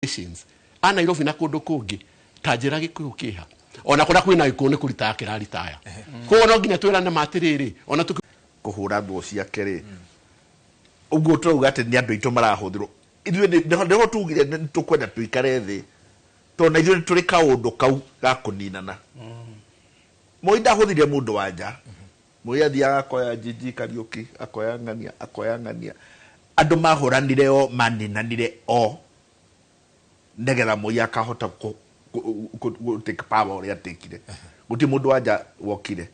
Nations a Nairobi na kũndũ kũngĩ, ta njĩra Gĩkũyũ kĩha ona kũrĩa kwĩna Gĩkũyũ nĩ kũritaya kĩraritaya. Koguo no nginya twĩrane ma atĩrĩrĩ, ona tũkĩ kũhũra thũ ciake rĩ, ũguo tũrauga atĩ nĩ andũ aitũ marahũthĩrwo. Ithuĩ nĩho tugire nĩ tũkwenda tũikare thĩ, tondũ na ithuĩ nĩ tũrĩ kaũndũ kau ga kũninana. Moi ndahũthire mũndũ wa nja. Moi athiaga akoya Njiji Kariũki, akoya ng'ania, akoya ng'ania. Andũ mahũranire o maninanire o nĩgetha Moi akahota ku take power ũrĩa atekire. Gũtirĩ mũndũ wa nja wokire.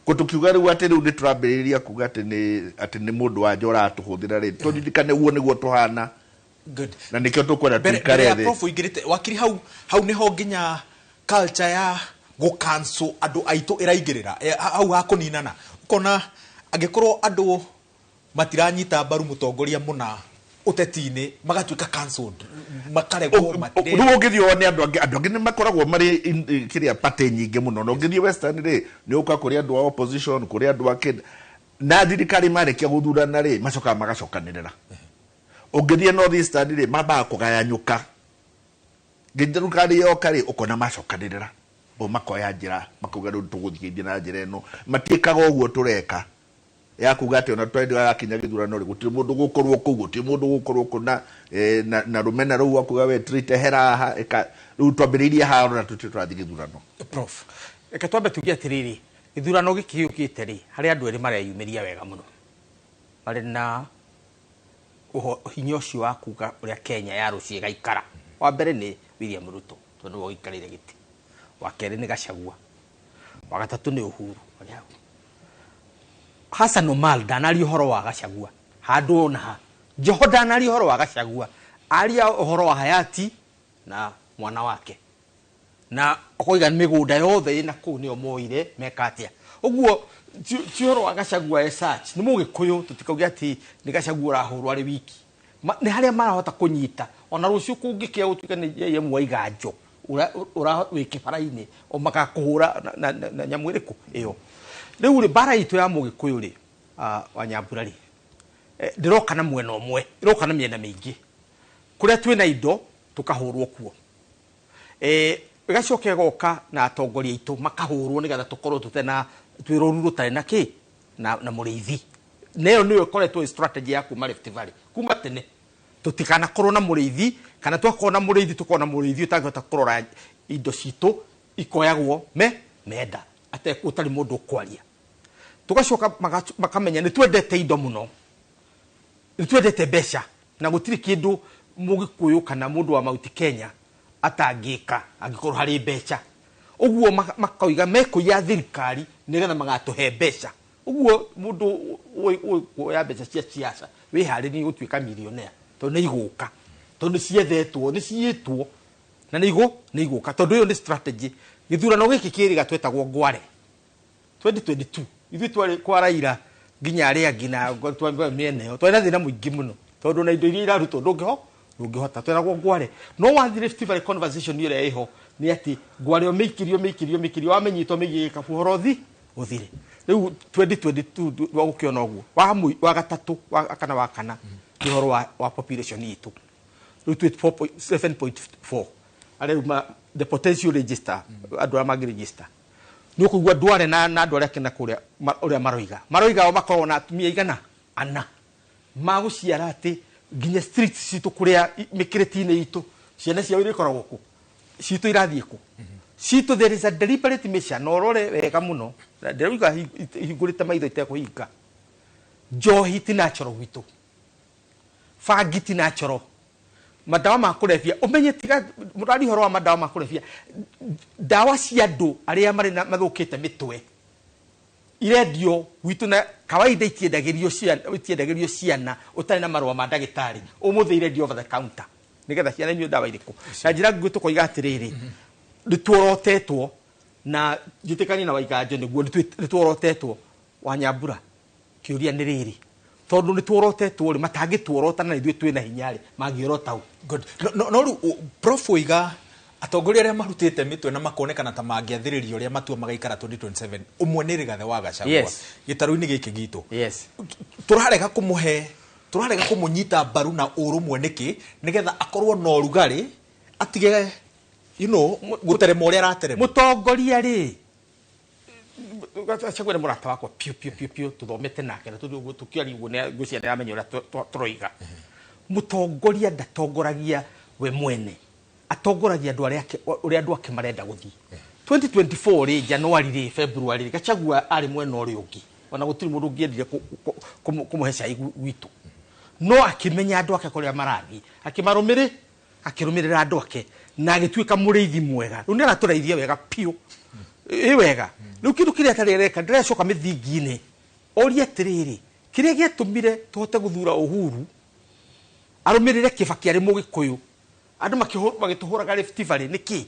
Ko tũkiuga rĩu atĩ rĩu nĩ tũrambĩrĩria kuga atĩ nĩ mũndũ wa nja ũratũhũthĩra rĩ, tũririkane ũguo nĩguo tũhana. Good. Na nĩkĩo tũkwenda mbere tũikare mbere ya thĩ. Prof ũingĩrĩte wakiri, hau hau nĩho nginya culture ya gũcancel andũ aitũ ĩraingĩrĩra. Hau ha kũninana, ũkona angĩkorwo andũ matiranyita mbaru mũtongoria mũna ũteti-inĩ, magatuĩka cancelled, makaregwo matirĩ. Rĩu ũngĩthiĩ wone andũ angĩ nĩ makoragwo marĩ kĩrĩa, party nyingĩ mũno. Na ũngĩthiĩ Western rĩ, nĩ ũka kũrĩ andũ a opposition, kũrĩ andũ a kĩ na thirikari. Marĩkia gũthurana rĩ, macokaga magacokanĩrĩra. Ũngĩthiĩ North Eastern rĩ, mambaga kũgayanyũka nginya thirikari yoka rĩ, ũkona macokanĩrĩra o makoya njĩra, makauga rĩu tũgũthiĩ na njĩra ĩno. Matiĩkaga ũguo tũreka ya kuga atĩ ona twagakinya gĩthurano rĩ, gũtirĩ mũndũ gũkorwo kũu, gũtirĩ mũndũ gũkorwo kũu na, na rũmena rũu akuga we treat hera haha ĩka. Rĩu twambĩrĩirie haha na tũtirĩ tũrathiĩ gĩthurano. Prof. Reke twambe tuge atĩrĩrĩ, gĩthurano gĩkĩ gĩũkĩte rĩ, harĩ andũ erĩ mareyumĩria wega mũno marĩ na hinya ũcio wa kuga ũrĩa Kenya ya rũciũ ĩgaikara. Wa mbere nĩ William Ruto, tondũ nĩwe ũikarĩire gĩtĩ. Wa kerĩ nĩ Gachagua. Wa gatatũ nĩ Uhuru. Marĩ hau. Hassan Omar ndanaria ũhoro wa Gachagua handũ ona ha. Joho ndanaria ũhoro wa Gachagua, aria ũhoro wa hayati na mwana wake na ũkoiga mĩgũnda yothe ĩna kũu nĩyo moire meka atĩa. Ũguo ti ũhoro wa Gachagua as such, nĩ Mũgĩkũyũ. Tũtikauge atĩ nĩ Gachagua ũrahũrwo arĩ wiki. Nĩ harĩa marahota kũnyita ona rũciũ kũngĩkĩa gũtuĩka nĩ JM Waiganjo ũra wĩ kĩbara-inĩ o magakũhũra na nyamũ ĩrĩkũ ĩyo. Rĩu rĩ, mbara itũ ya Mũgĩkũyũ rĩ, Wanyambura rĩ, ndĩroka na mwena ũmwe, ĩroka na mĩena mĩingĩ. Kũrĩa twĩna indo tũkahũrwo kuo, ĩgacoka ĩgoka na atongoria aitũ makahũrwo nĩgetha tũkorwo tũtena twĩ rũru rũtarĩ na kĩ na mũrĩithi. Na ĩyo nĩyo ĩkoretwo ĩ strategy ya kuma Rift Valley kuma tene, tũtikanakorwo na mũrĩithi, kana twakorwo na mũrĩithi, tũkorwo na mũrĩithi ũtangĩhota kũrora indo citũ, ikoyagwo me menda ũtarĩ mũndũ ũkwaria. Tũgacoka makamenya nĩ twendete indo mũno, nĩ twendete mbeca, na gũtirĩ kĩndũ Mũgĩkũyũ kana mũndũ wa Mount Kenya atangĩka angĩkorwo harĩ mbeca. Ũguo makoiga mekũiya thirikari nĩgetha magatũhe mbeca. Ũguo mũndũ ũĩ kuoya mbeca cia ciaca, wĩharĩrie gũtuĩka millionaire, tondũ nĩ igũka, tondũ nĩ ciethetwo, nĩ ciĩtwo na nĩ igũka, tondũ ĩyo nĩ strategy. Gĩthurano gĩkĩ kĩrĩga twetagwo ngware 2022, ithuĩ twarĩ kwa Raila nginya arĩa angĩ na twambia mĩena ĩyo, twarĩ na thĩna mũingĩ mũno, tondũ na indo iria irarutwo ndũngĩhota, tweragwo ngware. No wathiĩ Rift Valley, conversation ĩrĩa ĩho nĩ atĩ ngware ũmĩikĩrio, ũmĩikĩrio, ũmĩikĩrio, wamenyitwo mĩigie gĩkabu, ũhoro ũthire. Rĩu 2022 wa gũkĩona ũguo wa gatatũ, wa kana, wa kana nĩ ũhoro wa population itũ. Rĩu twĩ 7.4 arĩa rĩu the potential register, andũ arĩa mangĩ register. Nĩ ũkũigua ndware na andũ arĩa kena kũrĩa ũrĩa maroiga o makoragwo na atumia igana ana magũciara, atĩ nginya streets citũ kũrĩa mĩkĩrĩti-inĩ itũ, ciana ciao iria ikoragwo kũ citũ irathiĩ kũ citũ. There is a deliberate mission na ũrore wega mũno. Na ndĩrauga hingũrĩte maitho itekũhinga. Njohi ti natural gwitũ, bangi ti natural, madawa ma kũrebia, ũmenye tiga mũrari ũhoro wa madawa ma kũrebia, ndawa cia andũ arĩa marĩ na mathũkĩte mĩtwe irendio gwitũ na kawaida itiendagĩrio ciana, itiendagĩrio ciana ũtarĩ na marũa ma ndagĩtarĩ. Ũmũthĩ irendio over the counter nĩgetha ciana inyue ndawa irĩkũ. Na njĩra nguhĩ tũkoiga atĩrĩrĩ, nĩtuorotetwo na njĩtĩkanie na Waiganjo nĩguo nĩtuorotetwo. Wanyambura, kĩũria nĩ rĩrĩ, tondũ nĩtuorotetwo rĩ, matangĩtuorota na ithuĩ twĩna hinya rĩ, mangĩorota ũ? Good. No rĩu Prof oiga atongoria arĩa marutĩte mĩtwe na makonekana ta mangĩathĩrĩria ũrĩa matua magaikara 2027, ũmwe nĩ Rigathĩ wa Gachagua gĩtarũ-inĩ gĩkĩ gitũ. Tũrarega kũmũhe, tũrarega kũmũnyita mbaru na ũrũmwe nĩkĩ, nĩgetha akorwo na ũrugarĩ? Atige you know guterema uria araterema. Mutongoria ri Gachagua nĩ mũrata wakwa piũ piũ piũ piũ, tũthomete nake na tũkĩaria ũguo ngwĩciria nĩ aramenya ũrĩa tũroiga. Mũtongoria ndatongoragia we mwene, atongoragia andũ arĩa ake, ũrĩa andũ ake marenda gũthiĩ. 2024 rĩ, January rĩ, February rĩ, Gachagua arĩ mwena ũrĩa ũngĩ, ona gũtirĩ mũndũ ũngĩendire kũmũhe cai gwitũ, no akĩmenya andũ ake kũrĩa marathiĩ, akĩrũmĩrĩra andũ ake na agĩtuĩka mũrĩithi mwega. Rĩu nĩ aratũraithia wega piũ, ĩ wega. Rĩu kĩndũ kĩrĩa atarĩ areka, ndĩracoka mĩthingi-inĩ, orie atĩrĩrĩ, kĩrĩa gĩatũmire tũhote gũthura Uhuru arũmĩrĩre Kibaki arĩ Mũgĩkũyũ, andũ magĩtũhũraga Rift Valley nĩkĩ?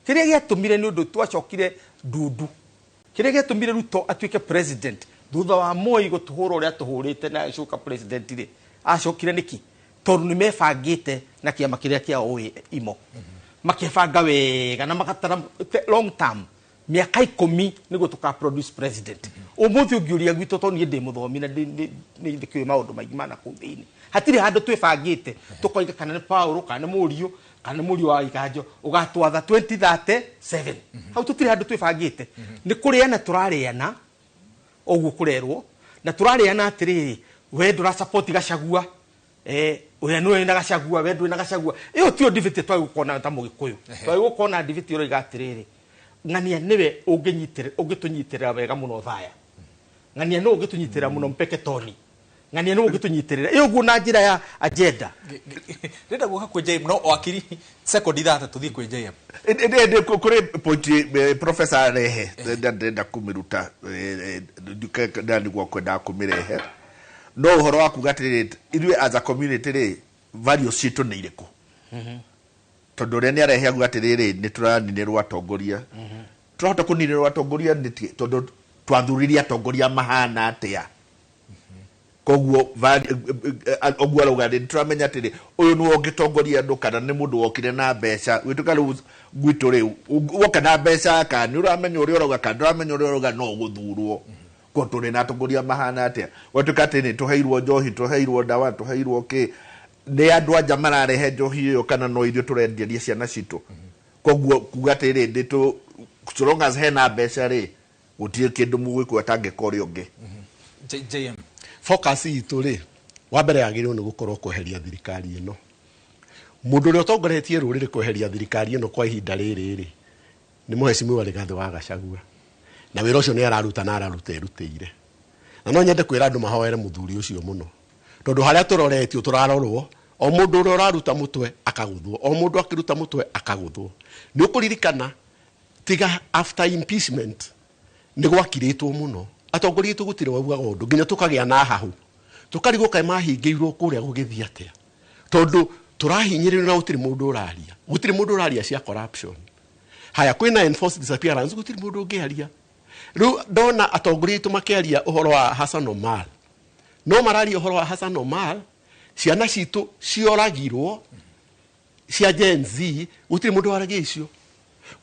Kĩrĩa gĩatũmire nĩ ũndũ twacokire ndundu. Kĩrĩa gĩatũmire Ruto atuĩke president thutha wa Moi gũtũhũra ũrĩa atũhũrĩte na agĩcoka president rĩ, acokire nĩkĩ? Tondũ nĩ mebangĩte na kĩama kĩrĩa kĩa OA imo, makebanga wega na magatara long term, mĩaka 10 nĩguo tũka produce president. Ũmũthĩ ũngĩũria gwitũ, tondũ niĩ ndĩ mũthomi na nĩ ndĩkĩũĩ maũndũ maingĩ ma nakũu thĩinĩ, hatirĩ handũ twĩbangĩte tũkoiga kana nĩ Paul kana nĩ mũriũ kana nĩ mũriũ wa Iganjo ũgatwatha 2037. Hau tũtirĩ handũ twĩbangĩte, nĩ kũrĩana tũrarĩana ũguo kũrerwo, na tũrarĩana atĩrĩrĩ, we ndũra support Gachagua, ũrĩa nĩwe wĩna Gachagua, we ndwĩna Gachagua. Ĩyo tiyo debate twagĩrĩirwo gũkorwo nayo ta Mũgĩkũyũ. Twagĩrĩirwo gũkorwo na debate ĩroiga atĩrĩrĩ, ng'ania nĩwe ũngĩtũnyitĩrĩra wega mũno Thaya, ng'ania nĩwe ũngĩtũnyitĩrĩra mũno Mpeketoni, ng'ania nĩwe ũngĩtũnyitĩrĩra ĩyo ũguo na njĩra ya agenda. Ndĩrenda guoka kwĩ JM, no wakiri sekondi 3 tũthiĩ kwĩ JM. Kũrĩ point professor arehe, ndĩrenda kũmĩruta, nĩguo kwendaga kũmĩrehe, no ũhoro wa kuga atĩrĩrĩ, ithuĩ as a community rĩ, values citũ nĩ irĩkũ? Tondũ ũrĩa nĩ arehe auga atĩrĩrĩ, nĩ tũraninĩrwo atongoria. Tũrahota kũninĩrwo atongoria nĩkĩ? Tondũ twathuririe atongoria mahana atĩa? Koguo ũguo arauga nĩ tũramenya atĩrĩ, ũyũ nĩwe ũngĩtongoria andũ kana nĩ mũndũ wokire na mbeca. Gwĩtuĩka rĩu gwitũ rĩu, woka na mbeca, kana nĩ ũramenya ũrĩa ũrauga, kana ndũramenya ũrĩa ũrauga, no ũgũthurwo. Ko tũrĩ na atongoria mahana atĩa? Gwatuĩka atĩ nĩ tũheirwo njohi, tũheirwo ndawa, tũheirwo kĩ, nĩ andũ anja mararehe njohi ĩyo kana no ithuĩ tũrenderia ciana citũ? Koguo kuga atĩrĩ, nĩ tũ, so long as hena mbeca rĩ, gũtirĩ kĩndũ mũgĩkũyũ atangĩka ũrĩa ũngĩ. JM. Focus itũ rĩ, wa mbere yagĩrĩirwo nĩ gũkorwo kweheria thirikari ĩno. Mũndũ ũrĩa ũtongoretie rũrĩrĩ kweheria thirikari ĩno kwa ihinda rĩrĩ rĩ, nĩ Mheshimiwa Rigathĩ wa Gachagua. Na wĩra ũcio nĩ araruta na araruta erutĩire. Na no nyende kwĩra andũ mahoere mũthuri ũcio mũno. Tondũ harĩa tũroretio tũrarorwo, o mũndũ ũrĩa ũraruta mũtwe akagũthwo, o mũndũ akĩruta mũtwe akagũthwo. Nĩ ũkũririkana tiga after impeachment nĩ gwakirĩtwo mũno. Atongoria aitũ gũtirĩ waugaga ũndũ nginya tũkagĩa na hahu. Tũkarigwo kaĩ mahingĩirwo kũrĩa gũgĩthiĩ atĩa. Tondũ tũrahinyĩrĩrio na gũtirĩ mũndũ ũraria. Gũtirĩ mũndũ ũraria cia corruption. Haya, kwĩna enforced disappearance, gũtirĩ mũndũ ũngĩaria. Rĩu ndona atongoria aitũ makĩaria ũhoro wa Hassan Omar. No mararia ũhoro wa Hassan Omar, ciana citũ cioragirwo cia Gen Z, gũtirĩ mũndũ waragia icio.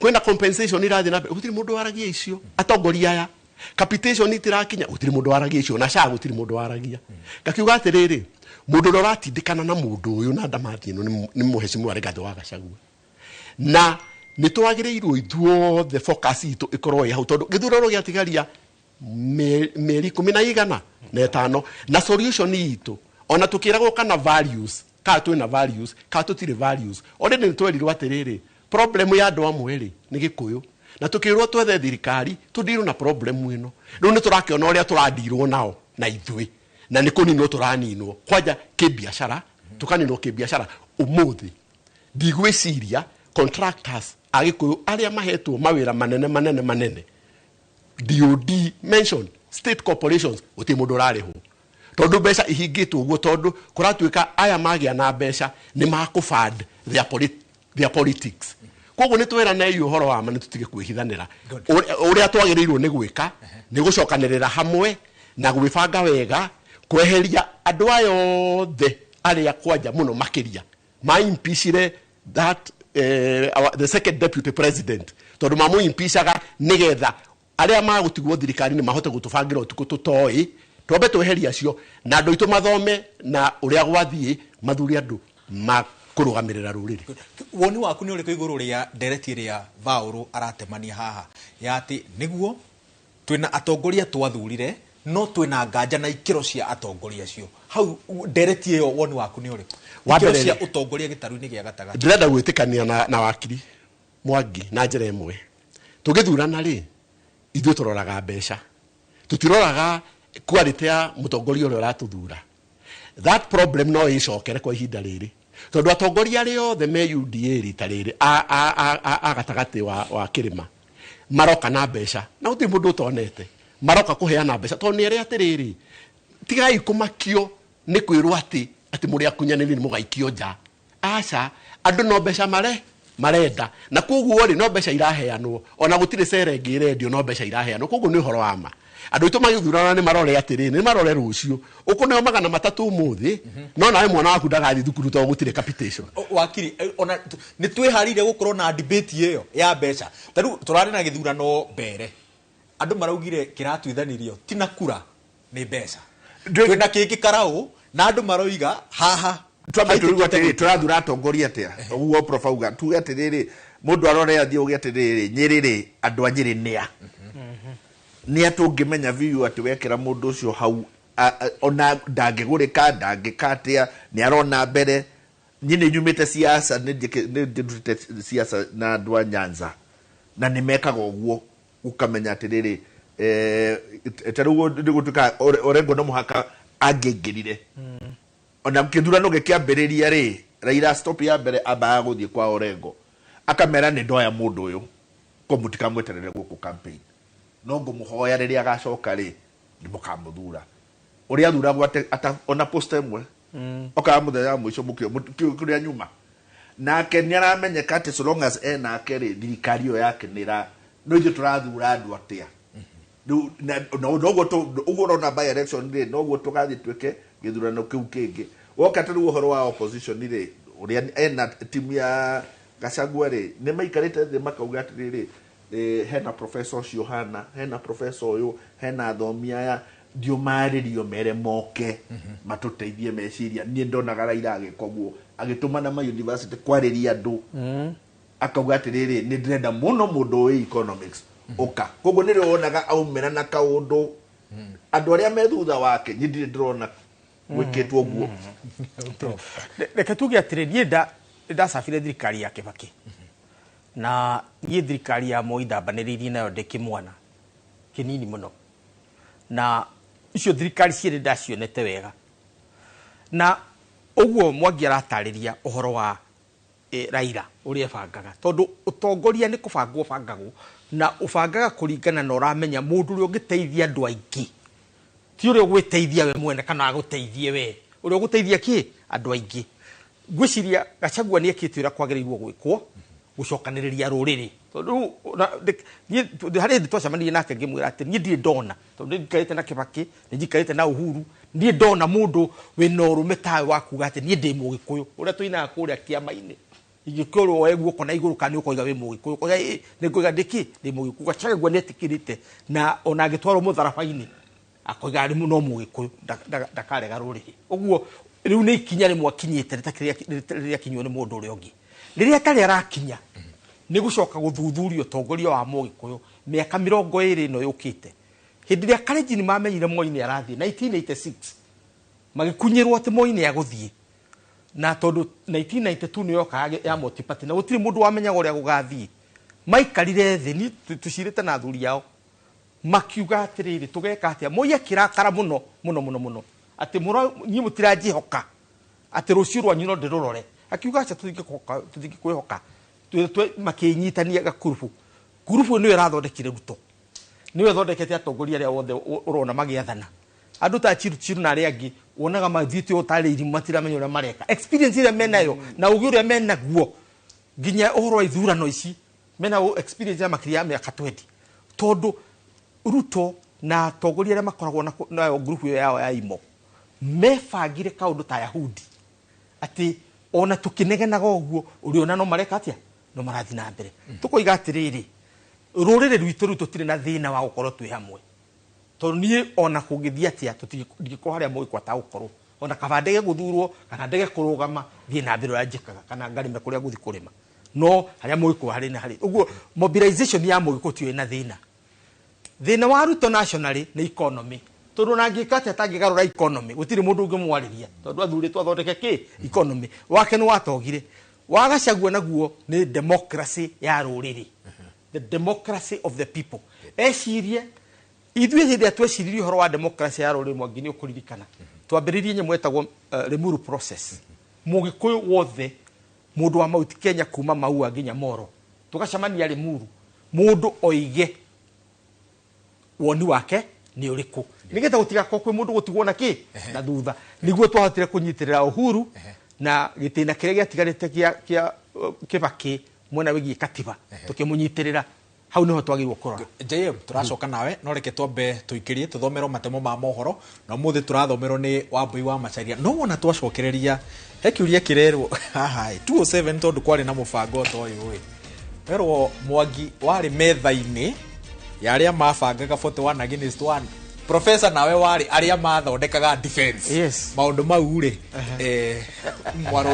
Kwĩna compensation irathiĩ na mbere, gũtirĩ mũndũ waragia icio. Atongoria aya, capitation itirakinya, gũtirĩ mũndũ waragia icio, na SHA gũtirĩ mũndũ waragia. Ngakiuga atĩrĩrĩ, mũndũ ũrĩa ũratindĩkana na mũndũ ũyũ na ndamathi ĩno nĩ Mheshimiwa Rigathĩ wa Gachagua. Na nĩ twagĩrĩirwo ithuothe focus itũ ĩkorwo ĩ hau, tondũ gĩthurano gĩatigaria mĩeri ikũmi na igana na ĩtano, na solution itũ ona tũkĩragwo kana values, kana twĩna values, kana tũtirĩ values. Already nĩ twerirwo atĩrĩrĩ, problem ya andũ amwe rĩ nĩ Gĩkũyũ, na tũkĩrwo twethe thirikari tũndirwo na problem ĩno. Rĩu nĩ tũrakĩona ũrĩa tũrandirwo nao na ithuĩ, na nĩ kũninwo tũraninwo kwanja kĩbiacara, tũkaninwo kĩbiacara. Ũmũthĩ ndigwĩciria contractors a Gĩkũyũ arĩa mahetwo mawĩra manene manene manene, DOD mention state corporations, gũtirĩ mũndũ ũrarĩhwo tondũ mbeca ihingĩtwo ũguo, tondũ kũratuĩka aya magĩa na mbeca nĩ makũfund their politics. Koguo nĩ tweranei ũhoro wa ma, nĩ tũtige kwĩhithanĩra. Ũrĩa twagĩrĩirwo nĩ gwĩka nĩ gũcokanĩrĩra hamwe na gwĩbanga wega, kweheria andũ aya othe arĩa kwanja mũno makĩria ma impeachire that the second deputy president, tondũ mamũ impeachaga nĩgetha arĩa magũtigwo thirikari-inĩ mahote gũtũbangĩra ũtukũ tũtoĩ. Twambe tweherie acio na andũ aitũ mathome na ũrĩa gwathiĩ, mathure andũ Kũrũgamĩrĩra rũrĩrĩ. Woni waku nĩ ũrĩkũ igũrũ rĩa ndereti ĩrĩa Vaũrũ aratemania haha ya atĩ nĩguo twĩna atongoria twathurire no twĩna nganja na ikĩro cia atongoria acio? Hau ndereti ĩyo, woni waku nĩ ũrĩkũ? Wa Ikĩro mbere cia rĩ- ũtongoria gĩtarũ-inĩ gĩa gatagatĩ. Ndĩrenda gwĩtĩkania na wakiri Mwangi na njĩra ĩmwe. Tũgĩthurana rĩ, ithuĩ tũroraga mbeca, tũtiroraga quality ya mũtongoria ũrĩa ũratũthura. That problem no ĩcokere kwa ihinda rĩrĩ, tondũ atongoria arĩa othe me UDA rita rĩrĩ a gatagatĩ wa kĩrĩma maroka na mbeca, na gũtirĩ mũndũ ũtonete maroka kũheana mbeca, tondũ nĩ erĩ atĩrĩrĩ, tigai kũmakio nĩ kwĩrwo atĩ mũrĩ akunyanĩri nĩ mũgaikio nja. Aca, andũ no mbeca marenda, na koguo rĩ, no mbeca iraheanwo. Ona gũtirĩ cere ĩngĩ ĩrendio, no mbeca iraheanwo. Koguo nĩ ũhoro wa ma, andũ aitũ magĩthurana nĩ marore atĩrĩrĩ, nĩ marore rũciũ. Ũkũneo 300 ũmũthĩ, no nawe mwana waku ndagathiĩ thukuru tondũ gũtirĩ capitation. Wakiri, ona nĩ twĩharĩire gũkorwo na debate ĩyo ya mbeca? Ta rĩu tũrarĩ na gĩthurano mbere, andũ maraugire kĩratuithanirio ti na kura, nĩ mbeca. Twĩna kĩngĩ karaũ na andũ maroiga haha Twambe haitĩkĩte. tũrigwo atĩrĩrĩ, tũrathura atongoria atĩa? Ũguo prof auga, tuge atĩrĩrĩ, mũndũ arore athiĩ uge atĩrĩrĩ, Nyĩrĩ rĩ, andũ a Nyĩrĩ nĩa nĩa tũngĩmenya biũ atĩ wekĩra mũndũ ũcio hau ona ndangĩgũrĩka, ndangĩka atĩa, nĩ arona mbere. Niĩ nĩ nyumĩte siasa, nĩ ndĩrutĩte siasa na andũ a Nyanza, na nĩ mekaga ũguo, ũkamenya atĩrĩrĩ, ta rĩu nĩ gũtuĩka Orengo no mũhaka angĩaingĩrire ona kĩthurano gĩkĩambĩrĩria rĩ, Raila stop ya mbere ambaga gũthiĩ kwa Orengo, akamera nĩ ndoya mũndũ ũyũ, ko mũtikamweterere gũkũ campaign, no ngũmũhoya rĩrĩa agacoka rĩ, nĩ mũkamũthura. Ũrĩa athuragwo ona posta ĩmwe okaga mũthenya wa mũico mũkĩo kũrĩa nyuma nake nĩ aramenyeka atĩ so long as enake rĩ, thirikari ĩyo yake nĩ ĩra no ithuĩ tũrathura andũ atĩa rĩu? Noguo ũguo ũrona by election rĩ, noguo tũgathiĩ twĩke gĩthurano kĩu kĩngĩ. Woka ta rĩu ũhoro wa opposition rĩ, ũrĩa ena timu ya Gachagua rĩ, nĩ maikarĩte thĩ makauga atĩrĩrĩ, hena professor ũcio hana, hena professor ũyũ, hena athomi aya, ndiũmarĩrio mere moke matũteithie meciria. Niĩ ndonaga Raila agĩka ũguo, agĩtũmana ma university kwarĩria andũ, akauga atĩrĩrĩ, nĩ ndĩrenda mũno mũndũ wĩ economics ũka. Koguo nĩrĩo wonaga aumĩra na kaũndũ, andũ arĩa me thutha wake, niĩ ndirĩ ndĩrona gwĩkĩtwo ũguo. Reke tuge atĩrĩ, niĩ ndacabire thirikari ya Kĩbakĩ, na niĩ thirikari ya Moi ndambanĩrĩirie nayo ndĩ kĩmwana kĩnini mũno, na icio thirikari cierĩ ndacionete wega. Na ũguo Mwangi aratarĩria ũhoro wa Raila ũrĩa ebangaga, tondũ ũtongoria nĩ kũbangwo ũbangagwo, na ũbangaga kũringana na ũramenya mũndũ ũrĩa ũngĩteithia andũ aingĩ, ti ũrĩa ũgwĩteithia we mwene kana agũteithie we, ũrĩa ũgũteithia kĩ andũ aingĩ. Ngwĩciria Gachagua nĩ ekĩte ũrĩa kwagĩrĩirwo gwĩkwo, gũcokanĩrĩria rũrĩrĩ, tondũ rĩu niĩ harĩ hĩndĩ twacemanirie nake, ngĩmwĩra atĩ niĩ ndirĩ ndona, tondũ nĩ njikarĩte na Kĩbakĩ, nĩ njikarĩte na Uhuru, niĩ ndona mũndũ wĩna ũrũme tawe wa kuga atĩ niĩ ndĩ Mũgĩkũyũ, ũrĩa tũinaga kũrĩa kĩama-inĩ, ingĩkorwo woe guoko na igũrũ kana nĩ ũkoiga wĩ Mũgĩkũyũ, ũkoiga ĩ nĩ ngoiga ndĩkĩ ndĩ Mũgĩkũyũ. Gachagua nĩ etĩkĩrĩte, na ona angĩtwarwo mũtharaba-inĩ akoiga arĩ no Mũgĩkũyũ, ndakarega rũrĩrĩ. Ũguo rĩu nĩ ikinya rĩmwe akinyĩte rĩrĩa akinywo nĩ mũndũ ũrĩa ũngĩ. Rĩrĩa atarĩ arakinya nĩ gũcoka gũthuthuria ũtongoria wa Mũgĩkũyũ mĩaka 20 ĩno yũkĩte. Hĩndĩ ĩrĩa Kalenjin mamenyire Moi nĩ arathiĩ 1986, magĩkunyĩrwo atĩ Moi nĩ agũthiĩ, na tondũ 1992 nĩ yokaga ya multi-party na gũtirĩ mũndũ wamenyaga ũrĩa gũgathiĩ, maikarire thĩ ni tũcirĩte na athuri ao, makiuga atĩrĩrĩ, tũgeka atĩa? Moi akĩrakara mũno mũno mũno mũno atĩ niĩ mũtiranjĩhoka, atĩ rũciũ rwanyu no ndĩrũrore. Akiuga aca, tũtingĩkwĩhoka. Makĩnyitania gakurubu. Ngurubu nĩyo ĩrathondekire Ruto, nĩyo ĩthondekete atongoria arĩa othe ũrona magĩathana, andũ ta Chiru Chiru na arĩa angĩ wonaga mathiĩte ũũ tarĩ irimũ, matiramenya ũrĩa mareka. Experience ĩrĩa menayo na ũgĩ ũrĩa menaguo, nginya ũhoro wa ithurano ici mena experience ya makĩria ya mĩaka 20, tondũ Ruto na atongoria arĩa makoragwo nayo ngurubu ĩyo yao ya imo mebangire kaũndũ ta Yahudi, atĩ ona tũkĩnegenaga ũguo ũrĩona no mareka atĩa, no marathiĩ na mbere. Tũkoiga atĩrĩrĩ, rũrĩrĩ rwitũ rĩu tũtirĩ na thĩna wa gũkorwo twĩ hamwe, tondũ niĩ ona kũngĩthiĩ atĩa, ndingĩkorwo harĩa Mũgĩkũ atagũkorwo. Ona kaba ndege guthurwo kana ndege kurugama thie na mbere uria njikaga kana ngarime kuria guthi kurima. No haria Mũgĩkũyũ harĩ na harĩ. Uguo mobilization ya Mũgĩkũyũ tiyo ina thina. Thina wa Ruto nationally ni economy. Tondu na ngika atia tangigarura economy gutiri mundu ungimwariria tondu athuritwo athondeke ki economy wake ni watogire. Wa Gachagua naguo ni democracy ya ruriri, the democracy of the people. Ecirie ithuĩ hĩndĩ ĩrĩa tweciririe ũhoro wa democracy ya rũrĩrĩ Mwangi nĩ ũkũririkana twambĩrĩirie nyamũ ĩtagwo Limuru process. Mũgĩkũyũ wothe mũndũ wa Mount Kenya kuma Maua nginya Moro tũgacemania Limuru, mũndũ oige woni wake nĩ ũrĩkũ nĩgetha gũtigakorwo kwĩ mũndũ gũtigwo na kĩ na thutha. Nĩguo twahotire kũnyitĩrĩra Uhuru na gĩtĩna kĩrĩa gĩatigarĩte kĩa Kibaki mwena wĩgiĩ katiba tũkĩmũnyitĩrĩra. Hau niho twagĩrĩirwo kũrora. JM tũracoka nawe no reke twambe tũikĩrie tũthomerwo matemo ma mohoro na ũmũthĩ tũrathomerwo nĩ Wambui wa Macharia. No wona twacokereria he kĩũria kĩrerwo haha 207 tondũ kwarĩ na mũbango ta ũyũ ĩ werwo Mwangi warĩ metha-inĩ ya arĩa mabangaga 41 against 1. Professor nawe warĩ arĩa mathondekaga defense. Yes. Maũndũ mau rĩ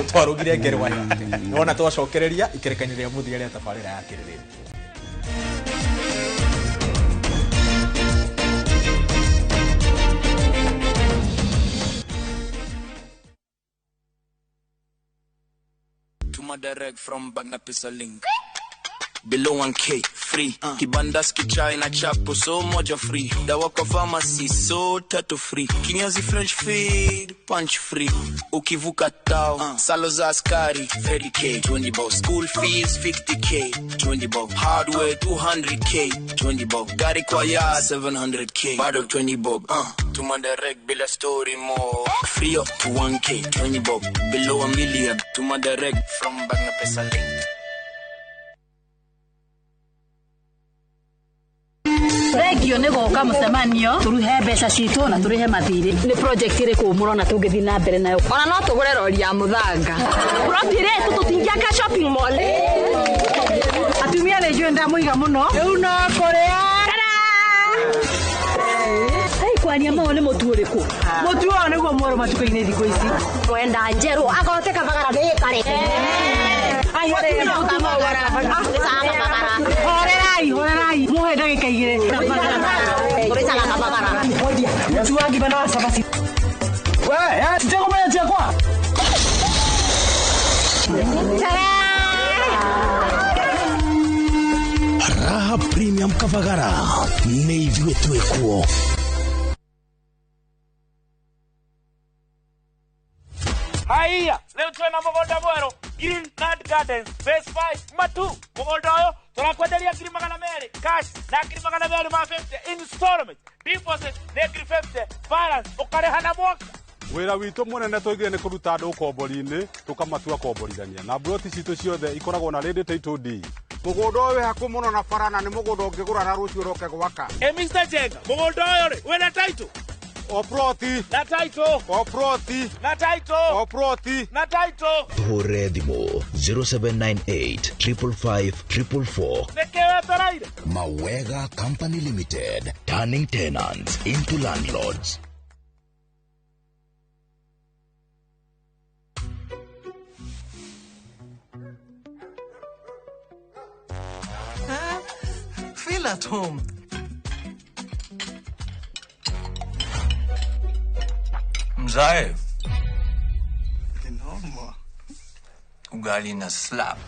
twarũgire ngerwa. Nĩwona twacokereria ikerekanio rĩa mũthia rĩa tabarĩra ya kĩrĩrĩrio. Direct from Bagna Link. Below 1K free. Kibandaski chai na chapo so moja free. Dawa kwa pharmacy so tatu free. Kinyozi French feed punch free. Ukivuka tao salo za askari 30K 20 bob. School fees 50K 20 bob. Hardware 200K 20 bob. Gari kwa ya 700K bado 20 bob. Tuma direct bila story more. Free up to 1K 20 bob. Below a million. Tuma direct from Bagna Pesa Link. Thengio nĩ gũka mũcemanio tũruhe mbeca citũ na tũrĩhe mathirĩ. Nĩ project ĩrĩkũ mũrona tũngĩthiĩ na mbere nayo? Ona no tũgũre rori ya mũthanga. Plot ĩrĩa tũtingĩaka shopping mall. Atumia nĩ njũĩ ndamũiga mũno. Rĩu no kũrĩa. Hey, kwaria mau nĩ mũtu ũrĩkũ? Mũtu ũyũ nĩguo mwerũ matukũ-inĩ thikũ ici. Mwenda njerũ agote kabagara nĩ kare. Horerai, horerai. Muhe ndagĩka igĩrĩ. Mũtu wa ngima na wa cabaci. We, titegũmenya ciakwa. Raha Premium Kavagara nĩ ithuĩ twĩkuo. Haiya, leo twena mũgũnda mwerũ Green Land Gardens Phase 5 Matu. Mũgũnda ũyũ tũrakwenderia 200,000 cash na 250 installment. Deposit nĩ 50, balance ũkarĩha na mwaka. Wĩra witũ mũnene tũigire nĩ kũruta andũ ũkombori-inĩ tũkamatua komborithania na mburoti citũ ciothe ikoragwo na ready title deed. Mũgũnda ũyũ wĩ hakuhĩ mũno na bara na nĩ mũgũnda ũngĩgũra na rũciũ ũroke gwaka. Mr. Jenga, mũgũnda ũyũ rĩ wĩna title? O ploti. Na title. O ploti. Na title. O ploti. Na title. Tũhũre thimũ 0798 555 444. Nĩkĩ wetereire? Mawega Company Limited, turning tenants into landlords. Feel at home. Mzae. Ugali na slap.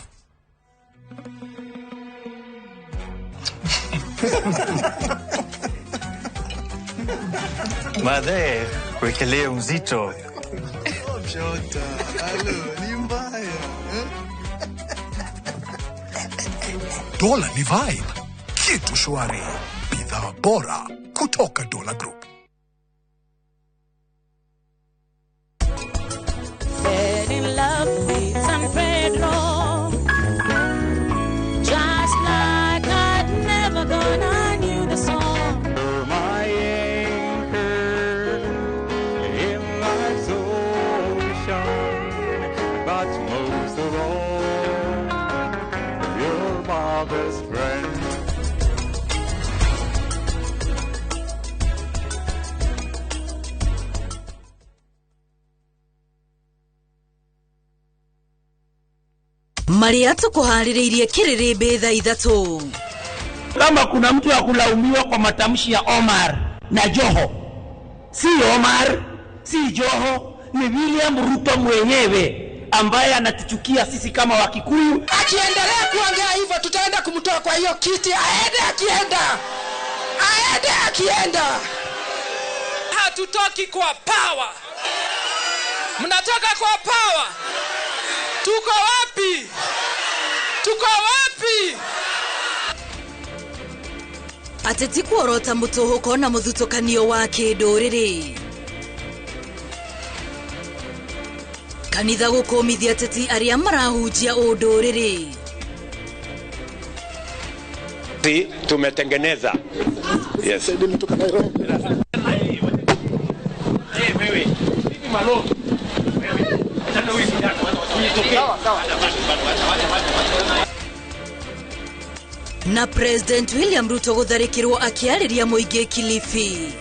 Madhe, wekelea mzito. Shota, halo, ni mbaya. Dola ni vibe. Kitu shwari. Bidhaa bora kutoka Dola Group. In love with San Pedro, just like I'd never gone, I knew the song. You're my anchor in life's ocean, but most of all, you're my best friend. Marĩa tũkũharĩrĩirie kĩrĩrĩmbĩ thaa 3. Kama kuna mtu wa kulaumiwa kwa matamshi ya Omar na Joho, si Omar, si Joho, ni William Ruto mwenyewe ambaye anatuchukia sisi kama Wakikuyu. Akiendelea kuongea hivyo tutaenda kumtoa kwa hiyo kiti, aende akienda. Aende akienda. Hatutoki kwa power. Mnatoka kwa power. Tuko wapi? Tuko wapi? Ateti kuorota mutuhuko na muthutukanio wa kĩndũrĩrĩ. Kanitha gũkũmithia ateti arĩa marahunjia ũndũrĩrĩ. Tumetengeneza. Yes. Na President William Ruto gũtharĩkĩrwo akĩarĩria mũingĩ Kilifi.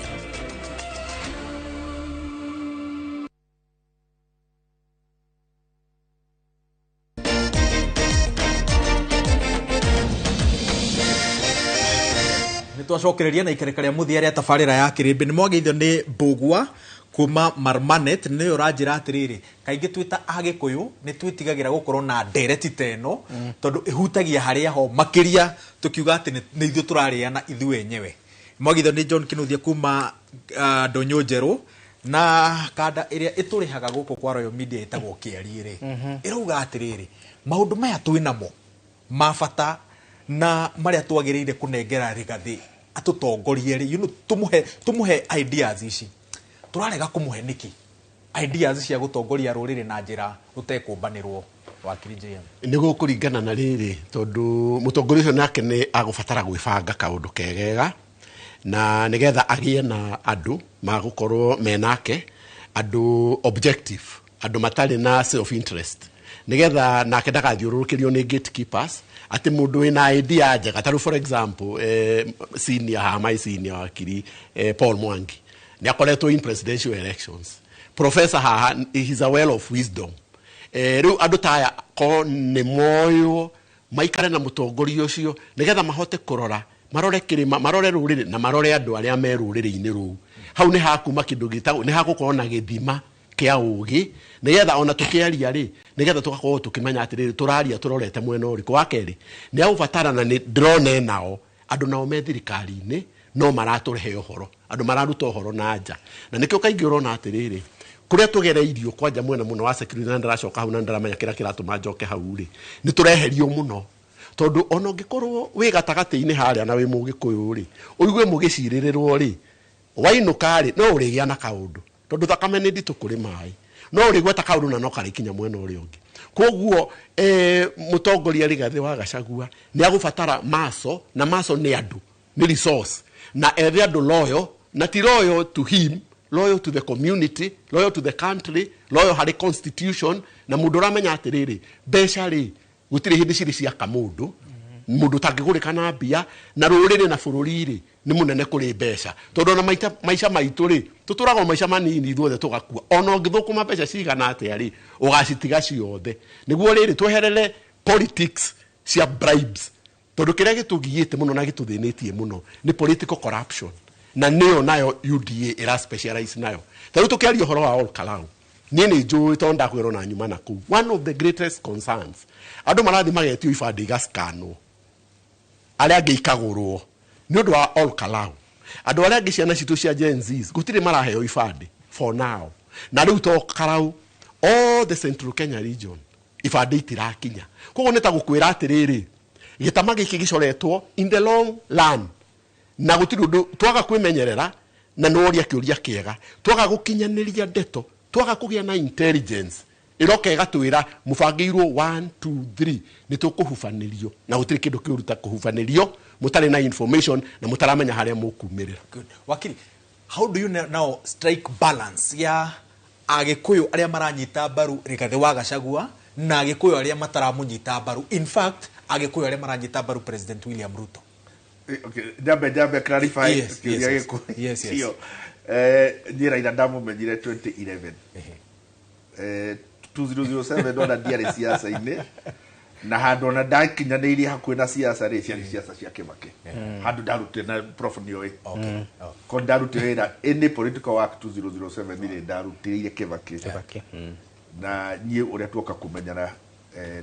Nĩtwacokereria na ikereka rĩa mũthia rĩa tabarĩra ya kĩrĩmbĩ. Nĩ mwageithio nĩ Mbũgua kuma Marmanet, nĩyo ũranjĩra atĩrĩrĩ, kaingĩ twĩ ta Agĩkũyũ nĩ twĩtigagĩra gũkorwo na ndereti ta ĩno, tondũ ĩhutagia harĩa ho makĩria tũkiuga atĩ nĩ ithuĩ tũrarĩana ithuĩ enyewe. Mwageithio nĩ John Kinuthia kuma Ndũnyũ Njerũ, na kanda ĩrĩa ĩtũrĩhaga gũkũ kwa Royal Media ĩtagwo Kĩarie rĩ, ĩrauga atĩrĩrĩ, maũndũ maya twĩ namo ma bata na marĩa twagĩrĩire kũnengera Rigathĩ atũtongorie rĩ, you know, tũmũhe ideas ici tũrarega kũmũhe nĩkĩ ideas cia gũtongoria rũrĩrĩ na njĩra rũtekũmbanĩrwo. Wakiri JM, nĩ gũkũringana na rĩrĩ, tondũ mũtongoria ũcio nake nĩ agũbatara gwĩbanga kaũndũ kegega na nĩgetha agĩe na andũ magũkorwo menake, andũ objective, andũ matarĩ na self interest, nĩgetha nake ndagathiũrũrũkĩrio nĩ gatekeepers atĩ mũndũ wĩna idea njega. Ta rĩu for example, senior haha, my senior wakiri Paul Mwangi nĩ akoretwo in presidential elections. Professor haha, he's a well of wisdom. Rĩu andũ ta aya ko nĩ moywo maikare na mũtongoria ũcio nĩgetha mahote kũrora, marore kĩrĩma, marore rũrĩrĩ na marore andũ arĩa me rũrĩrĩ-inĩ rũu. Hau nĩ hakuma kĩndũ gĩtagwo, nĩ hagũkorwo na gĩthima kĩa ũgĩ, nĩgetha ona tũkĩaria rĩ, nĩgetha tũgakorwo tũkĩmenya atĩrĩrĩ, tũraria tũrorete mwena ũrĩkũ. Wa kerĩ, nĩ agũbatara na nĩ ndĩrona nao andũ nao me thirikari-inĩ no maratũrehe ũhoro, andũ mararuta ũhoro na nja, na nĩkĩo kaingĩ ũrona atĩrĩrĩ, kũrĩa tũgereirio kwanja mwena mũno wa security, na ndĩracoka hau na ndĩramenya kĩrĩa kĩratũma njoke hau rĩ, nĩ tũreherio mũno, tondũ ona ũngĩkorwo wĩ gatagatĩ-inĩ harĩa na wĩ mũgĩkũyũ rĩ, ũigue mũgĩcirĩrĩrwo rĩ, wainũka rĩ, no ũrĩgĩa na kaũndũ, tondũ thakame nĩ nditũ kũrĩ maĩ, no ũrĩgweta kaũndũ na no karĩkinya mwena ũrĩa ũngĩ. Koguo mũtongoria Rigathĩ wa Gachagua nĩ agũbatara maso, na maso nĩ andũ, nĩ resource, na ethe andũ loyal, na ti loyal to him, loyal to the community, loyal to the country, loyal harĩ constitution, na mũndũ ũramenya atĩrĩrĩ, mbeca rĩ gũtirĩ hĩndĩ cirĩ ciaka mũndũ, mũndũ ũtangĩgũrĩka na mbia, na rũrĩrĩ na bũrũri rĩ nĩ mũnene kũrĩ mbeca, tondũ ona maica maitũ rĩ tũtũraga maica manini ithuothe tũgakua, ona ũngĩthũkũma mbeca cigana atĩa rĩ, ũgacitiga ciothe. Nĩguo rĩrĩ tweherere politics cia bribes, tondũ kĩrĩa gĩtũgiĩte mũno na gĩtũthĩnĩtie mũno nĩ political corruption, na nĩyo nayo UDA ĩra specialize nayo. Ta rĩu tũkĩaria ũhoro wa Ol Kalou, niĩ nĩ njũĩ tondũ ndakwĩrwo na nyuma na kũu, one of the greatest concerns, andũ marathiĩ magetio ibandĩ igascanwo, arĩa angĩ ikagũrwo nĩ ũndũ wa Ol Kalou. Andũ arĩa angĩ ciana citũ cia Gen Zs gũtirĩ maraheo ibandĩ for now, na rĩu to Karau, all the Central Kenya region ibandĩ itirakinya. Koguo nĩ ta gũkwĩra atĩrĩrĩ, gĩtama gĩkĩ gĩcoretwo in the long run, na gũtirĩ ũndũ twaga kwĩmenyerera, na nĩworia kĩũria kĩega, twaga gũkinyanĩria ndeto, twaga kũgĩa na intelligence ĩroka ĩgatwĩra mũbangĩirwo 1 2 3 nĩ tũkũhubanĩrio, na gũtirĩ kĩndũ kĩũru ta kũhubanĩrio mũtarĩ na information na mũtaramenya harĩa mũkumĩrĩra. Good. Wakiri, how do you now strike balance ya Agĩkũyũ arĩa maranyita mbaru Rigathĩ wa Gachagua na Agĩkũyũ arĩa mataramũnyita mbaru, in fact Agĩkũyũ arĩa maranyita mbaru President William Ruto? Okay, jambe clarify. Yes, yes, yes, yes. Niĩ Raila ndamũmenyire 2011, 2007 ndona ndiarĩ siasa-inĩ, Na handũ ona ndakinyanĩirie hakuhĩ na siasa rĩ, ciarĩ siasa cia Kĩbakĩ. Handũ ndarutire na prof nĩoĩ. Ko ndarutire wĩra any political work 2007 rĩ, ndarutĩire Kĩbakĩ. Na niĩ ũrĩa tuoka kũmenyana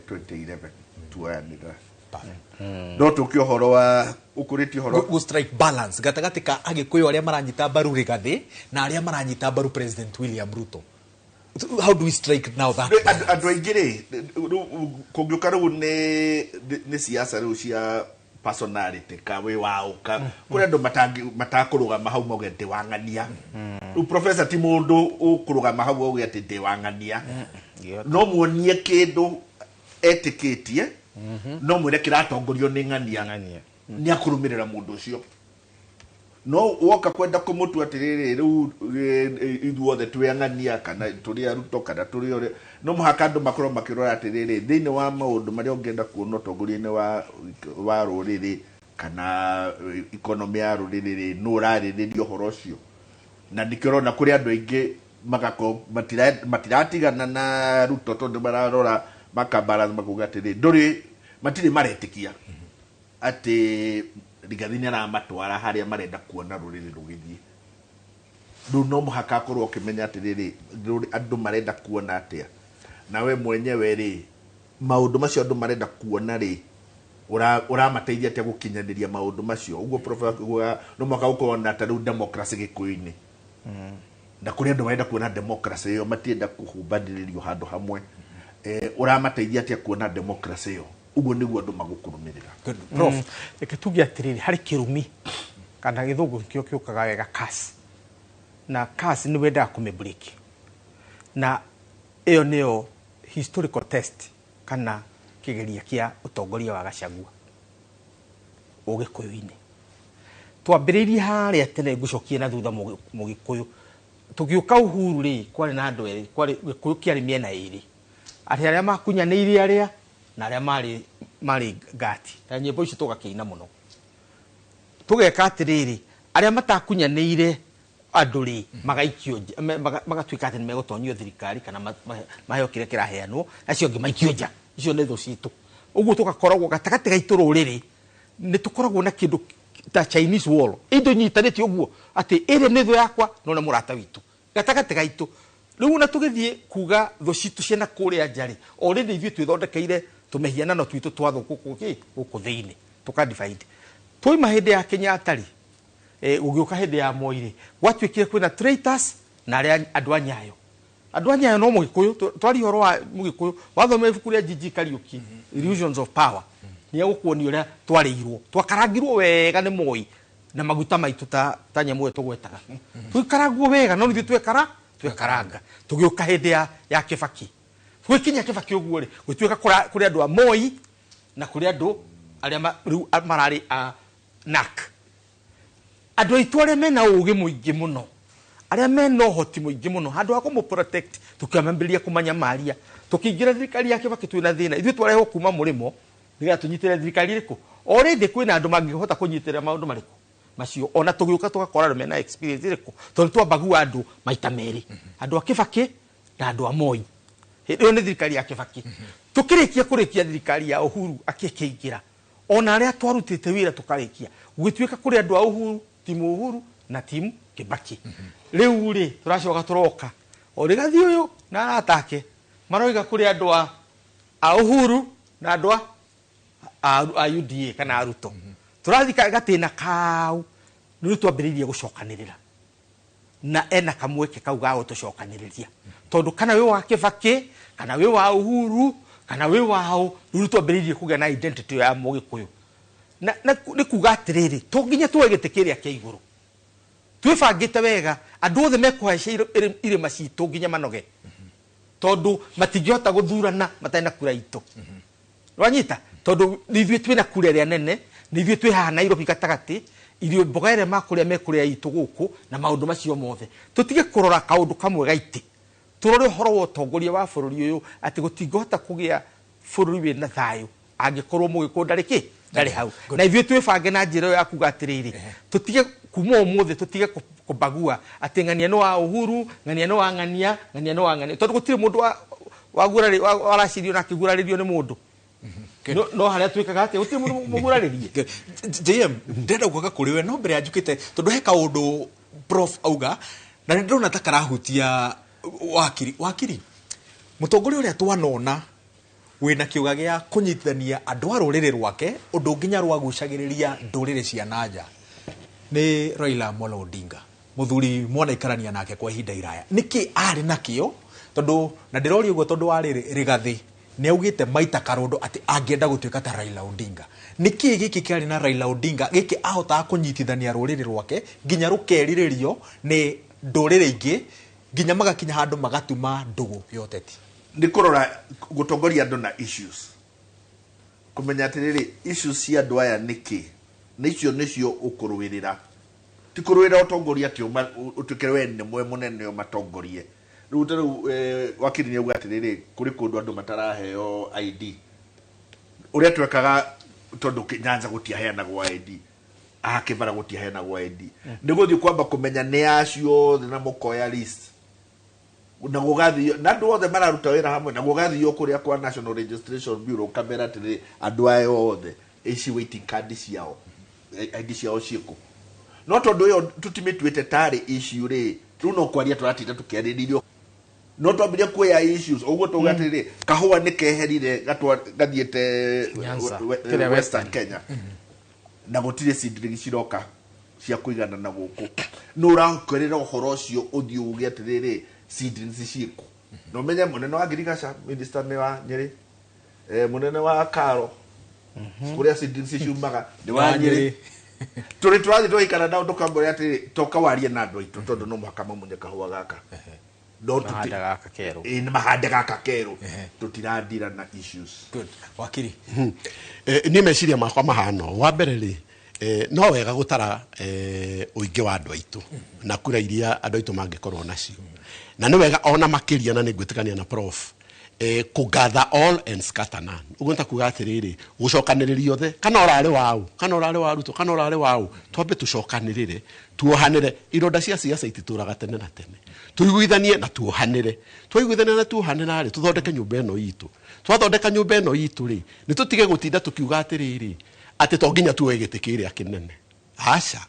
2011 tuoyanĩra. No tũke ũhoro wa ũkũrĩtie ũhoro Go strike balance gatagatĩ ka Agĩkũyũ arĩa maranyita mbaru Rigathĩ na arĩa maranyita mbaru President William Ruto. How do we strike now that balance? Andũ aingĩ rĩ, kũngĩũka rĩu nĩ siasa rĩu cia personality ka wĩ waũ ka kũrĩ andũ matakũrũgama hau mauge ndĩ wang'ania. Rĩu professor ti mũndũ ũkũrũgama hau auge atĩ ndĩ wang'ania. No muonie kĩndũ etĩkĩtie, no mwĩre kĩratongorio nĩ ng'ania, nĩ akũrũmĩrĩra mũndũ ũcio. No woka kwenda kũmũtua atĩrĩrĩ rĩu ithuothe twĩ ang'ania kana tũrĩ aruto kana tũrĩ ũrĩa, no mũhaka andũ makorwo makĩrora atĩrĩrĩ thĩinĩ wa maũndũ marĩa ũngĩenda kuona ũtongoria-inĩ wa rũrĩrĩ kana economy ya rũrĩrĩ rĩ, nũ ũrarĩrĩria ũhoro ũcio. Na nĩkĩo ũrona kũrĩ andũ aingĩ magakorwo matiratigana na Ruto tondũ mararora makabalance makauga atĩrĩ ndũrĩ matirĩ maretĩkia atĩ Rigathi nĩ aramatwara harĩa marenda kuona rũrĩrĩ rũgĩthiĩ. Rĩu no mũhaka akorwo ũkĩmenya atĩrĩrĩ andũ marenda kuona atĩa, nawe mwenyewe rĩ maũndũ macio andũ marenda kuona rĩ ũramateithia atĩa gũkinyanĩria maũndũ macio. Ũguo professor no mũhaka gũkorwo na ta rĩu democracy Gĩkũyũ-inĩ, na kũrĩ andũ marenda kuona democracy ĩyo, matienda kũhumbanĩrĩrio handũ hamwe. Ũramateithia atĩa kuona democracy ĩyo? Ũguo nĩguo andũ magũkũrũmĩrĩra. Prof, reke tuge atĩrĩrĩ, harĩ kĩrumi kana gĩthũngũ kĩo kĩũkaga wega curse, na curse nĩ wendaga kũmĩ break, na ĩyo nĩyo historical test kana kĩgeria kĩa ũtongoria wa Gachagua Ũgĩkũyũ-inĩ. Twambĩrĩirie harĩa tene, ngũcokie na thutha Mũgĩkũyũ. Tũgĩũka Uhuru rĩ, kwarĩ na andũ erĩ, kwarĩ Gĩkũyũ kĩarĩ mĩena ĩrĩ, atĩ arĩa makunyanĩire arĩa na arĩa marĩ ngati, na nyĩmbo icio tũgakĩina mũno. Tũgeka atĩrĩrĩ, arĩa matakunyanĩire andũ rĩ magaikio nja, magatuĩka atĩ nĩmegũtonyio thirikari kana maheo kĩrĩa kĩraheanwo, acio angĩ maikio nja. Icio nĩ thũ citũ. Ũguo tũgakoragwo gatagatĩ gaitũ rũrĩrĩ nĩ tũkoragwo na kĩndũ ta Chinese wall, indo nyitanĩte ũguo atĩ ĩrĩa nĩ thũ yakwa no nĩ mũrata witũ gatagatĩ gaitũ. Rĩu ona tũgĩthiĩ kuga thũ citũ ciana kũrĩa nja rĩ, already ithuĩ twĩthondekeire tũmĩhianano twitũ twa thũ gũkũ thĩinĩ, tũka divide. Twauma hĩndĩ ya Kenyatta rĩ, gũgĩũka hĩndĩ ya Moi rĩ, gwatuĩkire kwĩna traitors na arĩa andũ a Nyayo. Andũ a Nyayo no Mũgĩkũyũ, twaria ũhoro wa Mũgĩkũyũ, wathoma ibuku rĩa G.G. Kariuki, Illusions of Power, nĩ egũkuonia ũrĩa twarĩirwo, twakarangirwo wega nĩ Moi na maguta maitũ ta nyamũ ĩyo tũgwetaga. Tũikarangwo wega, no ithuĩ twekaranga. Tũgĩũka hĩndĩ ya Kĩbaki. Gwĩkinya Kĩbaki ũguo rĩ, gũtuĩka kũrĩ andũ a Moi na kũrĩ andũ arĩa rĩu mararĩ a NAC. Andũ aitũ arĩa mena ũgĩ mũingĩ mũno, arĩa mena ũhoti mũingĩ mũno, handũ ha kũmũ protect tũkĩambĩrĩria kũmanyamaria. Tũkĩingĩra thirikari ya Kĩbaki twĩna thĩna. Ithuĩ twarehwo kuma mũrĩmo nĩgetha tũnyitĩrĩre thirikari ĩrĩkũ. Already kwĩna andũ mangĩhota kũnyitĩrĩra maũndũ marĩkũ macio, ona tũgĩũka tũgakora andũ mena experience ĩrĩkũ, tondũ twambagua andũ maita merĩ, andũ a Kĩbaki na andũ a Moi. Hĩndĩ ĩyo nĩ thirikari ya Kĩbaki. Tũkĩrĩkia kũrĩkia thirikari ya Uhuru akĩkĩingĩra, ona arĩa twarutĩte wĩra tũkarĩkia, gũgĩtuĩka kũrĩ andũ a Uhuru, timu Uhuru na timu Kĩbaki. Rĩu rĩ tũracoka tũroka o Rigathi ũyũ na arata ake maroiga kũrĩ andũ a Uhuru na andũ a UDA kana a Ruto. Tũrathiĩ gatĩna kau nĩ twambĩrĩirie gũcokanĩrĩra, na ena kamweke kau ga gũtũcokanĩrĩria, tondũ kana wĩ wa Kĩbaki kana wĩ wa Uhuru kana wĩ wao, rĩu twambĩrĩirie kũgĩa na identity ya Mũgĩkũyũ. Na nĩ kuga atĩrĩrĩ, to nginya tuoe gĩtĩ kĩrĩa kĩa igũrũ, twĩbangĩte wega, andũ othe mekũhaica irĩma citũ nginya manoge, tondũ matingĩhota gũthurana matarĩ na kura itũ. Wanyita? Tondũ ithuĩ twĩna kura ĩrĩa nene, nĩ ithuĩ twĩ haha Nairobi gatagatĩ, irio mboga ĩrĩa makũrĩa mekũrĩa itũ gũkũ na maũndũ macio mothe. Tũtige kũrora kaũndũ kamwe gaitĩ, tũrore ũhoro wa ũtongoria wa bũrũri ũyũ, atĩ gũtingĩhota kũgĩa bũrũri wĩna thayũ angĩkorwo Mũgĩkũyũ ndarĩ kĩ ndarĩ hau. Na ithuĩ twĩbange na njĩra ĩyo ya kuga atĩrĩrĩ, tũtige kuma ũmũthĩ tũtige kũbagua atĩ ng'ania nĩ wa Uhuru, ng'ania nĩ wa ng'ania, ng'ania nĩ wa ng'ania, tondũ gũtirĩ mũndũ waracirio na akĩgurarĩrio nĩ mũndũ. No harĩa twĩkaga atĩa gũtirĩ mũndũ mũgurarĩrie. JM ndĩrenda gũka kũrĩ we no mbere ya njũkĩte tondũ he kaũndũ prof auga na nĩ ndĩrona ta karahutia wakiri. Wakiri, mũtongoria ũrĩa twanona wĩna kĩũga gĩa kũnyitithania andũ a rũrĩrĩ rwake ũndũ nginya rwagucagĩrĩria ndũrĩrĩ cia nanja nĩ Raila Amolo Odinga, mũthuri mwanaikarania nake kwa ihinda iraya. Nĩkĩ arĩ nakĩo? Tondũ na ndĩroria ũguo tondũ wa rĩrĩ Rigathĩ nĩ augĩte maita karũndũ atĩ angĩenda gũtuĩka ta Raila Odinga. Nĩkĩ gĩkĩ kĩarĩ na Raila Odinga gĩkĩ ahotaga kũnyitithania rũrĩrĩ rwake nginya rũkerirĩrio nĩ ndũrĩrĩ ingĩ nginya magakinya handũ magatuma ndũgũ ya ũteti? Nĩ kũrora gũtongoria andũ na issues, kũmenya atĩrĩrĩ issues cia andũ aya nĩkĩ, na icio nĩcio ũkũrũĩrĩra, ti kũrũĩrĩra ũtongoria atĩ ũtuĩke we nĩ mwe mũnene ũmatongorie. Rĩu ta rĩu wakiri nĩ auga atĩrĩrĩ kũrĩ kũndũ andũ mataraheo ID, ũrĩa twekaga tondũ Nyanza gũtiaheanagwo ID, haha Kĩbara gũtiaheanagwo ID, nĩ gũthiĩ kwamba kũmenya nĩ acio othe na mũkoya list na gũgathio na andũ othe mararuta wĩra hamwe, na gũgathio kũrĩa kwa National Registration Bureau kamera atĩrĩrĩ andũ aya othe ici waiting card ciao ID ciao ciĩkũ. No tondũ ĩyo tũtimĩtuĩte tarĩ issue rĩ, rĩu no kwaria tũratinda tũkĩarĩrĩrio, no twambirie kuoya issues ũguo tauga atĩrĩrĩ kahũa nĩ keherire gathiĩte Western Kenya na gũtirĩ seedling ciroka cia kũigana na gũkũ, nĩ ũrakorera ũhoro ũcio ũthiĩ uge atĩrĩrĩ seedlings ciĩkũ. Na ũmenye mũnene wa ngirigaca minister nĩ wa Nyĩrĩ, mũnene wa Karo kũrĩa seedlings ciumaga nĩ wa Nyĩrĩ. Tũrĩ tũrathiĩ tũgaikara nao tũkamwĩra atĩrĩrĩ toka warie na andũ aitũ tondũ no mũhaka mamunye kahũa gaka, no mahande gaka kerũ, tũtirandira na issues. Good. Wakiri, niĩ meciria makwa mahano wa mbere rĩ, no wega gũtara ũingĩ wa andũ aitũ na kura iria andũ aitũ mangĩkorwo nacio, na nĩ wega ona makĩria, na nĩ ngwĩtĩkania na prof kũgather all and scatter none. Ũguo nĩ kuga atĩrĩrĩ gũcokanĩrĩria othe, kana ũrarĩ waũ, kana ũrarĩ wa Ruto, kana ũrarĩ waũ, twambe tũcokanĩrĩre tuohanĩre. Ironda cia siasa ititũraga tene na tene, tũiguithanie na tuohanĩre. Twaiguithania na tuohanĩra rĩ, tũthondeke nyũmba ĩno itũ. Twathondeka nyũmba ĩno itũ rĩ, nĩ tũtige gũtinda tũkiuga atĩrĩrĩ atĩ to nginya tuoe gĩtĩ kĩrĩa kĩnene. Aca,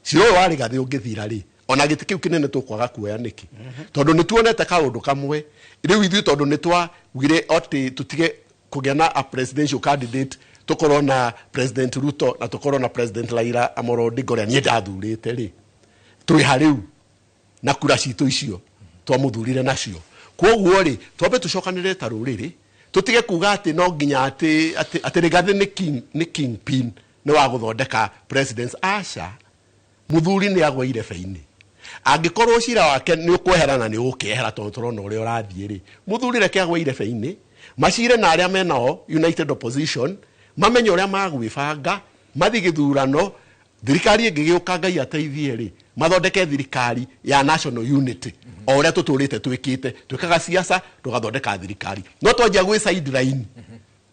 cira ũyũ wa Rigathĩ ũngĩthira rĩ, ona gĩtĩ kĩu kĩnene tũkwaga kuoya nĩkĩ? Tondũ nĩ tuonete kaũndũ kamwe rĩu ithuĩ, tondũ nĩ twaugire atĩ tũtige kũgĩa na a presidential candidate, tũkorwo na President Ruto na tũkorwo na President Raila Amolo Odinga ũrĩa niĩ ndathurĩte rĩ, twĩ ha rĩu na kura citũ icio twamũthurire nacio. Kwoguo rĩ, twambe tũcokanĩrĩre ta rũrĩrĩ, tũtige kuga atĩ no nginya atĩ Rigathĩ nĩ kingpin nĩ wa gũthondeka presidents. Aca, mũthuri nĩ agwa irebe-inĩ, angĩkorwo cira wake nĩ ũkwehera na nĩ ũgũkĩehera tondũ tũrona ũrĩa ũrathiĩ rĩ, mũthuri reke agwe irebe-inĩ, macire na arĩa menao United Opposition, mamenye ũrĩa magwĩbanga, mathiĩ gĩthurano, thirikari ĩngĩgĩũka Ngai ateithie rĩ, mathondeke thirikari ya national unity o ũrĩa tũtũrĩte twĩkĩte, twĩkaga siasa tũgathondeka thirikari. No twanjia gwĩ sideline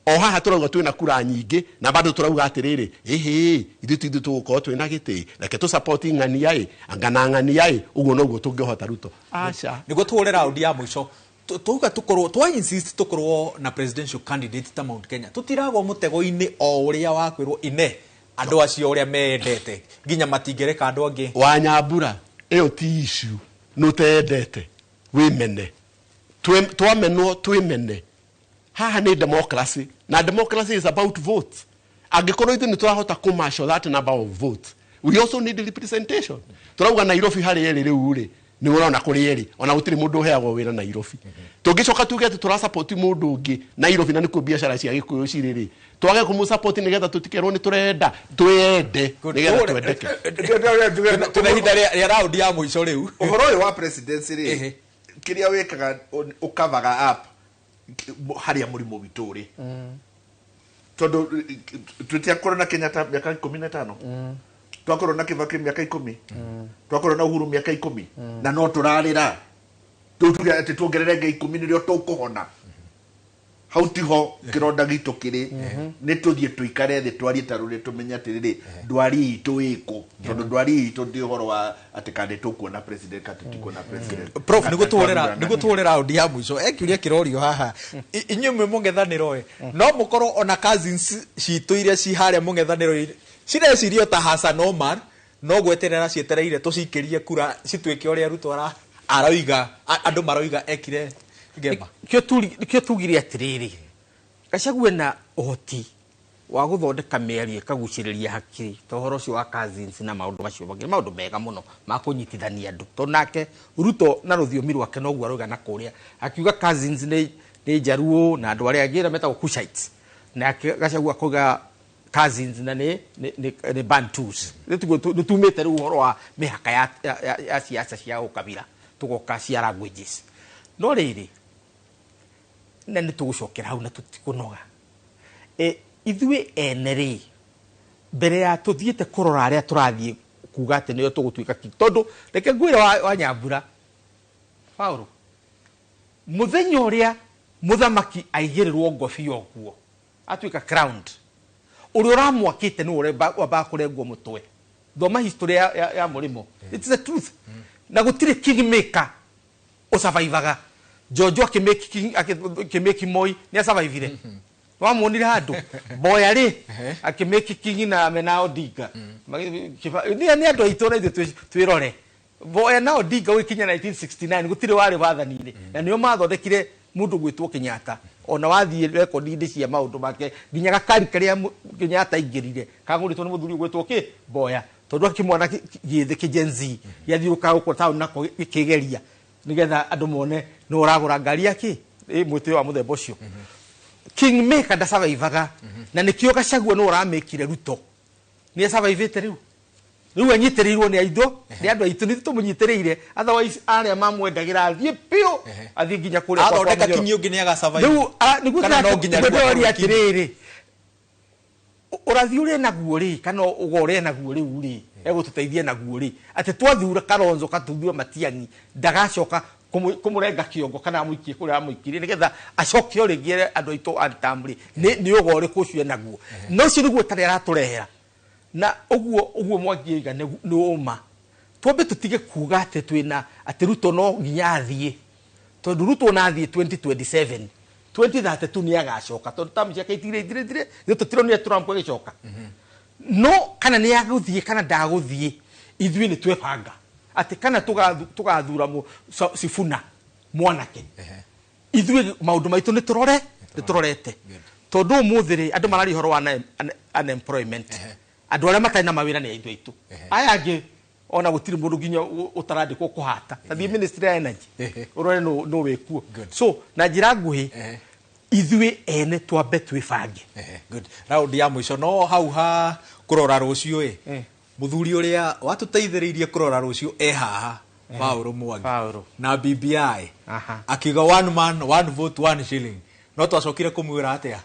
o haha tũrauga twĩna kura nyingĩ na bado tũrauga atĩrĩrĩ ĩhĩ ithuĩ ti ithuĩ tũgũkorwo twĩna gĩtĩ, reke tũ support ng'ania ĩ anga na ng'ania ĩ, ũguo noguo tũngĩhota Ruto. Aca, nĩguo tũhũre raundi ya mũico. Tuga tukorwo twa insist tukorwo na presidential candidate ta Mount Kenya, tutiragwo mũtego-inĩ o ũrĩa wakwĩrwo ine andũ acio ũrĩa mendete nginya matingĩreka andũ angĩ. Wanyambura ĩyo ti issue, nĩ ũtendete wĩmene, twamenwo twĩmene. Haha nĩ democracy, na democracy is about votes. Angĩkorwo ithuĩ nĩ tũrahota kũmarshal that number of votes, we also need representation. Tũrauga Nairobi harĩ erĩ rĩu rĩ, nĩ ũrona kũrĩ erĩ, ona gũtirĩ mũndũ ũheagwo wĩra Nairobi. Tũngĩcoka tuge atĩ tũrasupport mũndũ ũngĩ Nairobi na nĩkuo biacara cia Gĩkũyũ cirĩ rĩ, twage kũmũsupport nĩgetha tũtikerwo nĩ tũrenda, twĩyende nĩgetha twendeke. Tũna ihinda rĩa raundi ya mũico rĩu. Ũhoro ũyũ wa presidency rĩ, kĩrĩa wĩkaga ũkavaga up harĩa mũrimũ witũ ũrĩ, tondũ tũtiakorwo na Kenyatta mĩaka 15, twakorwo na Kibaki mĩaka 10, twakorwo na Uhuru mĩaka 10, na no tũrarĩra tuge atĩ tuongerere ngĩ 10 nĩrĩo tũkũhona. Hau tiho kĩronda gitũ kĩrĩ, nĩ tũthiĩ tũikare thĩ twarie ta rũrĩ, tũmenye atĩrĩrĩ, ndwari itũ ĩkũ, tondũ ndwari itũ ndĩ ũhoro wa atĩ kana nĩ tũkuona president kana tũtikuona president. Prof, nĩguo tũhũre, nĩguo tũhũre raundi ya mũico, e kĩũria kĩrorio haha. Inyuĩ mwĩ mũng'ethanĩro ĩ, no mũkorwo ona cousins citũ iria ci harĩa mũng'ethanĩro cireciria ta Hassan Omar, no gweterera cietereire tũcikĩrie kura cituĩke ũrĩa Ruto aroiga, andũ maroiga ekire ngema. Nĩkĩo tugire atĩrĩrĩ, Gachagua na ũhoti wa gũthondeka mĩario ĩkagucĩrĩria hakiri, ta ũhoro ũcio wa cousins na maũndũ macio mangĩ, maũndũ mega mũno ma kũnyitithania andũ, tondũ nake Ruto na rũthiomi rwake noguo arauga na kũrĩa, akiuga cousins nĩ Njaruo na andũ arĩa angĩ arĩa metagwo Cushites, nake Gachagua akauga cousins na nĩ Bantus. Nĩ tumĩte rĩu ũhoro wa mĩhaka ya siasa cia ũkabira, tũgoka cia languages. No rĩrĩ, na nĩ tũgũcokera hau na tũtikũnoga. Ithuĩ ene rĩ, mbere ya tũthiĩte kũrora arĩa tũrathiĩ kuga atĩ nĩo tũgũtuĩka king, tondũ reke ngwĩre wa Nyambura Paũlũ, mũthenya ũrĩa mũthamaki aigĩrĩrwo ngobia ũguo atuĩka crowned, ũrĩa ũramwakĩte nĩwe ũrĩa wambaga kũrengwo mũtwe. Thoma history ya mũrĩmo, it's the truth. Na gũtirĩ kingmaker ũsurvivaga. Jojo akĩmake Moi nĩ asurvivire, wamuonire handũ. Mboya rĩ akĩmake king na mena Odinga, nĩ andũ aitũ na ithuĩ twĩrore. Mboya na Odinga gũgĩkinya 1969 gũtirĩ warĩ wathani-inĩ, na nĩo mathondekire mũndũ gwĩtwo Kenyatta. Ona wathiĩ rekondi-inĩ cia maũndũ make, nginya gakari karĩa Kenyatta aingĩrire kagũrĩtwo nĩ mũthuri ũgwĩtwo kĩ Mboya, tondũ akĩmwana gĩthĩ kĩ Gen Z gĩathiũrũrũkaga gũkũ taũni nako gĩkĩgeria nĩgetha andũ mone nĩ ũragũra ngari ya kĩ mwĩtĩo wa mũthemba ũcio. Kingmaker ndasurvivaga, na nĩkĩo Gachagua nĩ ũramĩkire Ruto nĩ asurvivĩte rĩu. Rĩu anyitĩrĩirwo nĩ aitũ, nĩ andũ aitũ, nĩ tũmũnyitĩrĩire, otherwise arĩa mamwendagĩra athiĩ biũ, athiĩ nginya kũrĩa kwa Athondeka Mũnyoro. kinyi ũngĩ nĩ agasurvive. Rĩu nĩguo Kana no nginya rĩu ndĩroria akorwo kinyi. atĩrĩrĩ, ũrathi ũrĩa naguo rĩ, kana ũga ũrĩa naguo rĩu rĩ, egũtũteithia naguo rĩ, atĩ twathura Kalonzo katuthure Matiang'i, ndagacoka kũmũrenga kĩongo kana amũikie kũrĩa amũikirie, nĩgetha acoke o rĩngĩ ere andũ aitũ a term rĩ, nĩ ũga ũrĩkũ ũcio enaguo. No ũcio nĩguo ũtarĩ aratũrehera. Na ũguo Mwangi oiga nĩ ũma. Twambe tũtige kuga atĩ twĩna atĩ Ruto no nginya athiĩ, tondũ Ruto ona athiĩ 2027, 2032 nĩ agacoka, tondũ term ciake itirĩ ithirĩte, ithuĩ tũtironire Trump agĩcoka. No kana nĩ agũthiĩ kana ndagũthiĩ, ithuĩ nĩ twebanga atĩ kana tũgathura Sifuna mwanake, ithuĩ maũndũ maitũ nĩ tũrore, nĩ tũrorete. Tondũ ũmũthĩ rĩ, andũ mararia ũhoro wa unemployment, andũ arĩa matarĩ na mawĩra nĩ aitũ aitũ, aya angĩ ona gũtirĩ mũndũ nginya ũtarandĩkwo kũhata. Ta thiĩ Ministry ya Energy ũrore nũ wĩkuo. So na njĩra nguhĩ, ithuĩ ene twambe twĩbange. Good. Raundi ya mũico no hau ha kũrora rũciũ ĩ, mũthuri ũrĩa watũteithĩrĩirie kũrora rũciũ e haha, Paũlũ Mwangi na BBI, akiuga one man one vote one shilling, no twacokire kũmwĩra atĩa?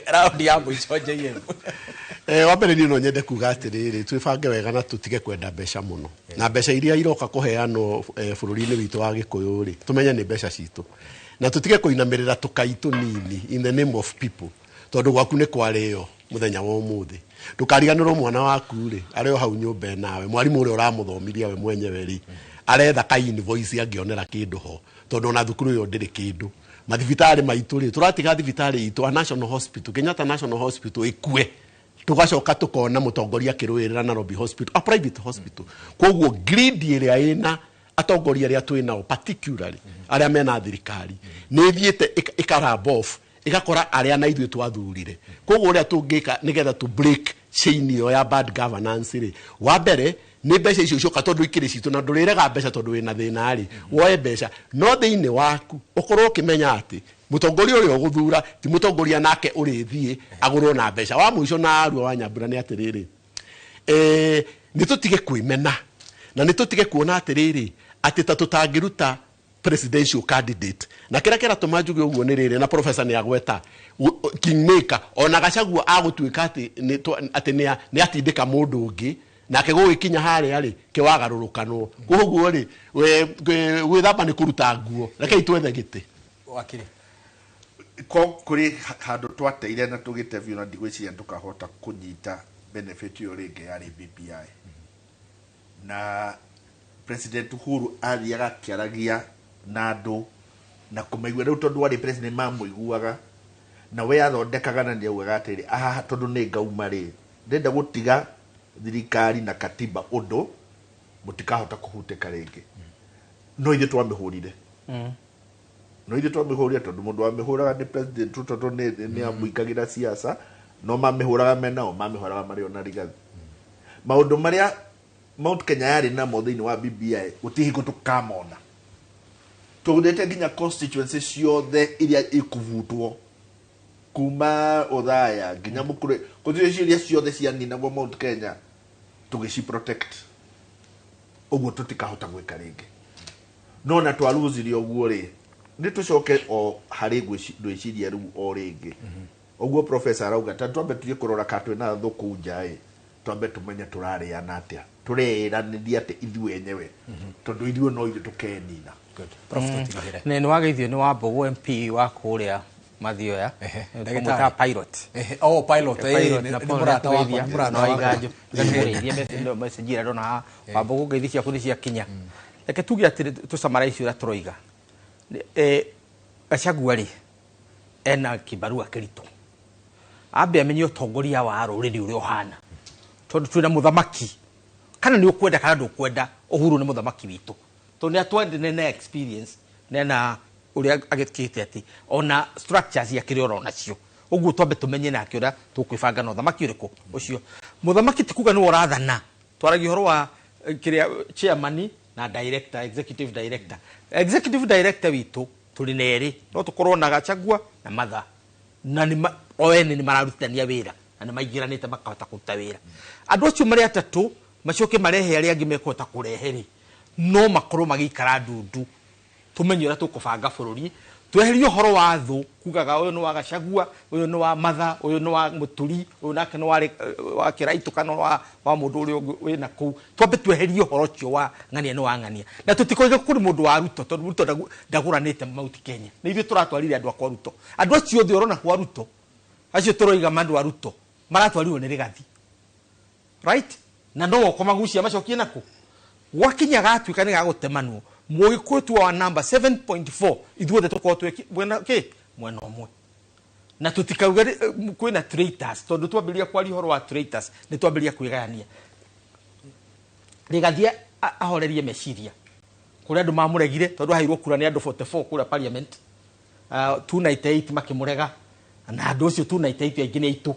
Raundi ya mũico JM. Wa mbere niĩ no nyende kuga atĩrĩrĩ, twĩbange wega na tũtige kwenda mbeca mũno, na mbeca iria iroka kũheanwo bũrũri-inĩ witũ wa Gĩkũyũ rĩ, tũmenye nĩ mbeca citũ, na tũtige kũinamĩrĩra tũkai tũnini in the name of people, tondũ gwaku nĩ kwarĩo mũthenya wa ũmũthĩ. Ndũkariganĩrwo mwana waku rĩ, arĩ o hau nyũmba nawe, mwarimũ ũrĩa ũramũthomithia we mwenyewe rĩ, aretha ka invoice angĩonera kĩndũ ho, tondũ ona thukuru ĩyo ndĩrĩ kĩndũ. Mathibitarĩ maitũ rĩ, tũratiga thibitarĩ itũ a National Hospital, Kenyatta National Hospital ĩkue, tũgacoka tũkona mũtongoria akĩrũĩrĩra Nairobi Hospital, a private hospital. Koguo greed ĩrĩa ĩna atongoria arĩa twĩ nao, particularly arĩa mena thirikari, nĩ ĩthiĩte ĩkarab off, ĩgakora arĩa na ithuĩ twathurire. Koguo ũrĩa tũngĩka nĩgetha tũ break chain ĩyo ya bad governance rĩ, wa mbere nĩ mbeca icio cioka, tondũ ikĩrĩ citũ, na ndũrĩrega mbeca tondũ wĩna thĩna rĩ, woe mbeca, no thĩinĩ waku ũkorwo ũkĩmenya atĩ mũtongoria ũrĩa ũgũthura ti mũtongoria nake ũrĩthiĩ agũrwo na mbeca. Wa mũico na arua wa Nyambura nĩ atĩrĩrĩ, nĩ tũtige kwĩmena, na nĩ tũtige kuona atĩrĩrĩ atĩ ta tũtangĩruta presidential candidate. Na kĩrĩa kĩratũma njuge ũguo nĩ rĩrĩ, na professor nĩ agweta kingmaker, ona Gachagua agũtuĩka atĩ nĩ atindĩka mũndũ ũngĩ, nake gũgĩkinya harĩa rĩ, kĩwagarũrũkanwo. Koguo rĩ, gwĩthamba nĩ kũruta nguo, rekei twethe gĩtĩ. Wakiri. Ko kũrĩ handũ twateire na tũgĩte biũ na ndigwĩciria tũkahota kũnyita benefit ĩyo rĩngĩ yarĩ BBI. Na President Uhuru athiaga akĩaragia na andũ na kũmaigua rĩu tondũ warĩ president mamũiguaga na we athondekaga na nĩaugaga atĩrĩ aha tondũ nĩ ngauma rĩ ndĩrenda gũtiga thirikari na katiba ũndũ mũtikahota kũhutĩka rĩngĩ. No ithuĩ twamĩhũrire. No ithuĩ twamĩhũrire tondũ mũndũ wamĩhũraga nĩ President Ruto tondũ nĩ amũingagĩra siasa no mamĩhũraga menao mamĩhũraga marĩ ona Rigathi. Maũndũ marĩa Mount Kenya yarĩ namo thĩinĩ wa BBI gũtirĩ hingo tũkamona. Tũgũrĩte nginya constituency ciothe iria ikũbutwo kuma Othaya nginya Mũkũrwe constituency iria ciothe cianinagwo Mount Kenya tũgĩci protect ũguo tũtikahota gwĩka rĩngĩ. No na twaruzire ũguo rĩ nĩ tũcoke o harĩ gwĩciria rĩu o rĩngĩ. Ũguo professor arauga ta twambe tũthiĩ kũrora ka twĩna thũ kũu nja ĩ twambe tũmenye tũrarĩana atĩa tũreĩranĩria atĩ ithuĩ enyewe tondũ ithuĩ no ithuĩ tũkenina. Nĩ wageithio nĩ Wambũgũ MP wa kũrĩa Mathioya ndagĩtarĩ pilot. Oh pilot nĩ mũrata wakwa nĩ mũrata wakwa. Nĩmũgeithie message ĩrĩa ndona haha Wambũgũ ngeithi ciaku nĩ ciakinya. Reke tuge atĩrĩ tũsummarize ũrĩa tũroiga. Gachagua rĩ ena kĩbarua kĩritũ. Ambe amenye ũtongoria wa rũrĩrĩ ũrĩa ũhana tondũ twĩna mũthamaki kana nĩ ũkwenda kana ndũkwenda Uhuru nĩ mũthamaki witũ tondũ nĩ atwendene na experience nena ũrĩa agĩkĩte atĩ ona structures akĩrĩ oro nacio ũguo twambe tũmenye nake ũrĩa tũkwĩbanga na ũthamaki ũrĩkũ ũcio. Mũthamaki ti kuga nĩwe ũrathana twaragia ũhoro wa kĩrĩa chairman na director executive director. Executive director witũ tũrĩ na erĩ no tũkorwo na Gachagua na Martha na nĩ o ene nĩ mararutithania wĩra na nĩ maingĩranĩte makahota kũruta wĩra. Andũ acio marĩ atatũ macoke marehe arĩa angĩ mekũhota kũrehe rĩ no makorwo magĩikara ndundu tũmenye ũrĩa tũkũbanga bũrũri tweherie ũhoro wa thũ kugaga ũyũ nĩ wa Gachagua ũyũ nĩ wa Martha ũyũ nĩ wa Mũturi ũyũ nake nĩ wa Kĩraitũ kana wa mũndũ ũrĩa ũngĩ wĩna kũu. Twambe tweherie ũhoro ũcio wa ng'ania nĩ wa ng'ania na tũtikoige kũrĩ mũndũ wa Ruto tondũ Ruto ndagũranĩte Mount Kenya nĩ ithuĩ tũratwarire andũ a kwa Ruto. Andũ acio othe ũrona kwa Ruto acio tũroiga andũ a Ruto maratwarirwo nĩ Rigathi right na no ũkũmagucia macokie nakũ gwakinya gatuĩka nĩ gagũtemanwo Mũgĩkũyũ tu wa number 7.4 ithuothe tũkorwo twĩ mwena kĩ mwena ũmwe na tũtikauge kwĩna traitors tondũ twambĩrĩria kwaria ũhoro wa traitors nĩ twambĩrĩria kwĩgayania. Rigathi ahorerie meciria kũrĩa andũ mamũregire tondũ aheirwo kura nĩ andũ 44 kũrĩa parliament 298 makĩmũrega na andũ acio 298 aingĩ nĩ aitũ.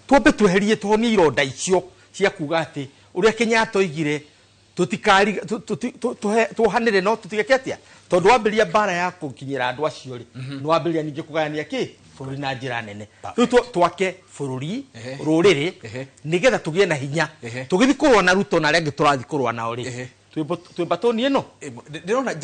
Twambe tweherie tũhonie ironda icio cia kuga atĩ ũrĩa Kenyatta oigire tutikari tuhanire no tutigeke atia tondu wambiria bara ya kukinyira andu acio ri no wambiria ningi kugayania ki bururi na njira nene. Riu twake bururi ruriri nigetha tugie na hinya tugithi kurwa na Ruto na aria angi turathi kurwa nao ri twimbatoni ino ndirona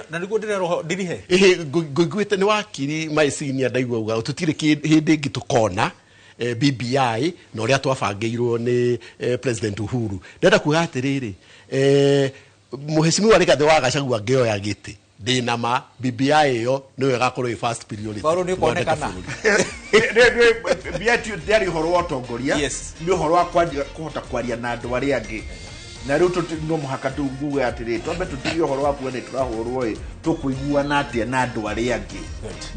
na niguo ndirerwo ndirihe nguiguite ni wakiri maicinia ndaigua uga tutire hindi ingi tukona BBI na uria twabangĩirwo nĩ President Uhuru. Ndĩrenda kuga atĩrĩrĩ mũheshimiwa Rigathĩ wa Gachagua angĩoya gĩtĩ ndĩna ma BBI ĩyo nĩyo ĩgakorwo ĩ first priority. Paulo nĩ kuonekana BBI ndĩarĩ ũhoro wa ũtongoria nĩ ũhoro wa kũhota kwaria na andũ arĩa angĩ na rĩu no mũhaka tuuge atĩrĩ twambe tũtigie ũhoro wa kuga nĩ tũrahũrwo ĩ tũkũiguana atĩa na andũ arĩa angĩ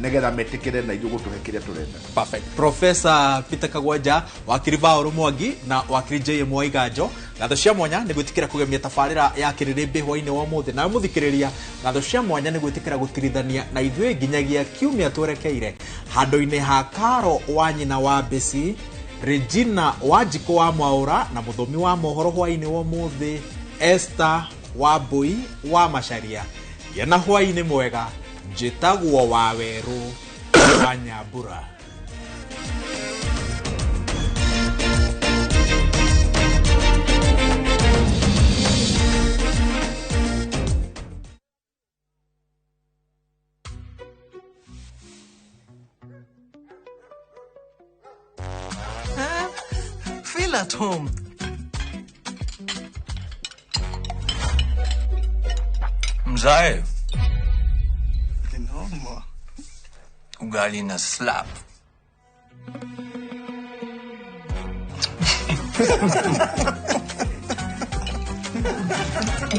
nĩgetha metĩkĩre na ithuĩ gũtũhe kĩrĩa tũrenda. Perfect. Professor Peter Kagwanja, wakiri Paul Mwangi na wakiri JM Waiganjo, ngatho cia mwanya nĩ gwĩtĩkĩra kũgemia tabarĩra ya kĩrĩrĩmbĩ hwaĩ-inĩ wa ũmũthĩ. Nawe mũthikĩrĩria, ngatho cia mwanya nĩ gwĩtĩkĩra gũtirithania na ithuĩ nginyagia kiumia twerekeire handũ-inĩ ha Karo wa nyina wa Besi, Regina Wanjikũ wa Mwaũra na mũthomi wa mohoro hwaĩ-inĩ wa ũmũthĩ Esther Wambui wa Macharia. Gĩa na hwaĩ-inĩ mwega, njĩtagwo Wawerũ wa Nyambura. Feel at home. Mzae. Noma. Ugali na slap.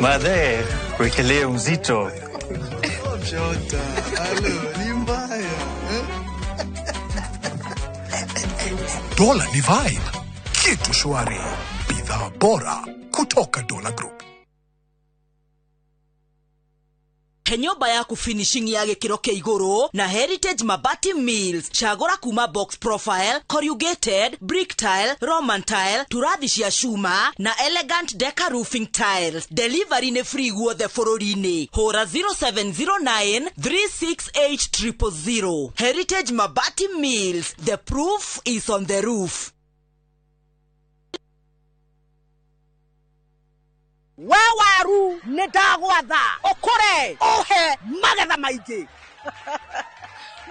Madhe, wekelee uzito. Dola ni vibe, kitu shwari, bidhaa bora kutoka Dola Group. He nyũmba yaku finishing ya gĩkĩro kĩa igũrũ na Heritage Mabati Mills. Cagũra kuma box profile, corrugated, brick tile, Roman tile, turathi cia cuma na elegant deca roofing tiles. Delivery nĩ free guothe bũrũri-inĩ. Hũra 0709 368 000. Heritage Mabati Mills. The proof is on the roof. We waru nĩ ndagwatha ũkũre ũhe magetha maingĩ.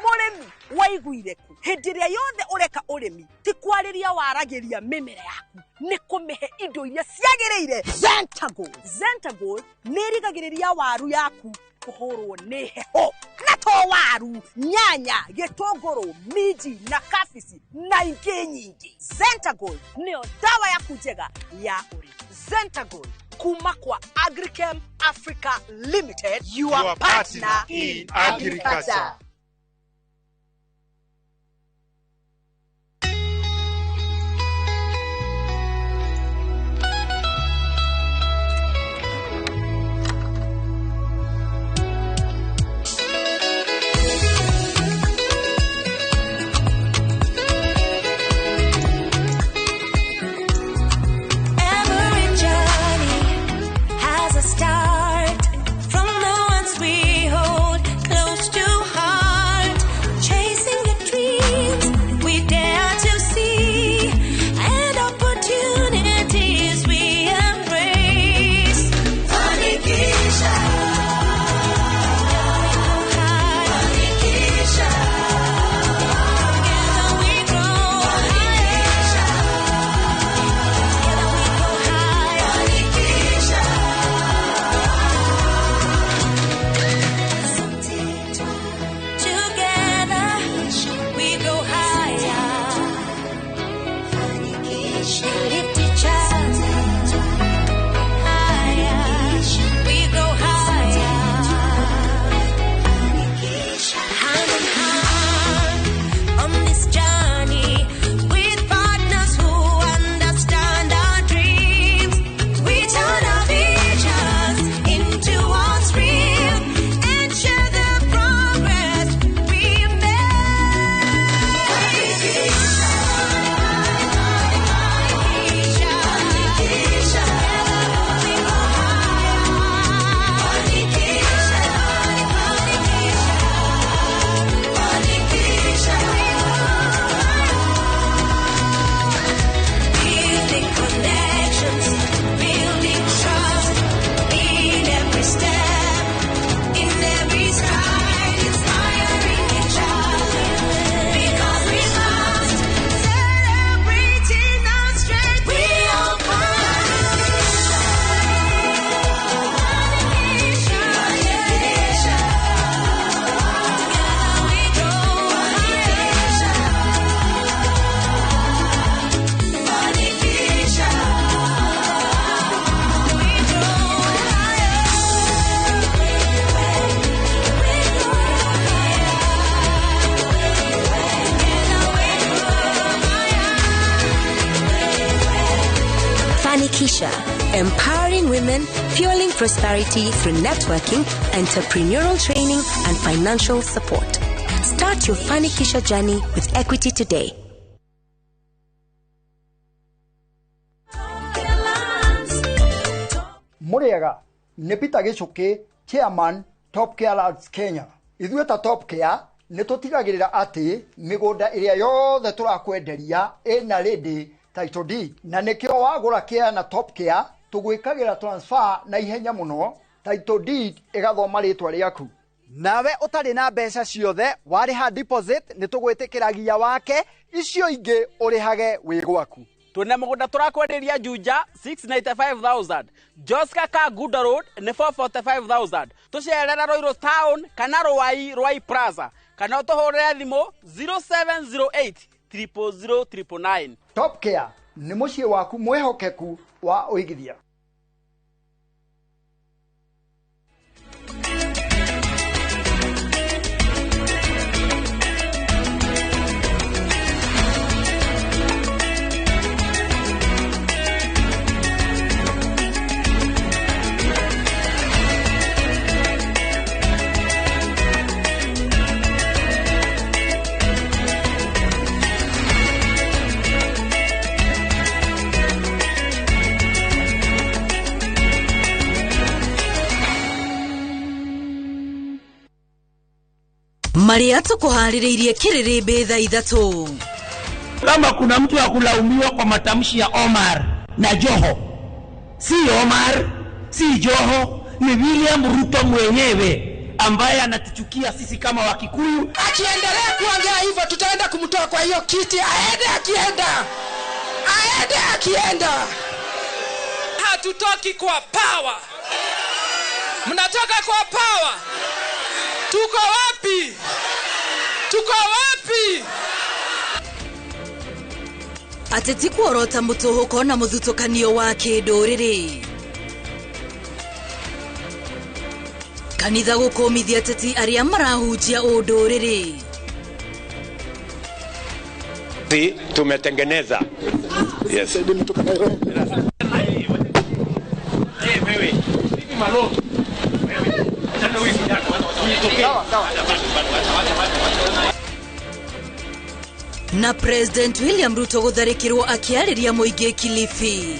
Mũrĩmi waiguire ku hĩndĩ ĩrĩa yothe ũreka ũrĩmi ti kwarĩria waragĩria mĩmera yaku, nĩ kũmĩhe indo iria ciagĩrĩire. Zentagol, Zentagol nĩ ĩrigagĩrĩria waru yaku kũhũrwo nĩ heho, na to waru, nyanya, gĩtũngũrũ, minji na kabici na ingĩ nyingĩ. Zentagol nĩyo dawa yaku njega ya ũrĩmi. Zentagol kuma kwa Agrichem Africa Limited, your partner in agriculture. Start from the ones we hold close to heart, chasing the dreams we dare to see, and opportunities we embrace. Fanikisha, Fanikisha, together we grow. Fanikisha, together we go high. Fanikisha. Together we go higher. Lift each other higher. We go higher. Hand in hand on this journey with partners who understand our dreams. We turn our visions into what's real and share the progress we make. Building connections, building trust in every step, in every stride, inspiring each other because we must celebrating our strength. We are Fanikisha, empowering women, fueling prosperity through networking, entrepreneurial training, and financial support. Start your Fanikisha journey with Equity today. Muriega nĩ Peter Gĩchũkĩ, chairman Top Care Lands Kenya. Ithuĩ ta Top Care nĩ tũtigagĩrĩra atĩ mĩgũnda ĩrĩa yothe tũrakwenderia ĩna ready title deed, na nĩkĩo wagũra care na Top Care tũgwĩkagĩra transfer na ihenya mũno, title deed ĩgathoma rĩtwa rĩaku. Nawe ũtarĩ na mbeca ciothe warĩha deposit nĩ tũgwĩtĩkĩragia wake, icio ingĩ ũrĩhage wĩ gwaku. Twina mugunda turakwenderia Juja 695,000, Joska Kaguda Road ni 445,000, tucerera Ruiru Town kana Ruai Ruai Plaza Kana ũtũhũrĩre thimũ 0708 000 999. Top Care nĩ mũciĩ waku mwĩhokeku wa ũigithia. Marĩa tũkũharĩrĩirie kĩrĩrĩmbĩ thaa 3. Kama kuna mtu wa kulaumiwa kwa matamshi ya Omar na Joho, si Omar, si Joho, ni William Ruto mwenyewe ambaye anatuchukia sisi kama Wakikuyu. Akiendelea kuongea hivyo tutaenda kumtoa kwa hiyo kiti, aende akienda, aende akienda. Hatutoki kwa power. Mnatoka kwa power. Tuko wapi? Tuko wapi? Ateti kuorota mũtũhũko na mũthutũkanio wa kĩndũrĩrĩ. Kanitha gũkũmithia ateti arĩa marahunjia ũndũrĩrĩ. Tumetengeneza. Yes. Na President William Ruto gũtharĩkĩrwo akĩarĩria mũingĩ Kilifi.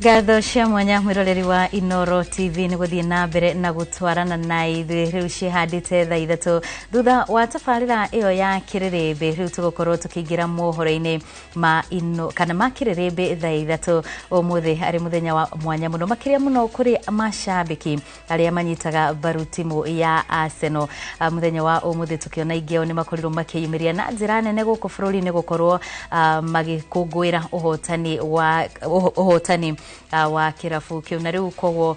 Ngatho cia mwanya mwiroreri wa Inoro TV nĩ gũthiĩ na mbere na gũtwarana na ithuĩ rĩu ciĩhandĩte thaa 3 thutha wa tabarĩra ĩyo ya kĩrĩrĩmbĩ. Rĩu tũgũkorwo tũkĩingĩra mohoro-inĩ ma ino kana ma kĩrĩrĩmbĩ thaa 3 ũmũthĩ arĩ mũthenya wa mwanya mũno makĩria mũno kũrĩ mashabiki arĩa manyitaga mbaru timu ya Arsenal. Mũthenya wa ũmũthĩ tũkĩona aingĩ ao nĩ makorirwo makĩyumĩria na njĩra nene gũkũ bũrũri-inĩ gũkorwo magĩkũngũĩra ũhotani wa kĩrabu kĩu. Na rĩu koguo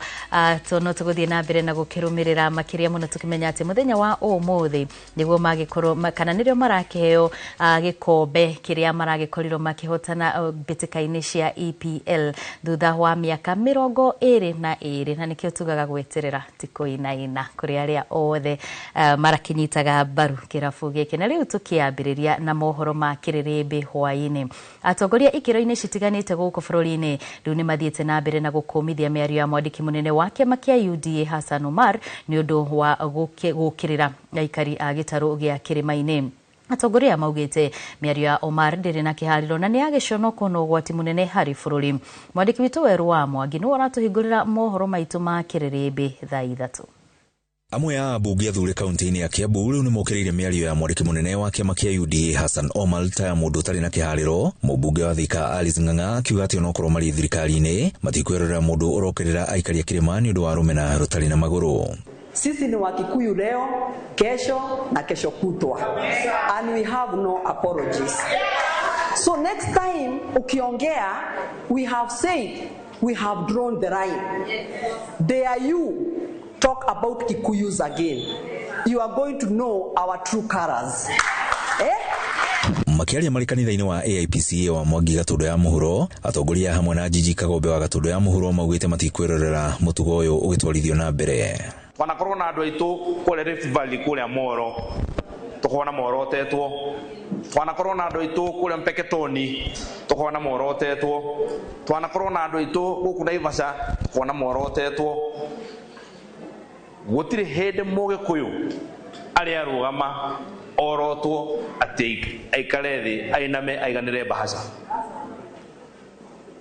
no tũgũthiĩ na mbere na gũkĩrũmĩrĩra makĩria mũno tũkĩmenya atĩ mũthenya wa ũmũthĩ nĩguo magĩkorwo kana nĩrĩo marakĩheo gĩkombe kĩrĩa maragĩkorirwo makĩhotana mbĩtĩka-inĩ cia EPL thutha wa mĩaka 22, na nĩkĩo tugaga gweterera ti kũinaina kũrĩ arĩa othe marakĩnyitaga mbaru kĩrabu gĩkĩ. Na rĩu tũkĩambĩrĩria na mohoro ma kĩrĩrĩmbĩ hwaĩ-inĩ, atongoria ikĩro-inĩ citiganĩte gũkũ bũrũri-inĩ rĩu nĩ mathiĩte na mbere na gũkũmithia mĩario ya mwandĩki mũnene wa kĩama kĩa UDA Hassan Omar nĩ ũndũ wa gũkĩrĩra aikari a gĩtarũ gĩa Kĩrĩma-inĩ. Atongoria maugĩte mĩario ya Omar ndĩrĩ na kĩharĩro na nĩ ya gĩconoko na ũgwati mũnene harĩ bũrũri. Mwandĩki witũ Werũ wa Mwangi nĩwe ũratũhingũrĩra mohoro maitũ ma kĩrĩrĩmbĩ thaa 3. Amwe a ambunge athure kaunti-inĩ ya Kiambu rĩu nĩmokĩrĩire mĩario ya mwandĩki mũnene wa kĩama kĩa UDA Hassan Omar ta ya mũndũ ũtarĩ na kĩharĩro. Mũmbunge wa Thika Alice Ng'ang'a akiuga atĩ onokorwo marĩ thirikari-inĩ matikwĩrorera mũndũ ũrokĩrĩra aikari a kĩrĩma nĩ ũndũ wa rũmena rũtarĩ na magũrũ. Sisi ni Wakikuyu leo, kesho na kesho kutwa, and we have no apologies. So next time ukiongea, we have said, we have drawn the line. Dare you talk about Kikuyus again. You are going to know our true colors. Eh? Makiaria marĩ kanitha-inĩ wa AIPCA wa Mwangi Gatũndũ ya Mũhuro, atongoria hamwe na Jiji Kagombe wa Gatũndũ ya Mũhuro maugĩte matikwĩrorera mũtugo ũyũ ũgĩtwarithio na mbere. Wanakorwo na andũ aitũ kũrĩa Rift Valley kũrĩa Moro tũkona morotetwo, twanakorwo na andũ aitũ kũrĩa Mpeketoni tũkona morotetwo, twanakorwo na andũ aitũ gũkũ Naivasha tũkona morotetwo. Gũtirĩ hĩndĩ mũgĩkũyũ arĩa arũgama orotwo atĩ aikare thĩ ainame aiganĩre mbahaca.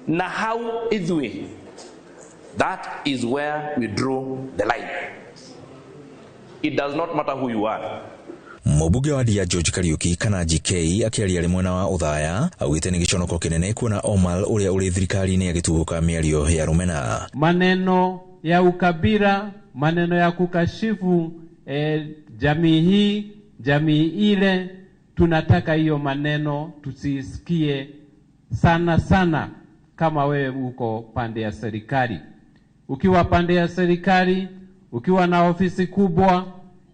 Na hau ithuĩ That is where we draw the line. It does not matter who you are. Mũmbunge wa Ndia George Kariuki kana GK akĩaria arĩ mwena wa Othaya augĩte nĩ gĩconoko kĩnene kuona Omar ũrĩa ũrĩ thirikari-inĩ agĩtuthũka mĩario ya rũmena. Maneno ya ukabila, maneno ya kukashifu jamii hii, jamii ile, tunataka hiyo maneno tusisikie sana sana kama wewe uko pande ya serikali. Ukiwa pande ya serikali, ukiwa na ofisi kubwa,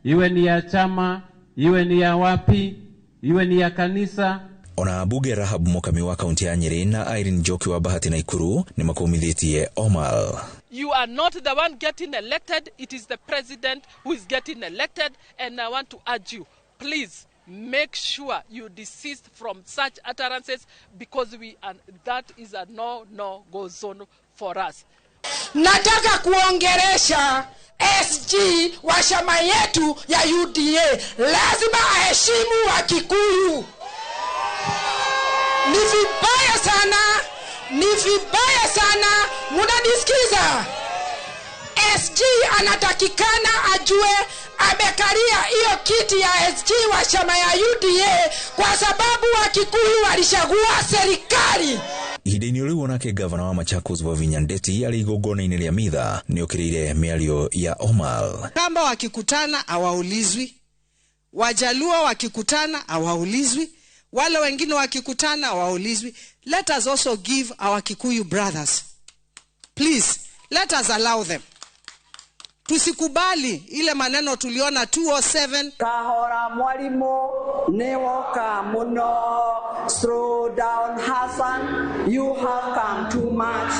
iwe ni ya chama, iwe ni ya wapi, iwe ni ya kanisa. Ona ambunge Rahab Mukami wa kaunti ya Nyeri na Irene Njoki wa Bahati Naikuru nĩ makũmithĩtie Omar. You are not the one getting elected, it is the president who is getting elected, and I want to urge you, please make sure you desist from such utterances, because we are, that is a no-no go zone for us. Nataka kuongeresha SG wa chama yetu ya UDA, lazima aheshimu Wakikuyu. Ni vibaya sana, ni vibaya sana, munanisikiza? SG anatakikana ajue amekalia hiyo kiti ya SG wa chama ya UDA kwa sababu Wakikuyu walichagua serikali. Ihinda-inĩ rĩu onake gavana wa Machakos Wavinya Ndeti arĩ igongona-inĩ rĩa Mitha nĩokĩrĩire mĩario ya Omar. Kamba wakikutana hawaulizwi, Wajaluo wakikutana hawaulizwi, wale wengine wakikutana hawaulizwi. Let us also give our Kikuyu brothers, please let us allow them. Tusikubali ile maneno tuliona 207. Kahora mwalimu ni woka muno. Slow down Hassan, you have come too much.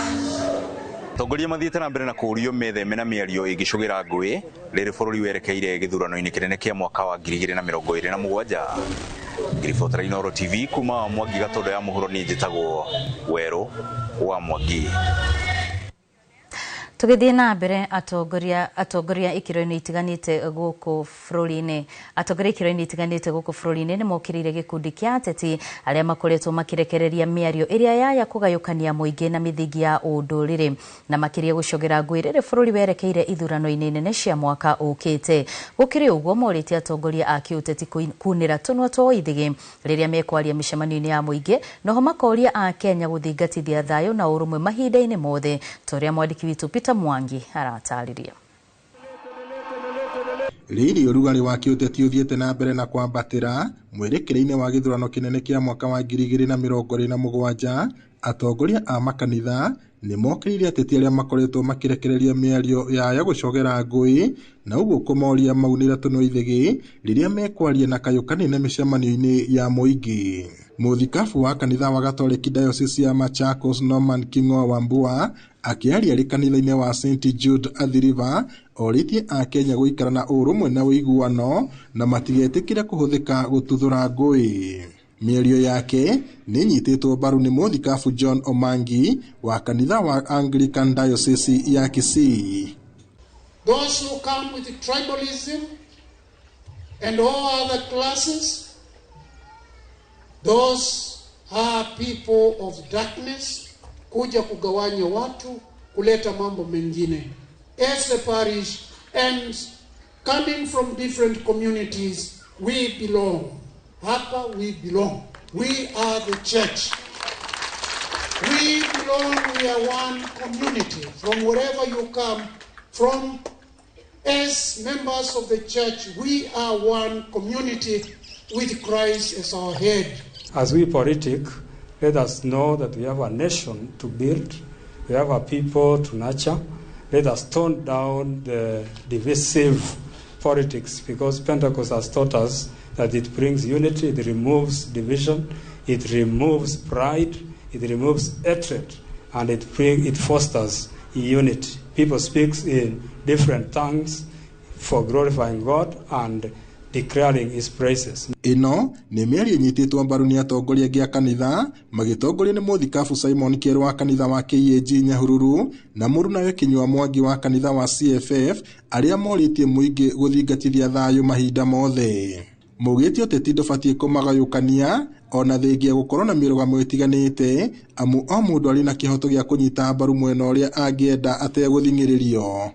Atongoria mathiĩte na mbere na kũũrio metheme na mĩario ĩngĩcũgĩra ngũĩ rĩrĩ bũrũri werekeire gĩthurano-inĩ kĩnene kĩa mwaka wa 2027. Ngiribotera Inooro TV kuma Mwangi Gatondo ya mũhuro, niĩ njĩtagwo Werũ wa Mwangi. Tũgĩthiĩ na mbere, atongoria ikĩro-inĩ itiganĩte gũkũ bũrũri-inĩ atongoria ikĩro-inĩ itiganĩte gũkũ bũrũri-inĩ nĩ mokĩrĩire gĩkundi kĩa ateti arĩa makoretwo makĩrekereria mĩario ĩrĩa yaya kũgayũkania mũingĩ na mĩthingi ya ũndũrĩrĩ na makĩria gũcogera ngũĩ rĩrĩ bũrũri werekeire ithurano-inĩ nene cia mwaka ũkĩte. Gũkĩrĩ ũguo morĩtie atongoria a kĩũteti kunĩra tũnua twa ithĩgĩ rĩrĩa mekwaria mĩcemanio-inĩ ya mũingĩ, noho makoria a Kenya gũthingatithia thayũ na ũrũmwe mahinda-inĩ mothe, ta ũrĩa mwandĩki witũ Peter Mwangi aratarĩria. Rĩrĩ ũrugarĩ wa kĩũteti ũthiĩte na mbere na kwambatĩra mwerekeire-inĩ wa gĩthurano kĩnene kĩa mwaka wa 2027, atongoria a makanitha nĩ mokĩrĩire ateti arĩa makoretwo makĩrekereria mĩario ya gũcogera ngũĩ na ũguo kũmoria maunĩra tũnua ithĩgĩ rĩrĩa mekwaria na kayũ kanene mĩcemanio-inĩ ya mũingĩ. Mũthikabu wa kanitha wa Gatoreki Diocese ya Machakos Norman King'oa Wambua akĩaria arĩ kanitha-inĩ wa St Jude Athi River orĩtie Akenya gũikara na ũrũmwe na ũiguano na matigetĩkĩre kũhũthĩka gũtuthũra ngũĩ. Mĩario yake nĩ ĩnyitĩtwo mbaru nĩ mũthikabu John Omangi wa kanitha wa Anglican Diocese ya Kisii. Those who come with tribalism and all other classes, those are people of darkness, kuja kugawanya watu, kuleta mambo mengine. As a parish and coming from different communities, we belong. Hapa we belong. We are the church. We belong, we are one community. From wherever you come from, as members of the church, we are one community with Christ as our head. As we politic, let us know that we have a nation to build, we have a people to nurture. Let us tone down the divisive politics, because Pentecost has taught us that it brings unity, it removes division, it removes pride, it removes hatred, and it fosters unity. People speak in different tongues for glorifying God and declaring his praises. Ĩno nĩ mĩario ĩnyitĩtwo mbaru nĩ atongoria angĩ a kanitha magĩtongorio nĩ mũthikabu Simon Kĩerũ wa kanitha wa KAG Nyahururu na mũrunawe Kinyua Mwangi wa kanitha wa CFF arĩa morĩtie mũingĩ gũthingatithia thayũ mahinda mothe. Maugĩte ũteti ndũbatiĩ kũmagayũkania ona thengia gũkorwo na mĩrũgamo ĩtiganĩte, amu o mũndũ arĩ na kĩhoto gĩa kũnyita mbaru mwena ũrĩa angĩenda ategũthing'ĩrĩrio.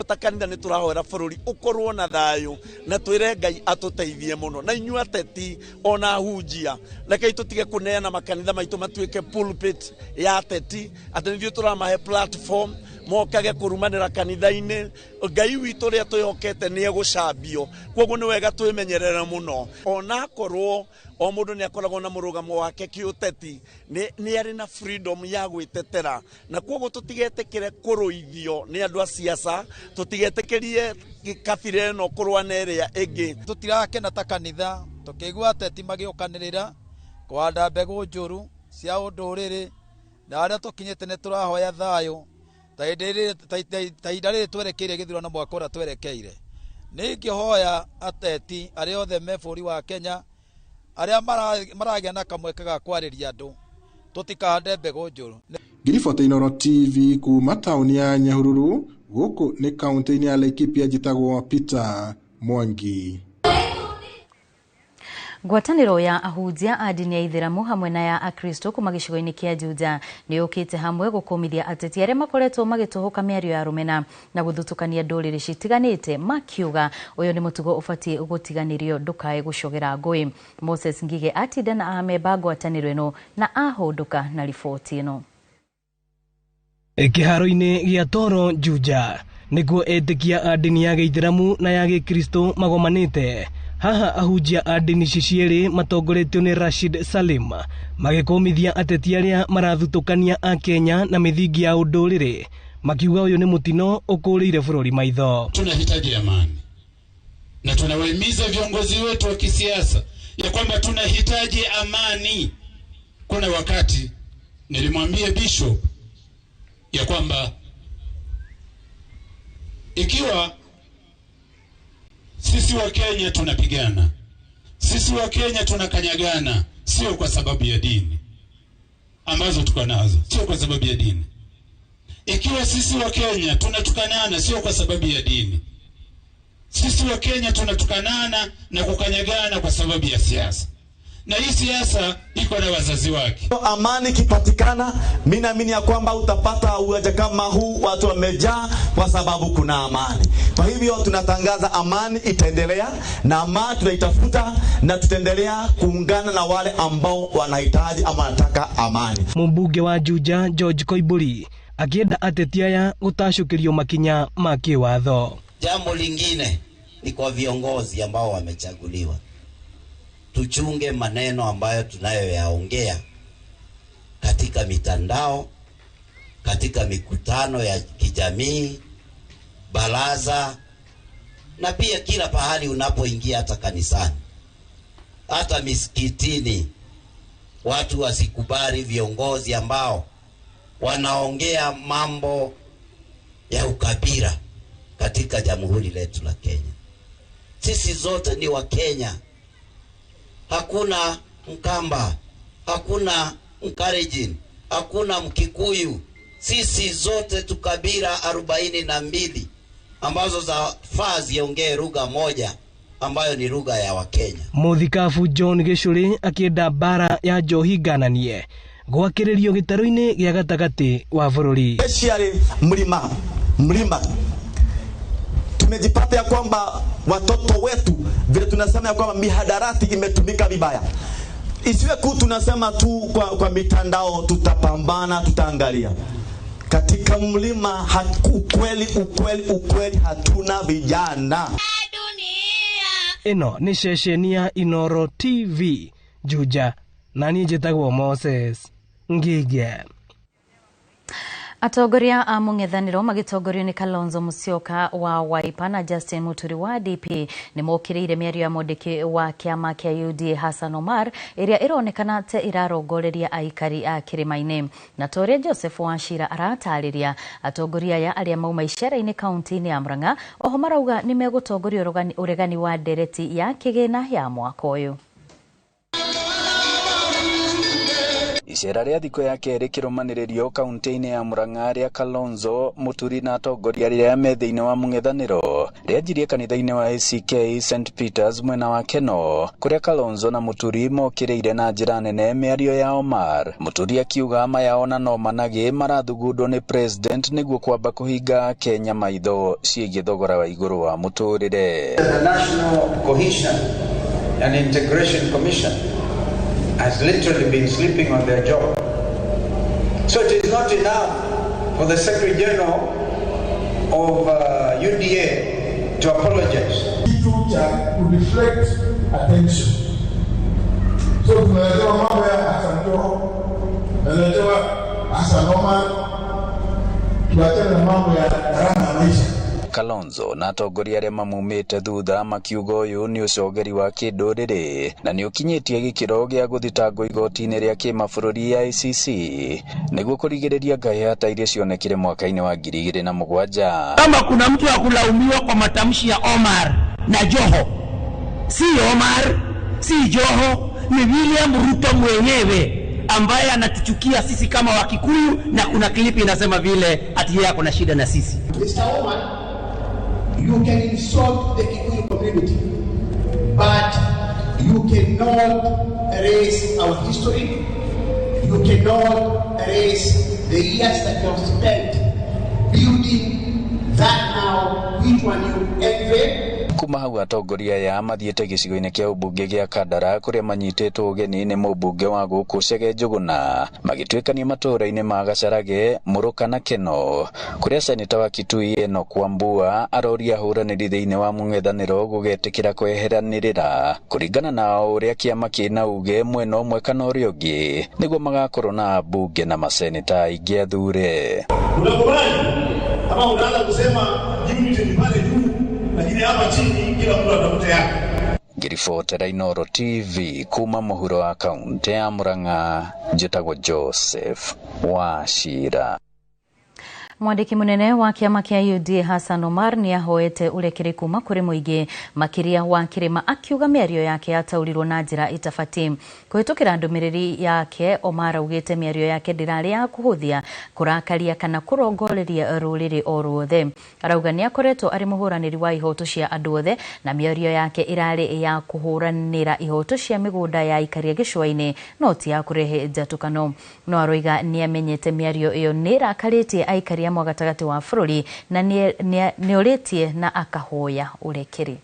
Ta kanitha nĩ tũrahoera bũrũri ũkorwo na thayũ na twĩre Ngai atũteithie mũno, na inyuĩ ateti ona ahunjia, rekei tũtige kũneana makanitha maitũ matuĩke pulpit ya ateti, atĩ nithuĩ tũramahe platform mokage kũrumanĩra kanitha-inĩ. Ngai witũ ũrĩa twĩhokete nĩ egũcambio, kwoguo nĩ wega twĩmenyerere mũno. Onakorwo o mũndũ nĩ akoragwo na mũrũgamo wake kĩũteti, nĩ arĩ na freedom ya gwĩtetera, na kwoguo tũtigetĩkĩre kũrũithio nĩ andũ a siasa, tũtigetĩkĩrie kabira ĩno kũrũa na ĩrĩa ĩngĩ. Tũtirakena ta kanitha tũkĩigua ateti magĩũkanĩrĩra kũhanda mbegũ njũru cia ũndũrĩrĩ, na harĩa tũkinyĩte nĩ tũrahoya thayũ ta ihinda rĩrĩ twerekeire gĩthurano mwaka ũrĩa twerekeire. Nĩ ingĩhoya ateti arĩa othe me bũrũri wa Kenya arĩa maragĩa na kamweke ga kwarĩria andũ, tũtikahande mbegũ njũru. Ngiribota Inooro TV kuma taũni ya Nyahururu, gũkũ nĩ kaũntĩ-inĩ ya Laikipia, njĩtagwo Peter Mwangi. Ngwatanĩro ya ahunjia a ndini ya Ithĩramu hamwe na ya Akristo kuma gĩcigo-inĩ kĩa Juja nĩ yũkĩte hamwe gũkũmithia ateti arĩa makoretwo magĩtũhũka mĩario ya rũmena na gũthutũkania ndũrĩrĩ citiganĩte, makiuga ũyũ nĩ mũtugo ũbatiĩ gũtiganĩrio ndũkae gũcogera ngũĩ. Moses Ngige atinda na amemba ngwatanĩro ĩno na ahũndũka na riboti ĩno. Kĩharo-inĩ gĩa Toro Juja nĩkuo etĩkia a ndini ya Gĩithĩramu na ya Gĩkristo magomanĩte. Haha ahunjia a ndini ici cierĩ matongoretio nĩ Rashid Salim magĩkũmithia ateti arĩa marathutũkania a Kenya na mĩthingi ya ũndũrĩrĩ, makiuga ũyũ nĩ mũtino ũkũrĩire bũrũri maitho. Tunahitaji amani na tunawahimiza viongozi wetu wa kisiasa ya kwamba tunahitaji amani. Kuna wakati nilimwambia Bishop ya kwamba ikiwa sisi wa Kenya tunapigana, sisi wa Kenya tunakanyagana, sio kwa sababu ya dini ambazo tuko nazo, sio kwa sababu ya dini. Ikiwa sisi wa Kenya tunatukanana, sio kwa sababu ya dini. Sisi wa Kenya tunatukanana na kukanyagana kwa sababu ya siasa, na hii siasa iko na wazazi wake. Amani ikipatikana, mimi naamini ya kwamba utapata uwanja kama huu watu wamejaa kwa sababu kuna amani. Kwa hivyo tunatangaza amani itaendelea, na amani tunaitafuta, na tutaendelea kuungana na wale ambao wanahitaji ama wanataka amani. Mbunge wa Juja George Koimburi akienda ateti aya gũtacũkĩrio makinya ma kĩwatho. Jambo lingine ni kwa viongozi ambao wamechaguliwa, tuchunge maneno ambayo tunayoyaongea katika mitandao, katika mikutano ya kijamii, baraza, na pia kila pahali unapoingia, hata kanisani, hata misikitini. Watu wasikubali viongozi ambao wanaongea mambo ya ukabila katika jamhuri letu la Kenya. Sisi zote ni wa Kenya. Hakuna Mkamba, hakuna Mkalenjin, hakuna Mkikuyu. Sisi zote tukabila 42 ambazo zafaa ziongee lugha moja ambayo ni lugha ya Wakenya. Mũthikabu John Gĩcũrĩ akĩenda mbara ya njohi ngananie gwakĩrĩrio gĩtarũ-inĩ gĩa gatagatĩ wa bũrũri. Especially mlima tumejipata ya kwamba watoto wetu vile tunasema ya kwamba mihadarati imetumika vibaya. Isiwe ku tunasema tu kwa mitandao, tutapambana, tutaangalia. Katika mlima ukweli hatuna vijana. Ĩno nĩ ceceni ya Inooro TV Juja, na niĩ njĩtagwo Moses Ngige. Atongoria a mũng'ethanĩro magĩtongorio nĩ Kalonzo Musyoka wa Wiper na Justin Muturi wa DP nĩ mokĩrĩire mĩario ya mwandĩki wa kĩama kĩa UDA Hassan Omar ĩrĩa ĩronekana ta ĩrarongoreria aikari a kĩrĩma-inĩ. Na ta ũrĩa Joseph Wachira aratarĩria, atongoria aya arĩa mauma icera-inĩ kaunti-inĩ ya Murang'a oho marauga nĩ megũtongoria ũregani wa ndereti ya kĩgĩna ya mwaka ũyũ. Icera rĩa thikũ ya kerĩ kĩrũmanĩrĩrio kaunti-inĩ ya Murang'a rĩa Kalonzo Muturi na atongoria arĩa me thĩinĩ wa mũng'ethanĩro rĩanjirie kanitha-inĩ wa ACK St Peters mwena wa Keno, kũrĩa Kalonzo na Muturi mokĩrĩire na njĩra nene mĩario ya Omar. Muturi akiuga maya ona no managĩ marathugundwo nĩ president nĩguo kwamba kũhinga Kenya maitho ciĩgiĩ thogora wa igũrũ wa mũtũrĩre. The National Cohesion and Integration Commission has literally been sleeping on their job. So it is not enough for the Secretary General of UDA to apologize. Kitu cha kudeflect attention. So tunaletewa mambo ya Hassan Joho, tunaletewa Hassan Omar, tuachane na mambo ya gharama ya maisha. Kalonzo na atongoria arĩa mamumĩte thutha makiuga ũyũ nĩ ũcogeri wa kĩndũrĩrĩ na nĩ ũkinyĩtie gĩkĩro gĩa gũthitangwo igoti-inĩ rĩa kĩmabũrũri ICC nĩguo kũrigĩrĩria ngahĩha ta iria cionekire mwaka-inĩ wa 2007. Kama kuna mtu wa kulaumiwa kwa matamshi ya Omar na Joho, si Omar, si Joho, ni William Ruto mwenyewe ambaye anatuchukia sisi kama Wakikuyu, na kuna klipi inasema vile ati yeye ako na shida na sisi. Mr. Omar, you can insult the Kikuyu community, but you cannot erase our history. You cannot erase the years that you have spent building that now, which one you envy. Kuma hau atongoria aya mathiĩte gĩcigo-inĩ kĩa ũmbunge gĩa Kandara kũrĩa manyitĩtwo ũgeni nĩ mũmbunge wa gũkũ Chege Njũgũna, magĩtuĩkania matũũra-inĩ ma Gacarage, Mũrũka na Keno, kũrĩa seneta wa Kitui Enoch Wambua aroria ahũranĩri thĩinĩ wa mũng'ethanĩro gũgetĩkĩra kweheranĩrĩra kũringana na ũrĩa kĩama kĩna uge mwena ũmwe kana ũrĩa ũngĩ nĩguo magakorwo na ambunge na maseneta aingĩ athure. Unakubali kama unaanza kusema unity ni pale juu, lakini hapa chini kila mtu atafuta yake. Ngiribotera Inooro TV kuma mũhuro wa kaunti ya Murang'a, njĩtagwo Joseph Wachira. Mwandĩki mũnene wa kĩama kĩa UDA Hassan Omar nĩ ahoete ũrekeri kuma kũrĩ mũingĩ makĩria wa kĩrĩma, akiuga mĩario yake yataũrirwo na njĩra ĩtabatiĩ. Kũhĩtũkĩra ndũmĩrĩri yake, Omar augĩte mĩario yake ndĩrarĩ ya kũhũthia, kũrakaria kana kũrongoreria rũrĩrĩ o ruothe. Arauga nĩ akoretwo arĩ mũhũranĩri wa ihoto cia andũ othe na mĩario yake ĩrarĩ ya kũhũranĩra ihoto cia mĩgũnda ya aikaria gĩcũa-inĩ no ti ya kũrehe njatũkano. No aroiga nĩ amenyete mĩario ĩyo nĩ ĩrakarĩtie aikaria mwa gatagatĩ wa bũrũri na nĩorĩtie na akahoya ũrekeri.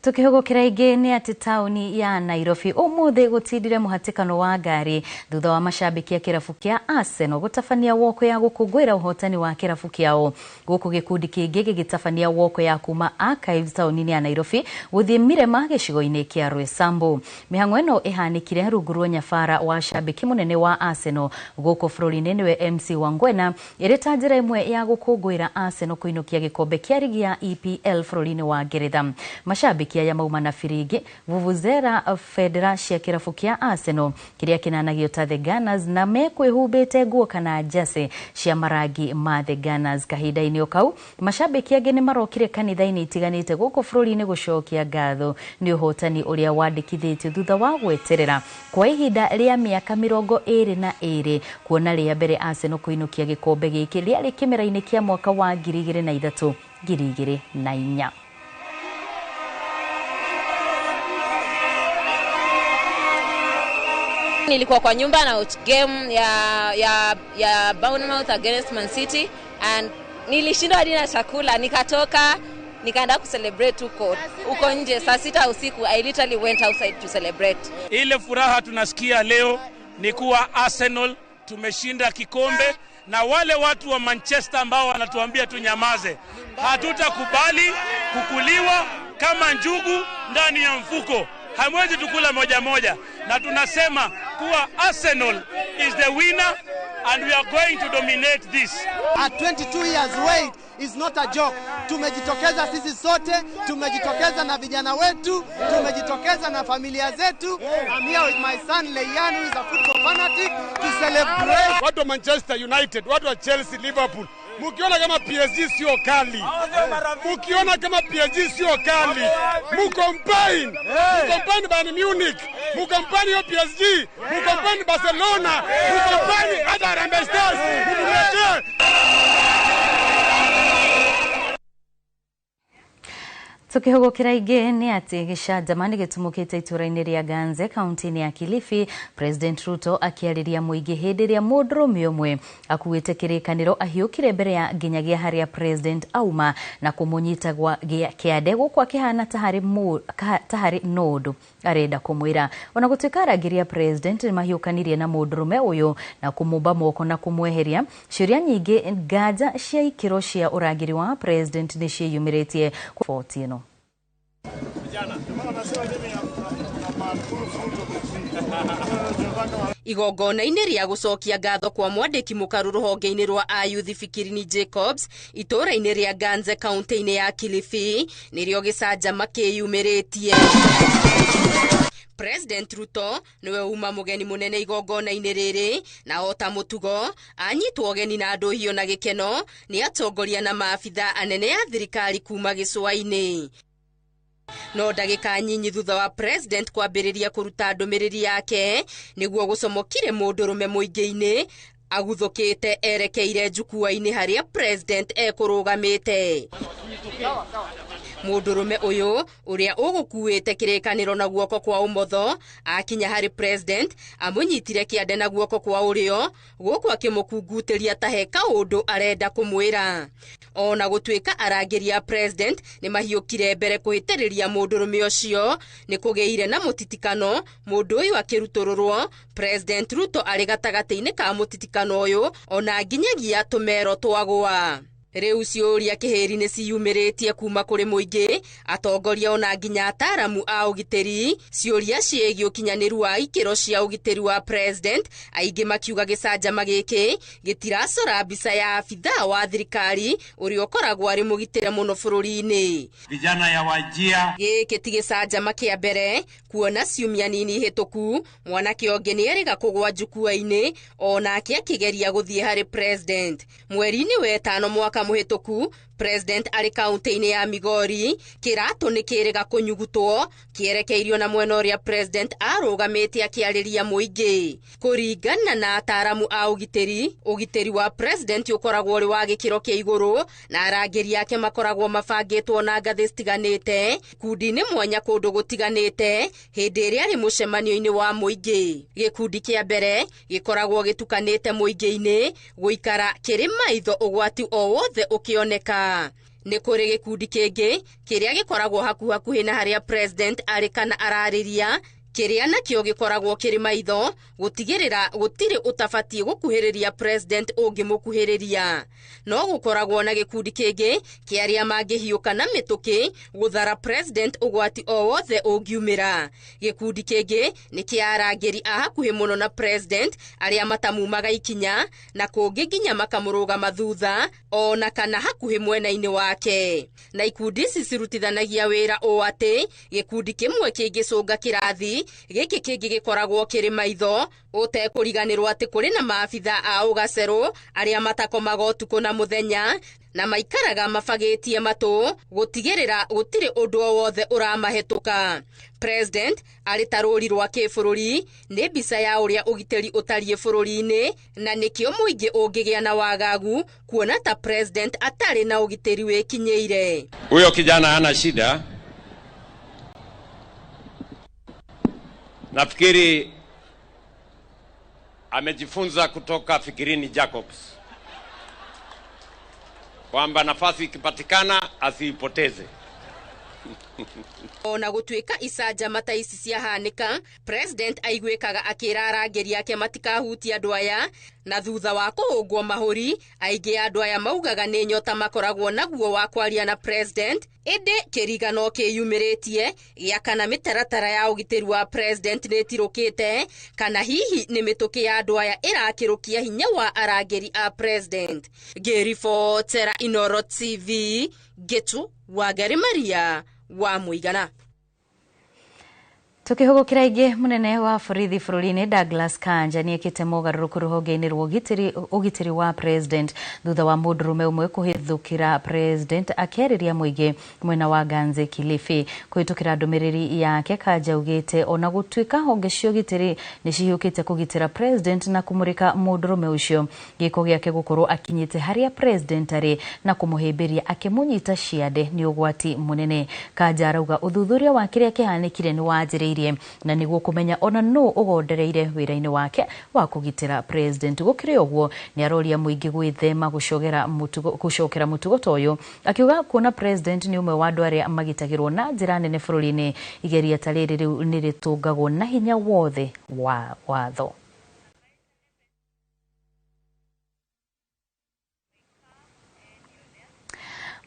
Tukihugukira ingi ni ati tauni ya Nairobi umuthi gutindire muhatikano wa ngari thutha wa mashabiki a kirabu kia Arsenal gutafania woko ya gukungwira uhotani wa kirabu kiao. Guku gikundi kingi gigitabania woko ya kuma Archives tauni ya Nairobi guthie Mirema gicigo-ini kia Roysambu. Mihango ino ihanikire rungu rwa nyabara wa shabiki munene wa Arsenal guku bũrũri-inĩ niwe MC Wangwena, iri ta njira imwe ya gukungwira Arsenal kuinukia gikombe kia rigi ya EPL bũrũri-inĩ wa Ngeretha. Mashabiki ya mauma na firingi vuvuzera federa cia kirabu kia Arsenal kiria kinanagio ta The Gunners na mekwihumbite nguo kana njase cia marangi ma The Gunners. Kahinda-inĩ o kau mashabiki angĩ nĩmarokire kanitha-inĩ itiganĩte gũkũ bũrũri-inĩ gũcokia ngatho nĩ ũhotani ũrĩa wandĩkithĩtio thutha wa gweterera kwa ihinda rĩa mĩaka 22 kuona rĩa mbere Arsenal kũinũkia gĩkombe gĩkĩ rĩarĩ kĩmera-inĩ kĩa mwaka wa 2003 2004. Nilikuwa kwa nyumba na watch game ya Bournemouth against Man City and nilishindwa hadi na chakula, nikatoka nikaenda kucelebrate huko nje saa 6 usiku. I literally went outside to celebrate. Ile furaha tunasikia leo ni kuwa Arsenal tumeshinda kikombe, na wale watu wa Manchester ambao wanatuambia tunyamaze, hatutakubali kukuliwa kama njugu ndani ya mfuko. Hamwezi tukula moja moja, na tunasema kuwa Arsenal is the winner and we are going to dominate this. At 22 years wait is not a joke. Tumejitokeza sisi sote, tumejitokeza na vijana wetu, tumejitokeza na familia zetu. I'm here with my son Leyan, who is a football fanatic, to celebrate. Watu wa Manchester United, watu wa Chelsea, Liverpool, mukiona kama PSG sio kali, mukiona kama PSG sio kali, mukompain, mukompain Bayern Munich, mukompain hiyo PSG, mukompain Barcelona, mukompain hata Harambee Stars, mumuletee. Tukihugukira ingi ni ati gicanjama ni gitumukite itura-ini ria Ganze kaunti-ini ya Kilifi. President Ruto akiariria muingi hindi ria mundurume umwe akuite kirikaniro ahiukire mbere ya nginyagia haria President auma na kumunyita gwa kiande guku akihana ta hari nundu arenda kumwira. Ona gutuika arangĩri President nimahiukanirie na mundurume uyu na kumumba moko na kumweheria. Ciuria nyingi nganja cia ikiro cia urangĩri wa President ni ciĩyumĩrĩtie 14. Igongona-inĩ rĩa gũcokia ngatho kwa mwandĩki mũkaru rũhonge-inĩ rwa Ayuthi Fikirini Jacobs itũũra-inĩ rĩa Ganze kaunti-inĩ ya Kilifi nĩrĩo gĩcanjama kĩyumĩrĩtie. President Ruto niwe uma mugeni munene igongona-inĩ rĩrĩ na ota mũtugo anyitwo ũgeni na ndũhio na gĩkeno nĩ atongoria na maabitha anene a thirikari kuma gĩcũa-inĩ. No ndagĩka nyinyi thutha wa President kwambĩrĩria kũruta ndũmĩrĩri yake nĩguo gũcomokire mũndũrũme mũingĩ-inĩ aguthũkĩte erekeire njukua-inĩ harĩa President ekũrũgamĩte. Mũndũrũme ũyũ ũrĩa ũgũkuĩte kĩrĩkanĩro na guoko kwa ũmotho akinya harĩ President amũnyitire kĩande na guoko kwa ũrĩo gũkũ akĩmũkungutĩria ta he kaũndũ arenda kũmwĩra. Ona gũtuĩka arangĩri a President nĩmahiũkire mbere kũhĩtĩrĩria mũndũrũme ũcio nĩ kũgĩire na mũtitikano mũndũ ũyũ akĩrutũrũrwo. President Ruto arĩ gatagatĩ-inĩ ka mũtitikano ũyũ ona nginyagia tũmero twagũa. Rĩu ciũria kĩhĩri nĩ ciyumĩrĩtie kuma kũrĩ mũingĩ atongoria ona nginya ataaramu a ũgitĩri. Ciũria ciĩgiĩ ũkinyanĩru wa ikĩro cia ũgitĩri wa President aingĩ makiuga gĩcanjama gĩkĩ gĩtiracora mbica ya abithaa wa thirikari ũrĩa ũkoragwo arĩ mũgitĩre mũno bũrũri-inĩ. Vijana ya Wajia. Gĩkĩ ti gĩcanjama kĩa mbere kuona ciumia nini hĩtũku mwanake ũngĩ nĩerĩga kũgwa njukua-inĩ onake akĩgeria gũthiĩ harĩ President. Mweri-inĩ wetano mwaka mũhĩtũku President arĩ kaunti-inĩ ya Migori kĩratũ nĩ kĩrĩga kũnyugutwo kĩerekeirio na mwena ũrĩa President arũgamĩte akĩarĩria mũingĩ. Kũringana na ataaramu a ũgitĩri, ũgitĩri wa President ũkoragwo ũrĩ wa gĩkĩro kĩa igũrũ na arangĩri ake makoragwo mabangĩtwo na ngathĩ citiganĩte ikundi-inĩ mwanya kũndũ gũtiganĩte hĩndĩ ĩrĩa arĩ mũcemanio-inĩ wa mũingĩ. Gĩkundi kĩa mbere gĩkoragwo gĩtukanĩte mũingĩ-inĩ gũikara kĩrĩ maitho ũgwati o wothe ũkĩoneka. Nĩ kũrĩ gĩkundi kĩngĩ kĩrĩa gĩkoragwo hakuhakuhĩ na harĩa President arĩ kana ararĩria kĩrĩa nakĩo gĩkoragwo kĩrĩ maitho gũtigĩrĩra gũtirĩ ũtabatiĩ gũkuhĩrĩria President ũngĩmũkuhĩrĩria. No gũkoragwo na gĩkundi kĩngĩ kĩa arĩa mangĩhiũka na mĩtũkĩ gũthara President ũgwati o wothe ũngiumĩra. Gĩkundi kĩngĩ nĩ kĩa arangĩri a hakuhĩ mũno na President arĩa matamumaga ikinya na kũngĩ nginya makamũrũgama thutha ona kana hakuhĩ mwena-inĩ wake. Na ikundi ici cirutithanagia wĩra ũũ atĩ gĩkundi kĩmwe kĩngĩcũnga kĩrathi gĩkĩ kĩngĩ gĩkoragwo kĩrĩ maitho ũtekũriganĩrwo atĩ kũrĩ na maabitha a ũgacerũ arĩa matakomaga ũtukũ na mũthenya na maikaraga mabagĩtie matũ gũtigĩrĩra gũtirĩ ũndũ o wothe ũramahĩtũka. President arĩ ta rũri rwa kĩbũrũri nĩ mbica ya ũrĩa ũgitĩri ũtariĩ bũrũri-inĩ na nĩkĩo mũingĩ ũngĩgĩa na wagagu kuona ta President atarĩ na ũgitĩri wĩkinyĩire. Huyo kijana hana shida. Nafikiri amejifunza kutoka Fikirini Jacobs kwamba nafasi ikipatikana asiipoteze. Ona gũtuĩka icanjama ta ici ciahanĩka, president aiguĩkaga akĩra arangĩri ake matikahutie andũ aya, na thutha wa kũhũngwo mahũri, aingĩ a andũ aya maugaga nĩ nyota makoragwo naguo wa kwaria na president, ĩndĩ kĩrigano kĩyumĩrĩtie gĩa kana mĩtaratara ya ũgitĩri wa president nĩ ĩtirũkĩte, kana hihi nĩ mĩtũkĩ ya andũ aya ĩrakĩrũkia hinya wa arangĩri a president. Ngĩribotera Inooro TV, Ngĩtu Wangari Maria wa Mũigana. Tukihugukira ingi, munene wa borithi bũrũri-inĩ Douglas Kanja nĩekĩte mogarũrũku rũhonge-inĩ rwa ũgitĩri wa president thutha wa mũndũrũme ũmwe kũhithũkĩra president akĩarĩria mũingĩ mwena wa Ganze Kilifi. Kũhĩtũkĩra ndũmĩrĩri yake, Kanja augĩte ona gũtuĩka honge cia ũgitĩri nĩcihiũkĩte kũgitĩra president na kũmũrĩka mũndũrũme ũcio, gĩko gĩake gũkorwo akinyĩte harĩa president arĩ na kũmũhĩmbĩria akĩmũnyita ciande nĩ ũgwati mũnene. Kanja arauga ũthuthuria wa kĩrĩa kĩhanĩkire nĩ wanjĩrĩirie na nĩguo kũmenya ona nũ ũgondereire wĩra-inĩ wake wa kũgitĩra president. Gũkĩrĩ ũguo, nĩ aroria mũingĩ gwĩthema gũcokera mũtugo ta ũyũ, akiuga kuona president nĩ ũmwe wa andũ arĩa magitagĩrwo na njĩra nene bũrũri-inĩ, igeria ta rĩrĩ rĩu nĩ rĩtũngagwo na hinya wothe wa watho.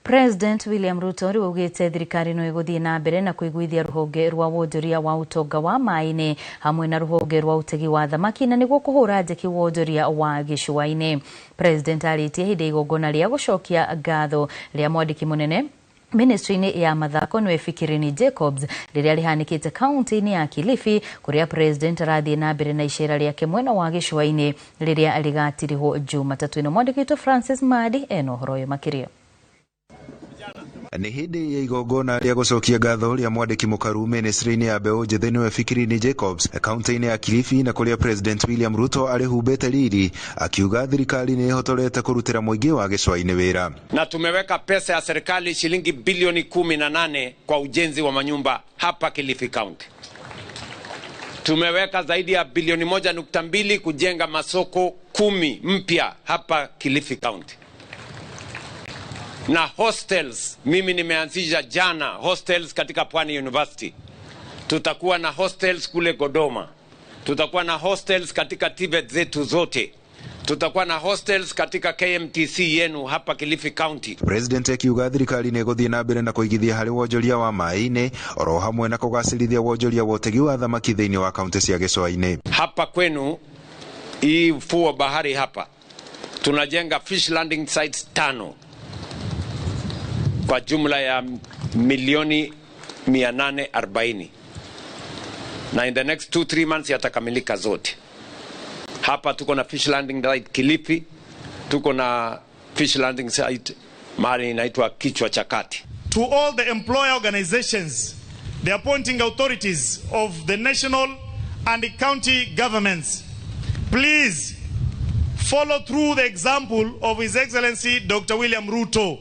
President William Ruto rĩu augĩte thirikari no ĩgũthiĩ na mbere na kũiguithia rũhonge rwa wonjoria wa ũtonga wa maĩ-inĩ hamwe na rũhonge rwa ũtegi wa thamaki na nĩguo kũhũra njeki wonjoria wa gĩcũa-inĩ. President arĩtie hĩndĩ ya igongona rĩa gũcokia ngatho rĩa mwandĩki mũnene ministry-inĩ ya mathako nĩwe Fikirini Jacobs rĩrĩa rĩhanĩkĩte kaunti-inĩ ya Kilifi, kũrĩa president arathiĩ na mbere na icera rĩake mwena wa gĩcũa-inĩ rĩrĩa rĩgatirihwo Jumatatũ ĩno. Mwandĩki witũ Francis Madi ena ũhoro ũyũ makĩria. Nĩ hĩndĩ ya igongona rĩa gũcokia ngatho rĩa mwandĩki mũkaru ministry-inĩ ya mbeũ njĩthĩ nĩwe Fikirini Jacobs kaunti-inĩ ya Kilifi, na kũrĩa President William Ruto arĩhumbĩte riri, akiuga thirikari nĩ ĩhotorete kũrutĩra mũingĩ wa gĩcũa-inĩ wĩra. Na tumeweka pesa ya serikali shilingi bilioni 18 kwa ujenzi wa manyumba hapa Kilifi County. Tumeweka zaidi ya bilioni 1.2 kujenga masoko 10 mpya hapa Kilifi County. Na hostels, mimi nimeanzisha jana hostels katika Pwani University. Tutakuwa na hostels kule Godoma. Tutakuwa na hostels katika TVET zetu zote. Tutakuwa na hostels katika KMTC yenu hapa Kilifi County. President akiuga thirikari nĩ ĩgũthiĩ na mbere na kũigithia harĩ wonjoria wa maĩ-inĩ oro hamwe na kũgacĩrithia wonjoria wa ũtegi wa thamaki thĩinĩ wa kaunti cia gĩcũa-inĩ. Hapa kwenu hii ufuo bahari hapa tunajenga fish landing sites 5 kwa jumla ya milioni 840, na in the next 2-3 months yatakamilika zote. Hapa tuko na fish landing site Kilifi, tuko na fish landing site mahali inaitwa Kichwa cha Kati. To all the employer organizations, the appointing authorities of the national and the county governments, please follow through the example of His Excellency Dr. William Ruto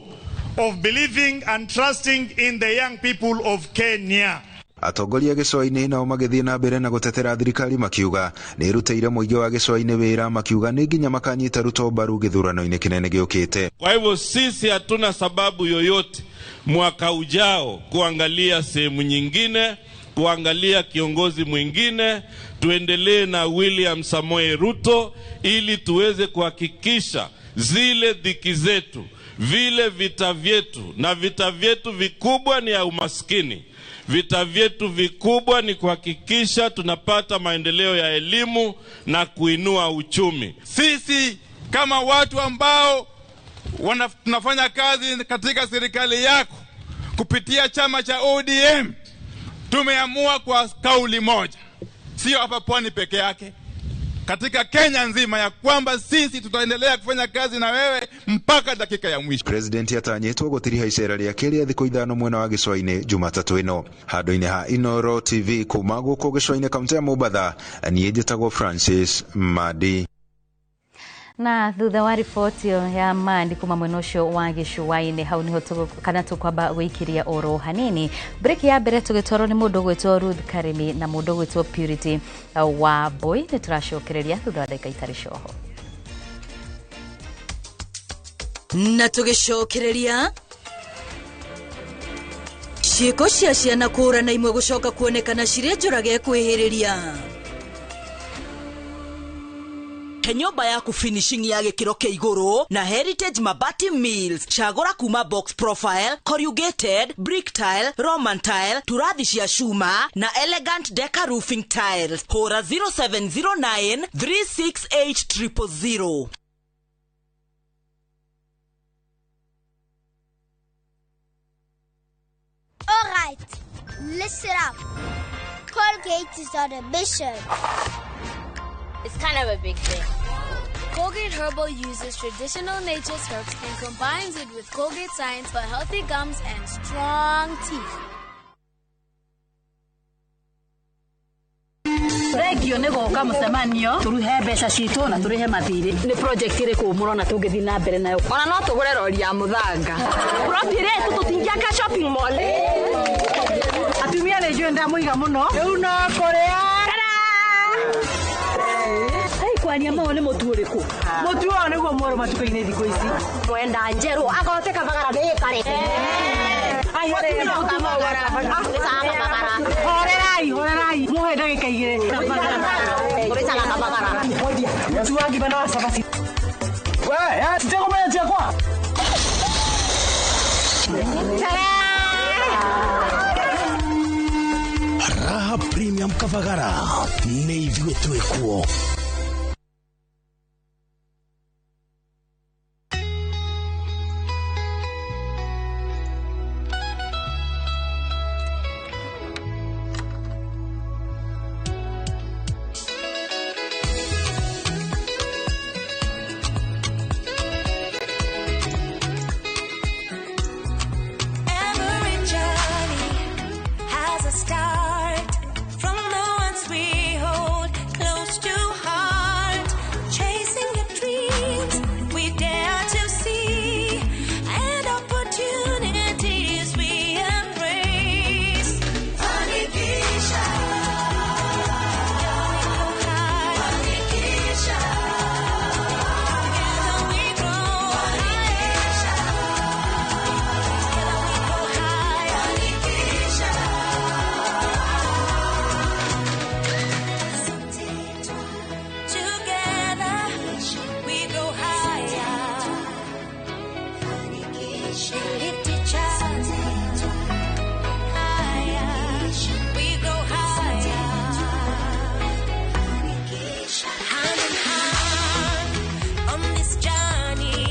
of believing and trusting in the young people of Kenya. Atongoria gĩcũa-inĩ nao magĩthiĩ na mbere na gũtetera thirikari makiuga nĩ ĩrutĩire mũingĩ wa gĩcũa-inĩ wĩra, makiuga nĩ nginya makanyita Ruto mbaru gĩthurano-inĩ kĩnene gĩũkĩte. Kwa hivyo sisi hatuna sababu yoyote mwaka ujao kuangalia sehemu nyingine, kuangalia kiongozi mwingine. Tuendelee na William Samoei Ruto ili tuweze kuhakikisha zile dhiki zetu, vile vita vyetu, na vita vyetu vikubwa ni ya umaskini. Vita vyetu vikubwa ni kuhakikisha tunapata maendeleo ya elimu na kuinua uchumi. Sisi kama watu ambao tunafanya kazi katika serikali yako kupitia chama cha ODM, tumeamua kwa kauli moja, sio hapa Pwani peke yake, katika Kenya nzima, ya kwamba sisi tutaendelea kufanya kazi na wewe mpaka dakika ya mwisho. President atanyĩtwo gũtiriha icera rĩake rĩa thikũ 5 mwena wa gĩcũa-inĩ Jumatatũ ĩno. Handũ-inĩ ha Inooro TV kuma gũkũ gĩcũa-inĩ kaunti ya Mombatha, niĩ njĩtagwo Francis Madi. Na thutha wa riboti ya Mandi kuma mwena ũcio wa gĩcũa-inĩ, hau niho kana tũkwamba gũikĩria oro hanini break ya mbere tũgĩtwarwo nĩ mũndũ ũgwĩtwo Ruth Karimi na mũndũ ũgwĩtwo Purity wa Boy. Nĩ tũracokereria thutha wa ndagĩka itarĩ coho. Na tũgĩcokereria Ciĩko cia ciana kũũra na imwe gũcoka kuonekana cirĩ njũrage kwĩhĩrĩria. He nyũmba yaku finishing ya gĩkĩro kĩa igũrũ na Heritage Mabati Mills. Cagũra kuma box profile, corrugated, brick tile, Roman tile, turathi cia cuma na elegant deca roofing tiles. Hũra 0709 368 000. All right, listen up. Colgate is on a mission. It's kind of a big thing. Colgate Herbal uses traditional nature's herbs and combines it with Colgate science for healthy gums and strong teeth. Thengio nĩ gũka mũcemanio tũruhe mbeca citũ na tũrĩhe mathirĩ. Nĩ project ĩrĩkũ mũrona tũngĩthiĩ na mbere nayo? Ona no tũgũre rori ya mũthanga. Plot ĩrĩa ĩtũ tũtingĩaka shopping mall. Atumia nĩ njũĩ ndamũiga mũno. Rĩu no kũrĩa. Kwaria mao nĩ mũtu ũrĩkũ? Mũtu ũyũ nĩguo mwerũ matukũ-inĩ thikũ ici. Mwenda njerũ agote kabagara nĩ kare. Horerai, horerai. Muhe ndagĩka igĩrĩ. Mũtu wa ngima na wa cabaci. We, titegũmenya ciakwa. Raha Premium Kavagara nĩ ithuĩ twĩ kuo. Every journey has a start from the ones we hold close to heart. Chasing the dreams we dare to see and opportunities we embrace. Fanikisha, Fanikisha, together we grow. Fanikisha. Together we go higher. We lift each other higher. We go higher. Hand in hand on this journey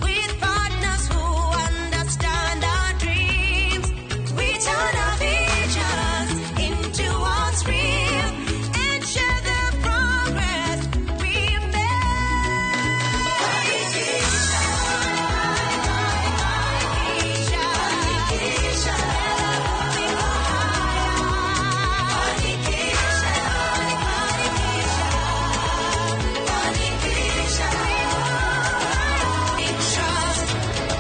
with partners who understand our dreams. We turn our visions into what's real and share the progress we make. Trust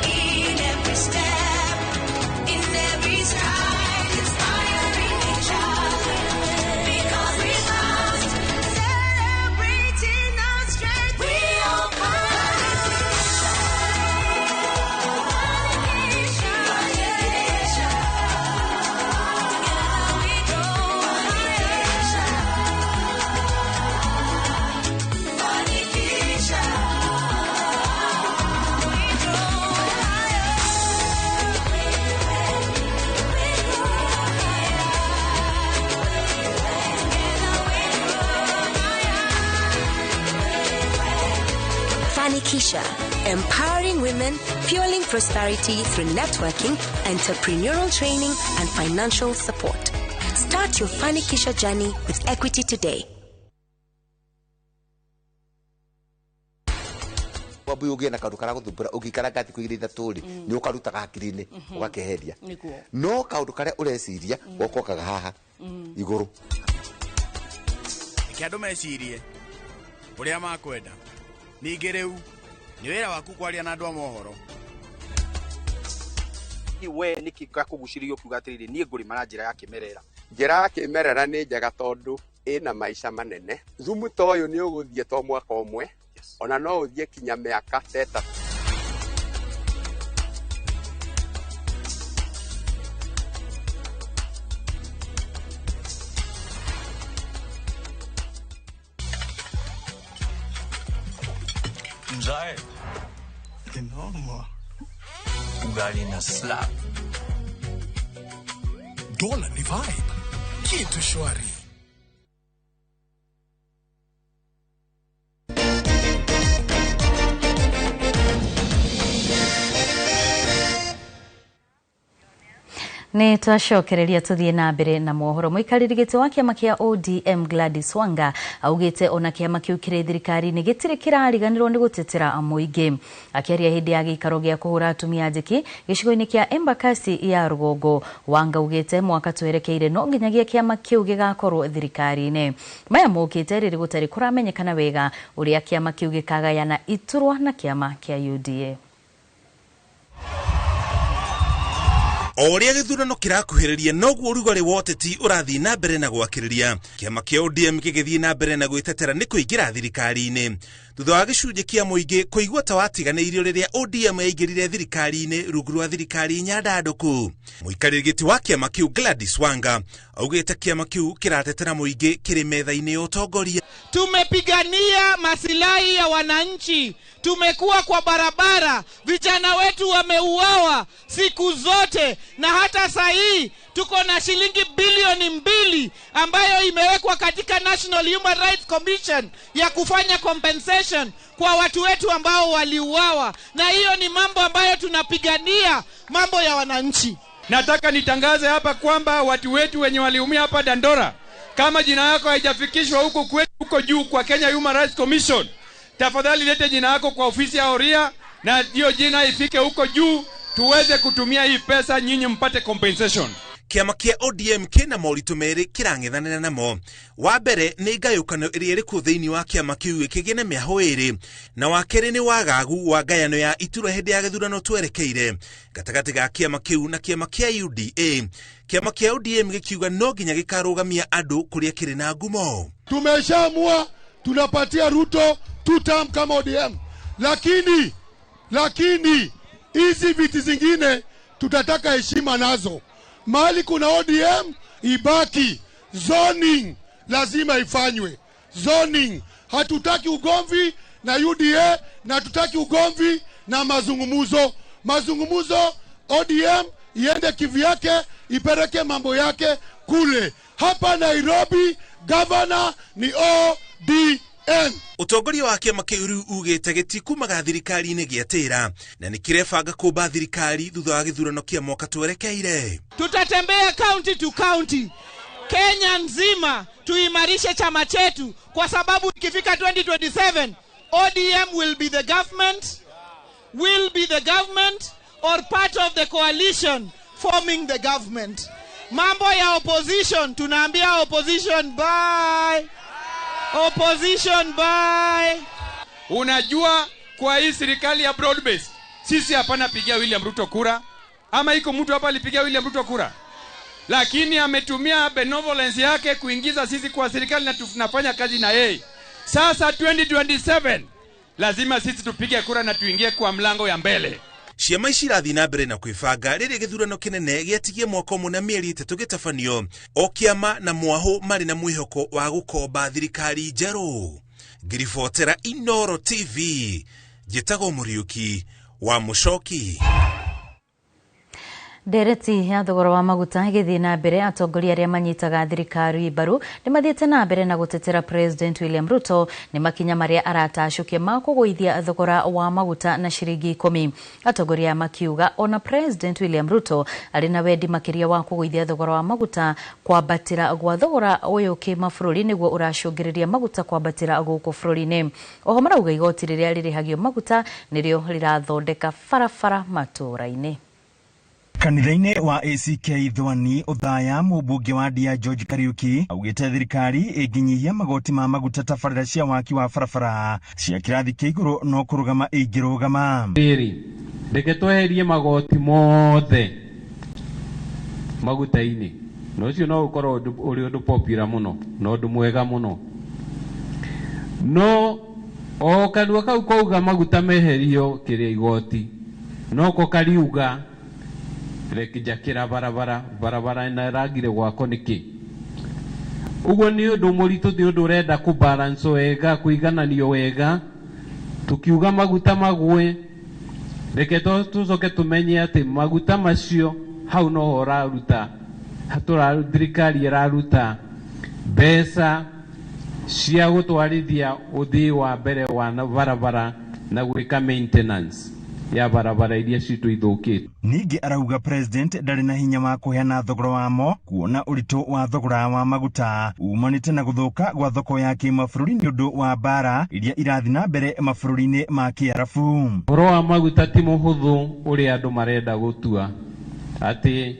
in every step, in every stride, inspiring each other. Because we must celebrating our strength. We are Fanikisha, empowering women, fueling prosperity through networking, entrepreneurial training, and financial support. Start your Fanikisha journey with Equity today. Wambu ũgĩe na kaũndũ karagũthumbũra ũngĩikara thikũ igĩrĩ ithatũ rĩ, nĩ ũkarutaga hakiri-inĩ ũgakeheria, no kaũndũ karĩa ũreciria gokokaga haha igũrũ. Reke andũ mecirie ũrĩa makwenda. Ningĩ rĩu nĩ wĩra waku kwaria na andũ a mohoro. We nĩkĩ gakũgucĩrĩria ũkiuga atĩrĩrĩ, niĩ ngũrĩma na njĩra ya kĩmerera? Njĩra ya kĩmerera nĩ njega tondũ ĩna maica manene. Thumu ta ũyũ nĩ ũgũthiĩ to mwaka ũmwe, ona no ũthiĩ kinya mĩaka ta ĩtatũ. Mzae. Noma. Ugali na slap. Dola ni vibe. Kitu shwari. Nĩ twacokereria tũthiĩ na mbere na mohoro. Mũikarĩri gĩtĩ wa kĩama kĩa ODM Gladys Wanga augĩte ona kĩama kĩu kĩrĩ thirikari-inĩ gĩtirĩ kĩrariganĩrwo nĩ gũtetera mũingĩ. Akĩaria hĩndĩ ya gĩikaro gĩa kũhũra atumia njeki gĩcigo-inĩ kĩa Embakasi ya rũgongo, Wanga augĩte mwaka twerekeire no nginyagia kĩama kĩu gĩgakorwo thirikari-inĩ. Maya mokĩte rĩrĩ gũtarĩ kũramenyekana wega ũrĩa kĩama kĩu gĩkagayana iturwa na kĩama kĩa UDA. O ũrĩa gĩthurano kĩrakuhĩrĩria noguo ũrugarĩ wa ũteti ũrathiĩ na mbere na gwakĩrĩria. Kĩama kĩa ODM gĩgĩthiĩ na mbere na gwĩtetera nĩ kũingĩra thirikari-inĩ thutha wa gĩcunjĩ kĩa mũingĩ kũigua ta watiganĩirio rĩrĩa ODM yaingĩrire thirikari-inĩ rungu rwa thirikari nyandandũku. Mũikarĩri gĩtĩ wa kĩama kĩu Gladys Wanga augĩte kĩama kĩu kĩratetera mũingĩ kĩrĩ metha-inĩ ya ũtongoria. Tumepigania masilahi ya wananchi, tumekuwa kwa barabara, vijana wetu wameuawa siku zote, na hata saa hii tuko na shilingi bilioni 2 ambayo imewekwa katika National Human Rights Commission ya kufanya compensation kwa watu wetu ambao waliuawa, na hiyo ni mambo ambayo tunapigania, mambo ya wananchi. Nataka nitangaze hapa kwamba watu wetu wenye waliumia hapa Dandora, kama jina yako haijafikishwa huko kwetu huko juu kwa Kenya Human Rights Commission, tafadhali lete jina yako kwa ofisi ya Oria na hiyo jina ifike huko juu tuweze kutumia hii pesa nyinyi mpate compensation. Kĩama kĩa ODM kĩna moritũ merĩ kĩrang'ethanĩra namo. Wa mbere nĩ ngayũkano ĩrĩa ĩrĩ kuo thĩinĩ wa kĩama kĩu gĩkĩgĩe na mĩahũ ĩrĩ, na wa kerĩ nĩ wagagu wa ngayano ya iturwa hĩndĩ ya gĩthurano twerekeire gatagatĩ ga kĩama kĩu na kĩama kĩa UDA. Kĩama kĩa ODM gĩkiuga no nginya gĩkarũgamia andũ kũrĩa kĩrĩ na ngumo. Tumeshaamua tunapatia Ruto 2 term kama ODM, lakini hizi viti zingine tutataka heshima nazo. Mahali kuna ODM ibaki. Zoning lazima ifanywe. Zoning. Hatutaki ugomvi na UDA na hatutaki ugomvi na mazungumuzo. Mazungumuzo ODM iende kivyake, ipeleke mambo yake kule. Hapa Nairobi governor ni ODM. Ũtongoria wa kĩama kĩu rĩu ugĩte gĩtikumaga thirikari-inĩ gĩatĩra na nĩ kĩrebanga kũmba thirikari thutha wa gĩthurano kĩa mwaka twerekeire. Tutatembea county to county Kenya nzima tuimarishe chama chetu, kwa sababu ikifika 2027 ODM will be the government, will be the government or part of the coalition forming the government. Mambo ya opposition, tunaambia opposition bye. Opposition bye. Unajua kwa hii serikali ya broad base sisi hapana pigia William Ruto kura, ama iko mtu hapa alipigia William Ruto kura? Lakini ametumia benevolence yake kuingiza sisi kwa serikali na tunafanya kazi na yeye. Sasa 2027 lazima sisi tupige kura na tuingie kwa mlango ya mbele. Ciama ici irathiĩ na mbere na kwĩbanga rĩrĩ gĩthurano kĩnene gĩatigie mwaka ũmwe na mĩeri 3 gĩtabanio, o kĩama na mwahũ marĩ na mwĩhoko wa gũkomba thirikari njerũ. Ngĩribotera Inooro TV, njĩtagwo Mũriũki wa Mũcoki. Ndereti ya thogora wa maguta ĩgĩthiĩ na mbere, atongoria arĩa manyitaga thirikari mbaru nĩ mathiĩte na mbere na gũtetera President William Ruto nĩ makinya marĩa aratacũkia ma kũgũithia thogora wa maguta na ciringi 10. Atongoria makiuga ona President William Ruto arĩ na wendi makĩria wa kũgũithia thogora wa maguta, kwambatĩra gwa thogora ũyũ kĩmabũrũri nĩguo ũracũngĩrĩria maguta kwambatĩra gũkũ bũrũri-inĩ. Oho marauga igoti rĩrĩa rĩrĩhagio maguta nĩrĩo rĩrathondeka barabara matũũra-inĩ. Kanitha-inĩ wa ACK Thwani Othaya, mũmbunge wa Ndia George Kariuki augĩte thirikari ĩngĩnyihia magoti ma maguta tabarĩra cia waki wa barabara cia kĩrathi kĩa igũrũ no kũrũgama ĩngĩrũgama. Rĩrĩ, reke tweherie magoti mothe maguta-inĩ, na ũcio no ũkorwo ũrĩ ũndũ popular mũno na ũndũ mwega mũno, no o kanua kau kauga maguta meherio kĩrĩa igoti noko kariuga rekijakira barabara barabara na ragire gwako niki uguo ni undu muritu ti undu urenda ku balance wega kuigananio wega Tukiuga maguta magwe, reke tucoke tumenye atĩ maguta macio hau noho ũraruta, thirikari ĩraruta mbeca cia gũtwarithia ũthii wa mbere wa barabara na gwĩka maintenance ya barabara iria citũ ithũkĩte. Ningĩ arauga president ndarĩ na hinya wa kũheana thogora wamo kuona ũritũ wa thogora wa maguta umanĩte na gũthũka gwa thoko ya kĩmabũrũri nĩ ũndũ wa mbara iria irathiĩ na mbere mabũrũri-inĩ ma Kĩarabu. Ũhoro wa maguta ti mũhũthũ ũrĩa andũ marenda gũtua atĩ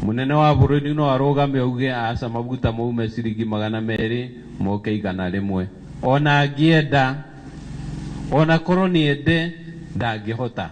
mũnene wa bũrũri no arũgame auge aca maguta maume ciringi 200 moke 100. Ona angĩenda, ona korwo nĩ ende ndangĩhota,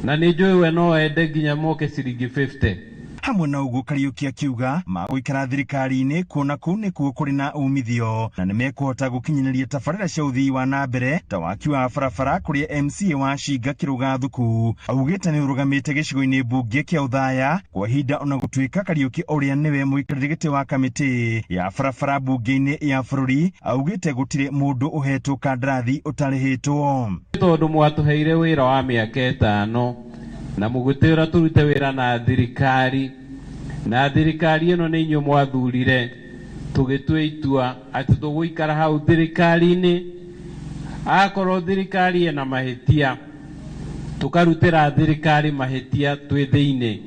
na nĩ njũĩ we no ende nginya moke ciringi 50. Hamwe na ũguo Kariuki akiuga magũikara thirikari-inĩ kuona kũu nĩkuo kũrĩ na umithio na nĩmekũhota gũkinyanĩria tabarĩra cia ũthii wa na mbere ta waki wa barabara kũrĩa MCA wa Cinga Kĩrũga Thuku augĩte nĩ ũrũgamĩte gĩcigo-inĩ mbunge kĩa Othaya kwa ihinda ona gũtuĩka Kariuki ũrĩa nĩwe mũikarĩri gĩtĩ wa kamĩtĩ ya barabara mbunge-inĩ ya bũrũri augĩte gũtirĩ mũndũ ũhetwo kandarathi ũtarĩhĩtwo. Tondũ mwatũheire wĩra wa mĩaka 5 na mũgĩtwĩra tũrute wĩra na thirikari, na thirikari ĩno nĩ inyuĩ mwathurire, tũgĩtua itua atĩ tũgũikara hau thirikari-inĩ. Akorwo thirikari ĩna mahĩtia, tũkarutĩra thirikari mahĩtia twĩ thĩinĩ,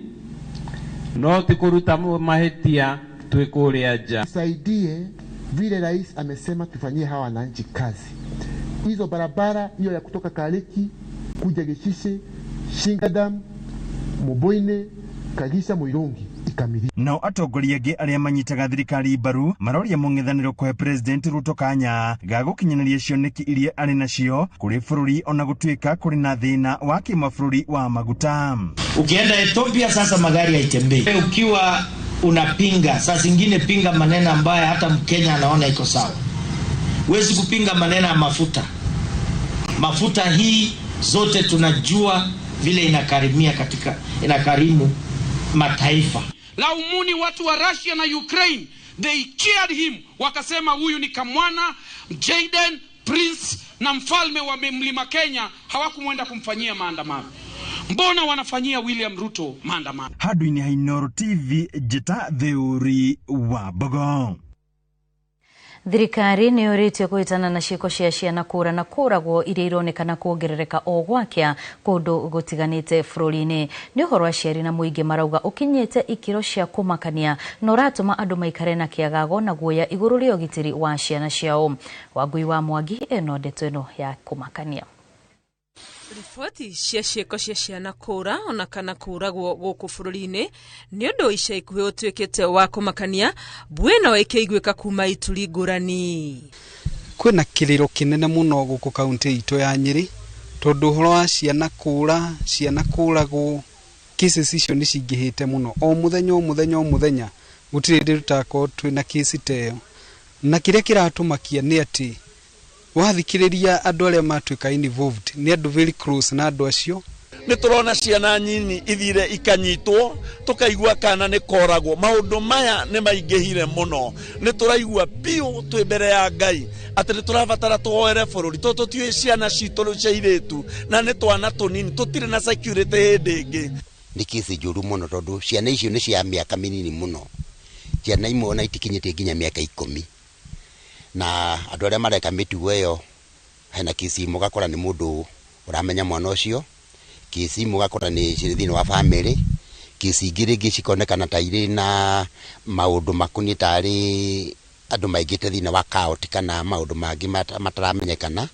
no ti kũruta mahĩtia twĩ kũrĩa nja. Tusaidie vile rais amesema tufanyie hawa wananchi kazi. Hizo barabara hiyo ya kutoka Kariki kuja Gishishe, Shingadam, Muboine, Kagisha, Muirungi ikamilike. Nao atongoria angĩ arĩa manyitaga thirikari mbaru maroria mũng'ethanĩro kũhe President Ruto kanya ga gũkinyanĩria cioneki iria arĩ nacio kũrĩ bũrũri ona gũtuĩka kũrĩ na thĩna wa kĩmabũrũri wa maguta. Ukienda Ethiopia sasa magari haitembei. Ukiwa unapinga, saa zingine pinga maneno ambayo hata Mkenya anaona iko sawa. Huwezi kupinga maneno ya mafuta. Mafuta hii zote tunajua vile inakarimia katika inakarimu mataifa. Laumuni watu wa Russia na Ukraine, they cheered him, wakasema huyu ni kamwana Jaden Prince na mfalme wa mlima Kenya. Hawakumwenda kumfanyia maandamano. Mbona wanafanyia William Ruto maandamano? Handũ-inĩ ha Inooro TV, njĩta Theuri wa Mbogo. Thirikari nĩ yũrĩtio kũhĩtana na ciĩko cia ciana kũra na kũragwo iria ironekana kuongerereka o gwakĩa kũndũ gũtiganĩte bũrũri-inĩ. Nĩ ũhoro aciari na mũingĩ marauga ũkinyĩte ikĩro cia kũmakania na ũratũma andũ maikare na kĩagago na guoya igũrũ rĩa ũgitĩri wa ciana ciao. Wangui wa Mwangi ĩno ndeto ĩno ya kũmakania. Riboti cia ciĩko cia ciana kũra ona kana kũragwo gũkũ bũrũri-inĩ nĩ ũndũ ica ikuhĩ ũtuĩkĩte wa kũmakania, mbuĩ no ĩkĩiguĩka kuma ituri ngũrani. Kwĩna kĩrĩro kĩnene mũno gũkũ kaunti itũ ya Nyĩrĩ tondũ ũhoro wa ciana kũra, ciana kũragwo, cases icio nĩ cingĩhĩte mũno o mũthenya o mũthenya o mũthenya, gũtirĩ hĩndĩ tũtakorwo twĩna kesi ta ĩyo. Na kĩrĩa kĩratũmakia nĩ atĩ wathikĩrĩria andũ arĩa matuĩka involved nĩ andũ very close na andũ acio. Nĩ tũrona ciana nyini ithire ikanyitwo tũkaigua kana nĩ koragwo. Maũndũ maya nĩ maingĩhire mũno, nĩ tũraigua biũ twĩ mbere ya Ngai atĩ nĩ tũrabatara tũhoere bũrũri tondũ tũtiũĩ ciana citũ rĩu cia airĩtu na nĩ twana tũnini, tũtirĩ na security hĩndĩ ĩngĩ. Nĩ kesi njũru mũno tondũ ciana icio nĩ cia mĩaka mĩnini mũno, ciana imwe ona itikinyĩtie nginya mĩaka 10, na andũ arĩa mareka mĩtugo ĩyo hena kesi imwe ũgakora nĩ mũndũ ũramenya mwana ũcio, kesi imwe ũgakora nĩ cirĩ thĩinĩ wa bamĩrĩ, kesi ingĩ rĩngĩ cikonekana ta irĩ na maũndũ makoniĩ tarĩ andũ maingĩte thĩinĩ wa cult kana maũndũ mangĩ mataramenyekana.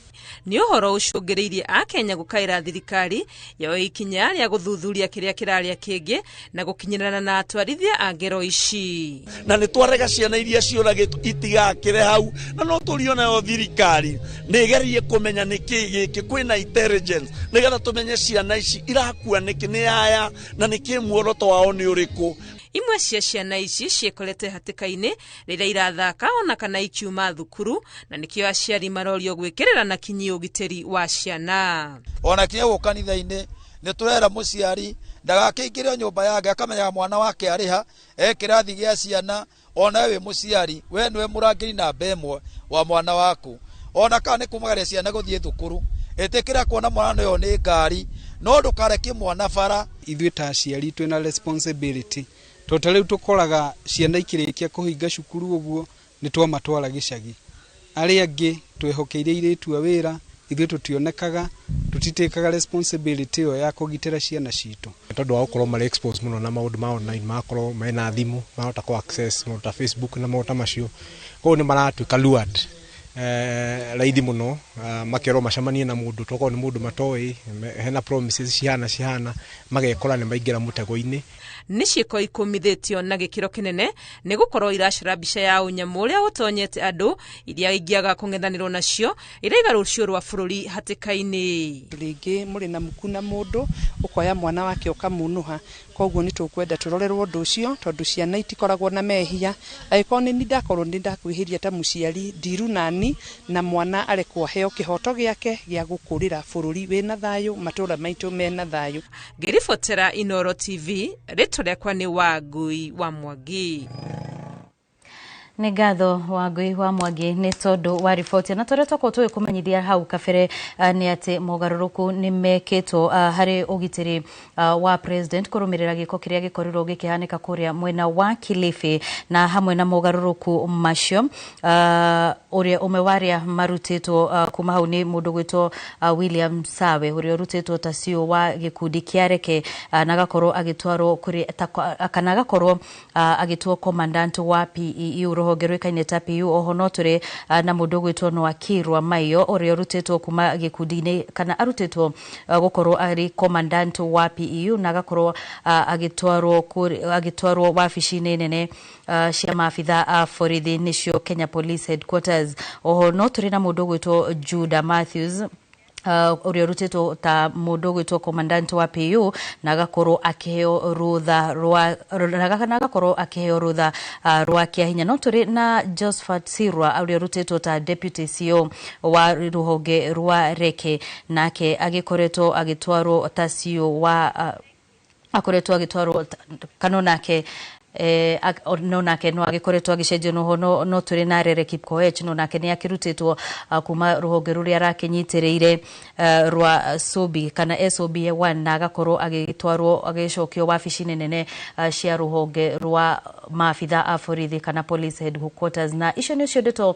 Nĩ ũhoro ũcũngĩrĩirie Akenya gũkaĩra thirikari yoe ikinya rĩa gũthuthuria kĩrĩa kĩrarĩa kĩngĩ na gũkinyĩrana na atwarithia a ngero ici. Na nĩ twarega ciana iria ciũragĩtwo itigakĩre hau, na no tũrio nayo thirikari nĩ ĩgerie kũmenya nĩkĩ gĩkĩ, kwĩna intelligence nĩgetha tũmenye ciana ici irakua nĩkĩ, nĩ aya na nĩkĩ muoroto wao nĩ ũrĩkũ. Imwe cia ciana ici ciĩkorete hatĩka-inĩ rĩrĩa irathaka ona kana ikiuma thukuru, na nĩkĩo aciari marorio gwĩkĩrĩra na kinyi ũgitĩri wa ciana. Ona kinya gũkũ kanitha-inĩ nĩ tũrera mũciari ndagakĩingĩre nyũmba yake akamenyaga mwana wake arĩha e kĩrathi gĩa ciana. Ona we wĩ mũciari we nĩwe mũrangĩri namba ĩmwe wa mwana waku. Ona kana nĩ kumagaria ciana gũthiĩ thukuru, ĩtĩkĩra kuona mwana ũyũ nĩ ngari, no ndũkarekie mwana bara. Ithuĩ ta aciari twĩna responsibility, tondũ ta rĩu tũkoraga ciana ikĩrĩkia kũhinga cukuru ũguo nĩ twamatwara gĩcagi, arĩa angĩ twehokeire airĩtu a wĩra, ithuĩ tũtionekaga, tũtitĩkaga responsibility ĩyo ya kũgitĩra ciana citũ. Tondũ wa gũkorwo marĩ exposed mũno na maũndũ ma online, magakorwo mena thimũ, marahota kũ access maũndũ ta Facebook na maũndũ ta macio, koguo nĩ maratuĩka lured raithi mũno, makerwo macemanie na mũndũ tokorwo nĩ mũndũ matoĩ, hena promises cihana cihana, magekora nĩ maingĩra mũtego-inĩ. Nĩ ciĩko ikumithĩtio na gĩkĩro kĩnene nĩ gũkorwo iracora mbica ya ũnyamũ ũrĩa ũtonyete andũ iria ingĩaga kũng'ethanĩrwo nacio iraiga rũciũ rwa bũrũri hatĩka-inĩ. Rĩngĩ mũrĩ na muku na mũndũ ũkoya mwana wake ũkamunuha, koguo nĩ tũkwenda tũrorerwo ũndũ ũcio tondũ ciana itikoragwo na mehia. Angĩkorwo nĩ ndakorwo nĩ ndakwĩhĩria ta mũciari, ndiru nani na mwana arekwo aheo kĩhoto gĩake gĩa gũkũrĩra bũrũri wĩna thayũ, matũra maitũ mena thayũ. Ngĩribotera Inooro TV, rĩtwa rĩakwa nĩ Wangui wa Mwangi. Nĩ ngatho Wangui wa Mwangi nĩ tondũ wa riboti. Na tũrĩa twakorwo tũgĩkũmenyithia hau kabere nĩ atĩ mogarũrũku nĩ mekĩtwo harĩ ũgitĩri wa president kũrũmĩrĩra gĩko kĩrĩa gĩkorirwo gĩkĩhanĩka kũrĩa mwena wa Kilifi, na hamwe na mogarũrũku macio ũrĩa ũmwe wa arĩa marutĩtwo kuma hau nĩ mũndũ gwĩtwo William Sawe, ũrĩa ũrutĩtwo ta CEO wa gĩkundi kĩa Reke, na agakorwo agĩtwarwo kũrĩ kana agakorwo agĩtwo commandant wa PEU rũhonge rũĩkaine ta PU. Oho no tũrĩ na mũndũ ũgwĩtwo Noakirwa Maiyo, ũrĩa ũrutĩtwo kuma gĩkundi-inĩ kana arutĩtwo gũkorwo arĩ commandant wa PEU, na agakorwo agĩtwarwo wabici-inĩ nene cia maabitha a borithi nĩcio Kenya Police Headquarters. Oho no tũrĩ na mũndũ ũgwĩtwo Judah Matthews, ũrĩa ũrutĩtwo ta mũndũ ũgwĩtwo commandant wa PU, na agakorwo akĩheo rũtha rwa na agakorwo akĩheo rũtha rwa kĩahinya. No tũrĩ na Josephat Sirwa, ũrĩa ũrutĩtwo ta deputy CEO wa rũhonge rwa Reke, nake agĩkoretwo agĩtwarwo ta CEO wa akoretwo agĩtwarwo kana nake no nake no agĩkoretwo agĩcenjio. Noho no tũrĩ na Rere Kipkoech, no nake nĩ akĩrutĩtwo kuma rũhonge rũrĩa arakĩnyitĩrĩire rwa Sobi kana SOB1, na agakorwo agĩtwarwo agĩcokio wabici-inĩ nene cia rũhonge rwa maabitha a borithi kana Police Headquarters. Na icio nĩcio ndeto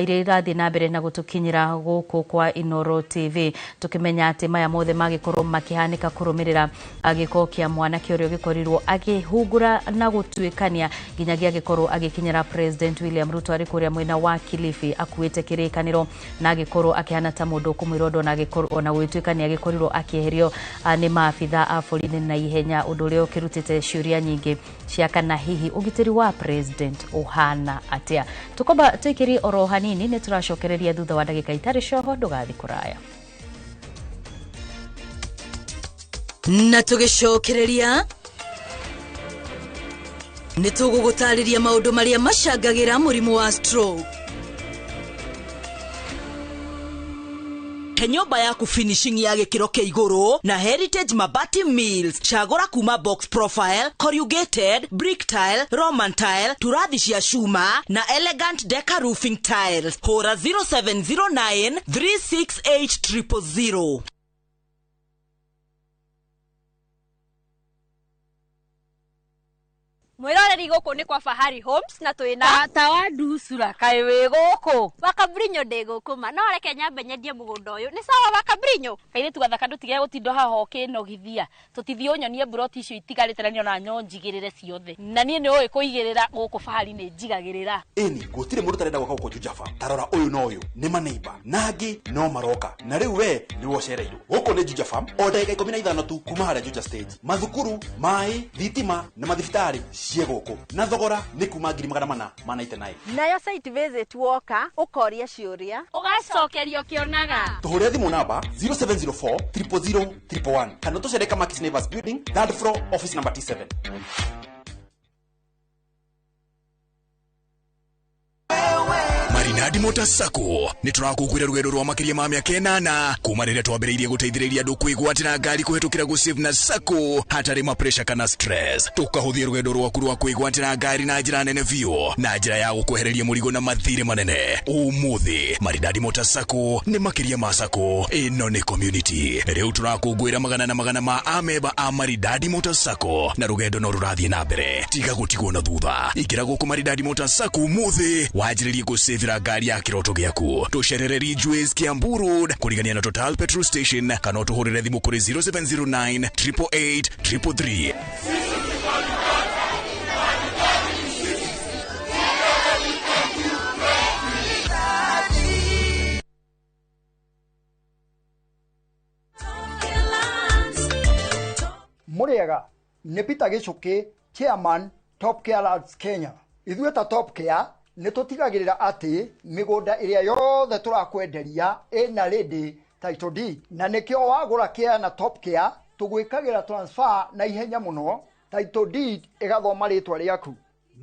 iria irathiĩ na mbere na gũtũkinyĩra gũkũ kwa Inooro TV, tũkĩmenya atĩ maya mothe magĩkorwo makĩhanĩka kũrũmĩrĩra gĩko kĩa mwanake ũrĩa ũgĩkorirwo akĩhungura na gũtuĩkania nginyagia agĩkorwo agĩkinyĩra President William Ruto arĩ kũrĩa mwena wa Kilifi akuĩte kĩrĩkanĩro, na agĩkorwo akĩhana ta mũndũ ũkũmwĩra ũndũ, na agĩkorwo ona gũgĩtuĩka nĩ agĩkorirwo akĩeherio nĩ maabitha a borithi na ihenya, ũndũ ũrĩa ũkĩrutĩte ciũria nyingĩ cia kana hihi ũgitĩri wa president ũhana atĩa. Tũkomba tũikĩrie oro hanini, nĩ tũracokereria thutha wa ndagĩka itarĩ coho, ndũgathiĩ kũraya. Na tũgĩcokereria nĩ tũgũgũtarĩria maũndũ marĩa macangagĩra mũrimũ wa stroke. He nyũmba yaku finishing ya gĩkĩro kĩa igũrũ na Heritage Mabati Mills. Cagũra kuma box profile, corrugated, brick tile, Roman tile, turathi cia cuma na elegant deca roofing tiles. Hũra 0709 368 000. Mwiroreri guku ni kwa Fahari Homes na twina tata wa nducura kaĩ wĩ gũkũ Wakabrinyo ndĩ gũkũ ma no reke nyambe nyendie mũgũnda ũyũ nĩ sawa. Wakabrinyo kairĩtu gathaka ndũtige gũtinda haha ũkĩnogithia tũtithiĩ ũnyonie mburoti icio itigarĩte na nĩona nyo njigĩrĩre ciothe na niĩ nĩ ũĩ kũigĩrĩra gũkũ Fahari nĩ njigagĩrĩra. Ĩni gũtirĩ mũndũ ũtarenda gwaka gũkũ Juja Farm. Ta rora ũyũ na ũyũ nĩ maneiba na angĩ no maroka na rĩu we nĩwe ũcereirwo. Gũkũ nĩ Juja Farm o ndagĩka 15 tu kuma harĩa Juja stage. Mathukuru, maĩ, thitima na mathibitarĩ ciĩ gũkũ na thogora nĩ kuma 499. Nayo site visit woka ũkoria ciũria ũgacokerio ũkĩonaga. Tũhũrĩre thimũ namba 0704 000 111 kana tũcere Kamakis Neighbors Building, third floor, office number T7. Maridadi Motors Sacco nĩ tũrakũngũĩra rũgendo rwa makĩria ma mĩaka 8 kuma rĩrĩa twambĩrĩirie gũteithĩrĩria andũ kwĩgwatĩra ngari kũhetũkĩra gũsave na Sacco hatarĩ ma pressure kana stress. Tũkahũthia rũgendo rwaku rwa kwĩgwatĩra ngari na njĩra nene biũ na njĩra ya gũkwehereria mũrigo na mathirĩ manene. Ũmũthĩ Maridadi Motors Sacco nĩ makĩria ma Sacco, ĩno nĩ community. Rĩu tũrakũngũĩra magana na magana ma amemba a Maridadi Motors Sacco na rũgendo no rũrathiĩ na mbere. Tiga gũtigwo na thutha, ingĩra gũkũ Maridadi Motors Sacco ũmũthĩ wanjĩrĩrie gũcĩvĩra ngari ya kĩroto gĩaku. Tũcerere Ridgeways, Kiambu Road, kũrigania na Total Petrol Station, kana ũtũhũrĩre thimũ kũrĩ 0709 888 333. Mũrĩega nĩ Peter Gĩchũkĩ, chairman Top Care Lands Kenya. Ithuĩ ta Top Care nĩ tũtigagĩrĩra atĩ mĩgũnda ĩrĩa yothe tũrakwenderia ĩna ready title deed, na nĩkĩo wagũra care na Top Care tũgwĩkagĩra transfer na ihenya mũno, title deed ĩgathoma rĩtwa rĩaku.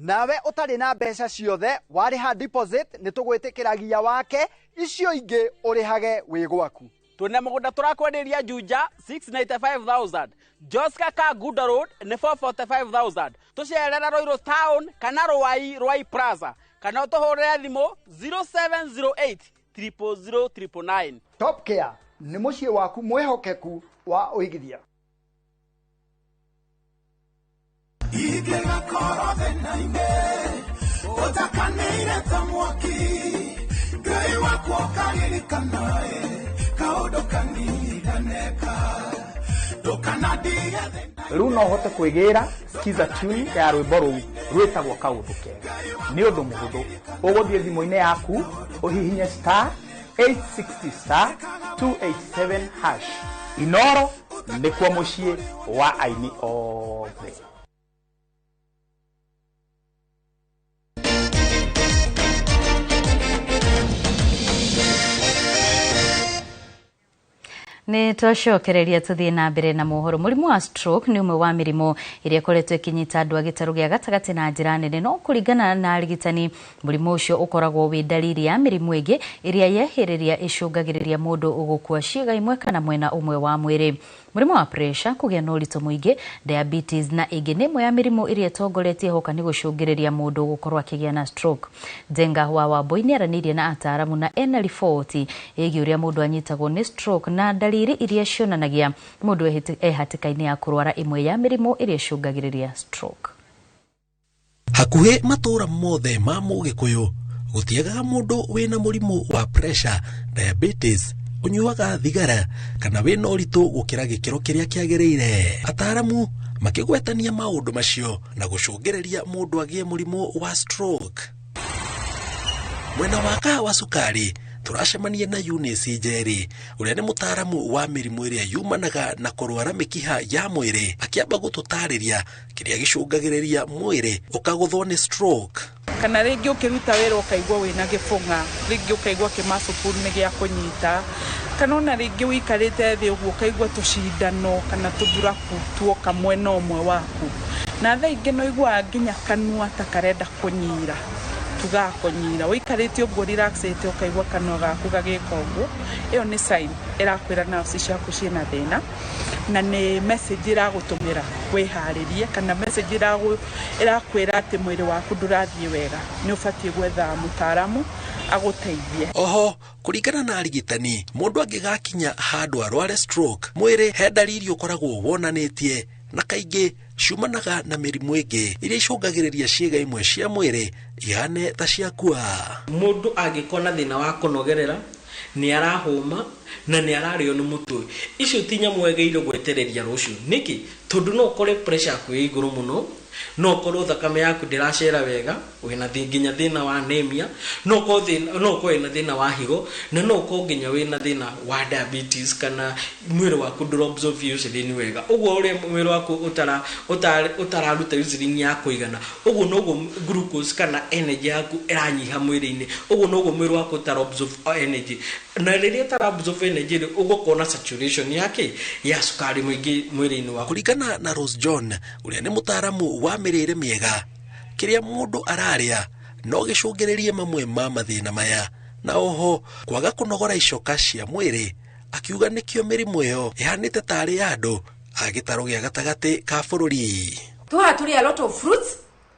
Nawe ũtarĩ na mbeca ciothe warĩha deposit nĩ tũgwĩtĩkĩragia wake, icio ingĩ ũrĩhage wĩ gwaku. Twĩna mũgũnda tũrakwenderia Juja 695,000, Joska Kangundo Road nĩ 445,000. Tũcerere Ruiru Town kana Ruai, Ruai Plaza, kana ũtũhũrĩre thimũ 0708 000 999. Top Care nĩ mũciĩ waku mwĩhokeku wa ũigithia. Ingĩgakorwo thĩna-inĩ ũtakanĩire ta mwaki, Ngai wakwa ũkaririkanae kaũndũ kanini ndaneka, ndũkanandige thĩna. Rĩu no ũhote kwĩgĩra skiza tune ya rwĩmbo rũu rwĩtagwo Kaũndũ Kega. Nĩ ũndũ mũhũthũ, ũgũthiĩ thimũ-inĩ yaku ũhihinye star 860 star 287 hash. Inoro nĩkuo mũciĩ wa aini othe. Nĩ twacokereria tũthiĩ na mbere na mohoro. Mũrimũ wa stroke nĩ ũmwe wa mĩrimũ ĩrĩa ĩkoretwo ĩkĩnyita andũ a gĩtarũ gĩa gatagatĩ na njĩra nene, no kũringana na arigitani mũrimũ ũcio ũkoragwo wĩ dalili ya mĩrimũ ĩngĩ ĩrĩa yehĩrĩria ĩcũngagĩrĩria mũndũ gũkua ciĩga imwe kana mwena ũmwe wa mwĩrĩ. Mũrimũ wa pressure, kũgĩa na ũritũ mũingĩ, diabetes na ĩngĩ nĩ ĩmwe ya mĩrimũ ĩrĩa ĩtongoretie hoka nĩ gũcũngĩrĩria mũndũ gũkorwo akĩgĩa na stroke. Njenga wa Wambui nĩ aranĩirie na ataaramu na ena riboti ĩgiĩ ũrĩa mũndũ anyitagwo nĩ stroke na dalili iria cionanagia mũndũ e hatĩka-inĩ ya kũrwara ĩmwe ya mĩrimũ ĩrĩa ĩcũngagĩrĩria stroke. Hakuhĩ matũũra mothe ma Mũgĩkũyũ gũtiagaga mũndũ wĩna mũrimũ wa pressure, diabetes, ũnyuaga thigara kana wĩna ũritũ gũkĩra gĩkĩro kĩrĩa kĩagĩrĩire. Ataaramu makĩgwetania maũndũ macio na gũcũngĩrĩria mũndũ agĩe mũrimũ wa stroke. Mwena wa kahawa cukari tũracemania na Eunice Njeri ũrĩa nĩ mũtaaramu wa mĩrimũ ĩrĩa yumanaga na kũrwara mĩkiha ya mwĩrĩ, akĩamba gũtũtarĩria kĩrĩa gĩcũngagĩrĩria mwĩrĩ ũkagũthwo nĩ stroke. Kana rĩngĩ ũkĩruta wĩra ũkaigua wĩna gĩbũng'a, rĩngĩ ũkaigua kĩmacukuru nĩ gĩa kũnyita, kana ona rĩngĩ ũikarĩte thĩ ũguo ũkaigua tũcindano kana tũthuraku tuoka mwena ũmwe waku, na thaa ingĩ no ũiguaga nginya kanua ta karenda kũnyira, tugaga kũnyira, ũikarĩte ũguo relaxĩte ũkaigua kanua gaku gagĩka ũguo. Ĩyo nĩ sign ĩrakwĩra nerves ciaku ciĩna thĩna, na nĩ message ĩragũtũmĩra wĩharĩrie, kana message ĩrakwĩra atĩ mwĩrĩ waku ndũrathiĩ wega, nĩ ũbatiĩ gwetha mũtaaramu agũteithie. Oho kũringana na arigitani, mũndũ angĩgakinya handũ arware stroke, mwĩrĩ he dalili ũkoragwo wonanĩtie na kaingĩ ciumanaga na mĩrimũ ĩngĩ iria icũngagĩrĩria ciĩga imwe cia mwĩrĩ ihane ta ciakua. Mũndũ angĩkorwo na thĩna wa kũnogerera, nĩ arahũma na nĩ ararĩo nĩ mũtwe, icio ti nyamũ wagĩrĩirwo gwetereria rũciũ. Nĩkĩ? Tondũ no ũkore pressure yaku ĩ igũrũ mũno, no ũkorwo thakame yaku ndĩracera wega, wĩna nginya thĩna wa anemia, no ũkorwo wĩna thĩna wa higo, na no ũkorwo nginya wĩna thĩna wa diabetes, kana mwĩrĩ waku ndũra absorb insulin wega. Ũguo ũrĩa mwĩrĩ waku ũtararuta insulin ya kũigana, ũguo noguo glucose kana energy yaku ĩranyiha mwĩrĩ-inĩ, ũguo noguo mwĩrĩ waku ũtara absorb energy, na rĩrĩa ũtara absorb energy rĩ, ũgũkorwo na saturation yake ya cukari mũingĩ mwĩrĩ-inĩ waku. Kũringana na Rose John ũrĩa nĩ mũtaaramu wa mĩrĩre mĩega, kĩrĩa mũndũ ararĩa No gĩcũngĩrĩrie mamwe ma mathĩna maya, na oho kwaga kũnogora icoka cia mwĩrĩ, akiuga nĩkĩo mĩrimũ ĩyo ĩhanĩte tarĩ ya andũ a gĩtarũ gĩa gatagatĩ ka bũrũri. Twaha tũrĩ a lot of fruits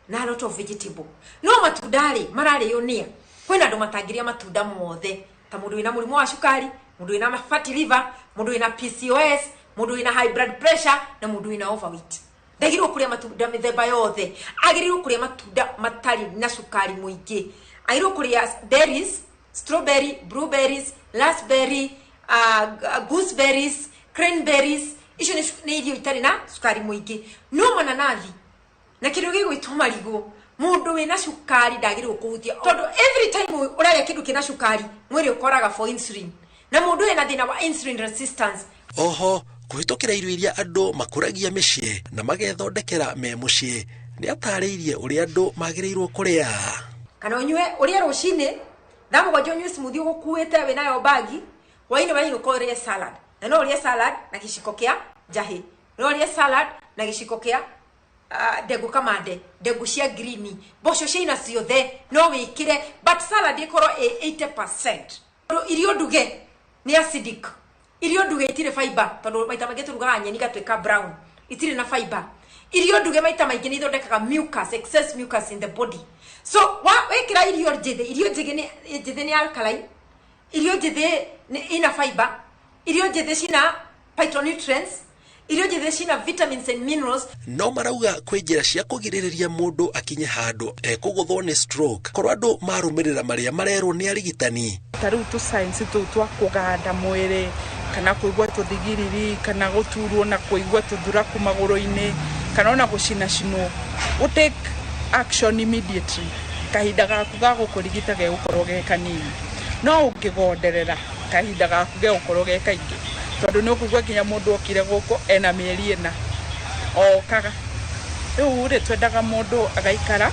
na a lot of vegetable, no matunda rĩ mararĩo nĩa? Kwĩna andũ matangĩrĩa matunda mothe, ta mũndũ wĩna mũrimũ wa cukari, mũndũ wĩna fatty liver, mũndũ wĩna PCOS, mũndũ wĩna high blood pressure na mũndũ wĩna overweight. Ndagĩrĩirwo kũrĩa matunda mĩthemba yothe, agĩrĩirwo kũrĩa matunda matarĩ na cukari mũingĩ, agĩrĩirwo kũrĩa berries, strawberry, blueberries, raspberry, gooseberries, cranberries. Icio nĩ irio itarĩ na cukari mũingĩ. No mananathi na kĩndũ gĩgwĩtwo marigũ, mũndũ wĩna cukari ndagĩrĩirwo kũhutia, tondũ every time ũrarĩa kĩndũ kĩna cukari, mwĩrĩ ũkoraga for insulin, na mũndũ wĩna thĩna wa insulin resistance. Oho kũhĩtũkĩra irio iria andũ makũragia mĩciĩ na magethondekera me mũciĩ, nĩ atarĩirie ũrĩa andũ magĩrĩirwo kũrĩa. Kana ũnyue ũrĩe rũcinĩ thaa 7, ũnyue smoothie ũgũkuĩte wĩnayo bagi, hwainĩ wainũka ũrĩe salad, na no ũrĩe salad na gĩciko kĩa njahĩ, no ũrĩe salad na gĩciko kĩa ndengũ kamande, ndengũ cia green, mboco ciaina ciothe no wĩkĩre, but salad ĩkorwo ĩ 80%. Tondũ irio nduge nĩ acidic, irio nduge itirĩ fiber, tondũ maita maingĩ tũrugaga nyeni igatuĩka brown, itirĩ na fiber. Irio nduge maita maingĩ nĩ ithondekaga mucus, excess mucus in the body. So wĩkĩra irio njĩthĩ, irio njĩthĩ nĩ alkaline, irio njĩthĩ nĩ ina fiber, irio njĩthĩ cina phytonutrients, irio njĩthĩ cina vitamins and minerals. No marauga kwĩ njĩra cia kũgirĩrĩria mũndũ akinye handũ ekũgũthwo nĩ stroke korwo andũ marũmĩrĩra marĩa marerwo nĩ arigitani. Ta rĩu tũ signs tũu twa kũganda mwĩrĩ, kana kũigua tũthigiriri, kana gũturwo na kũigua tũthuraku magũrũ-inĩ, kana ona gũcinacinwo, ũ take action immediately. Kahinda gaku ga gũkũrigita gegũkorwo ge kanini, no ũngĩgonderera kahinda gaku gegũkorwo ge kaingĩ, tondũ nĩ ũkũigua nginya mũndũ okire gũkũ ena mĩeri 4 okaga. Rĩu rĩ, twendaga mũndũ agaikara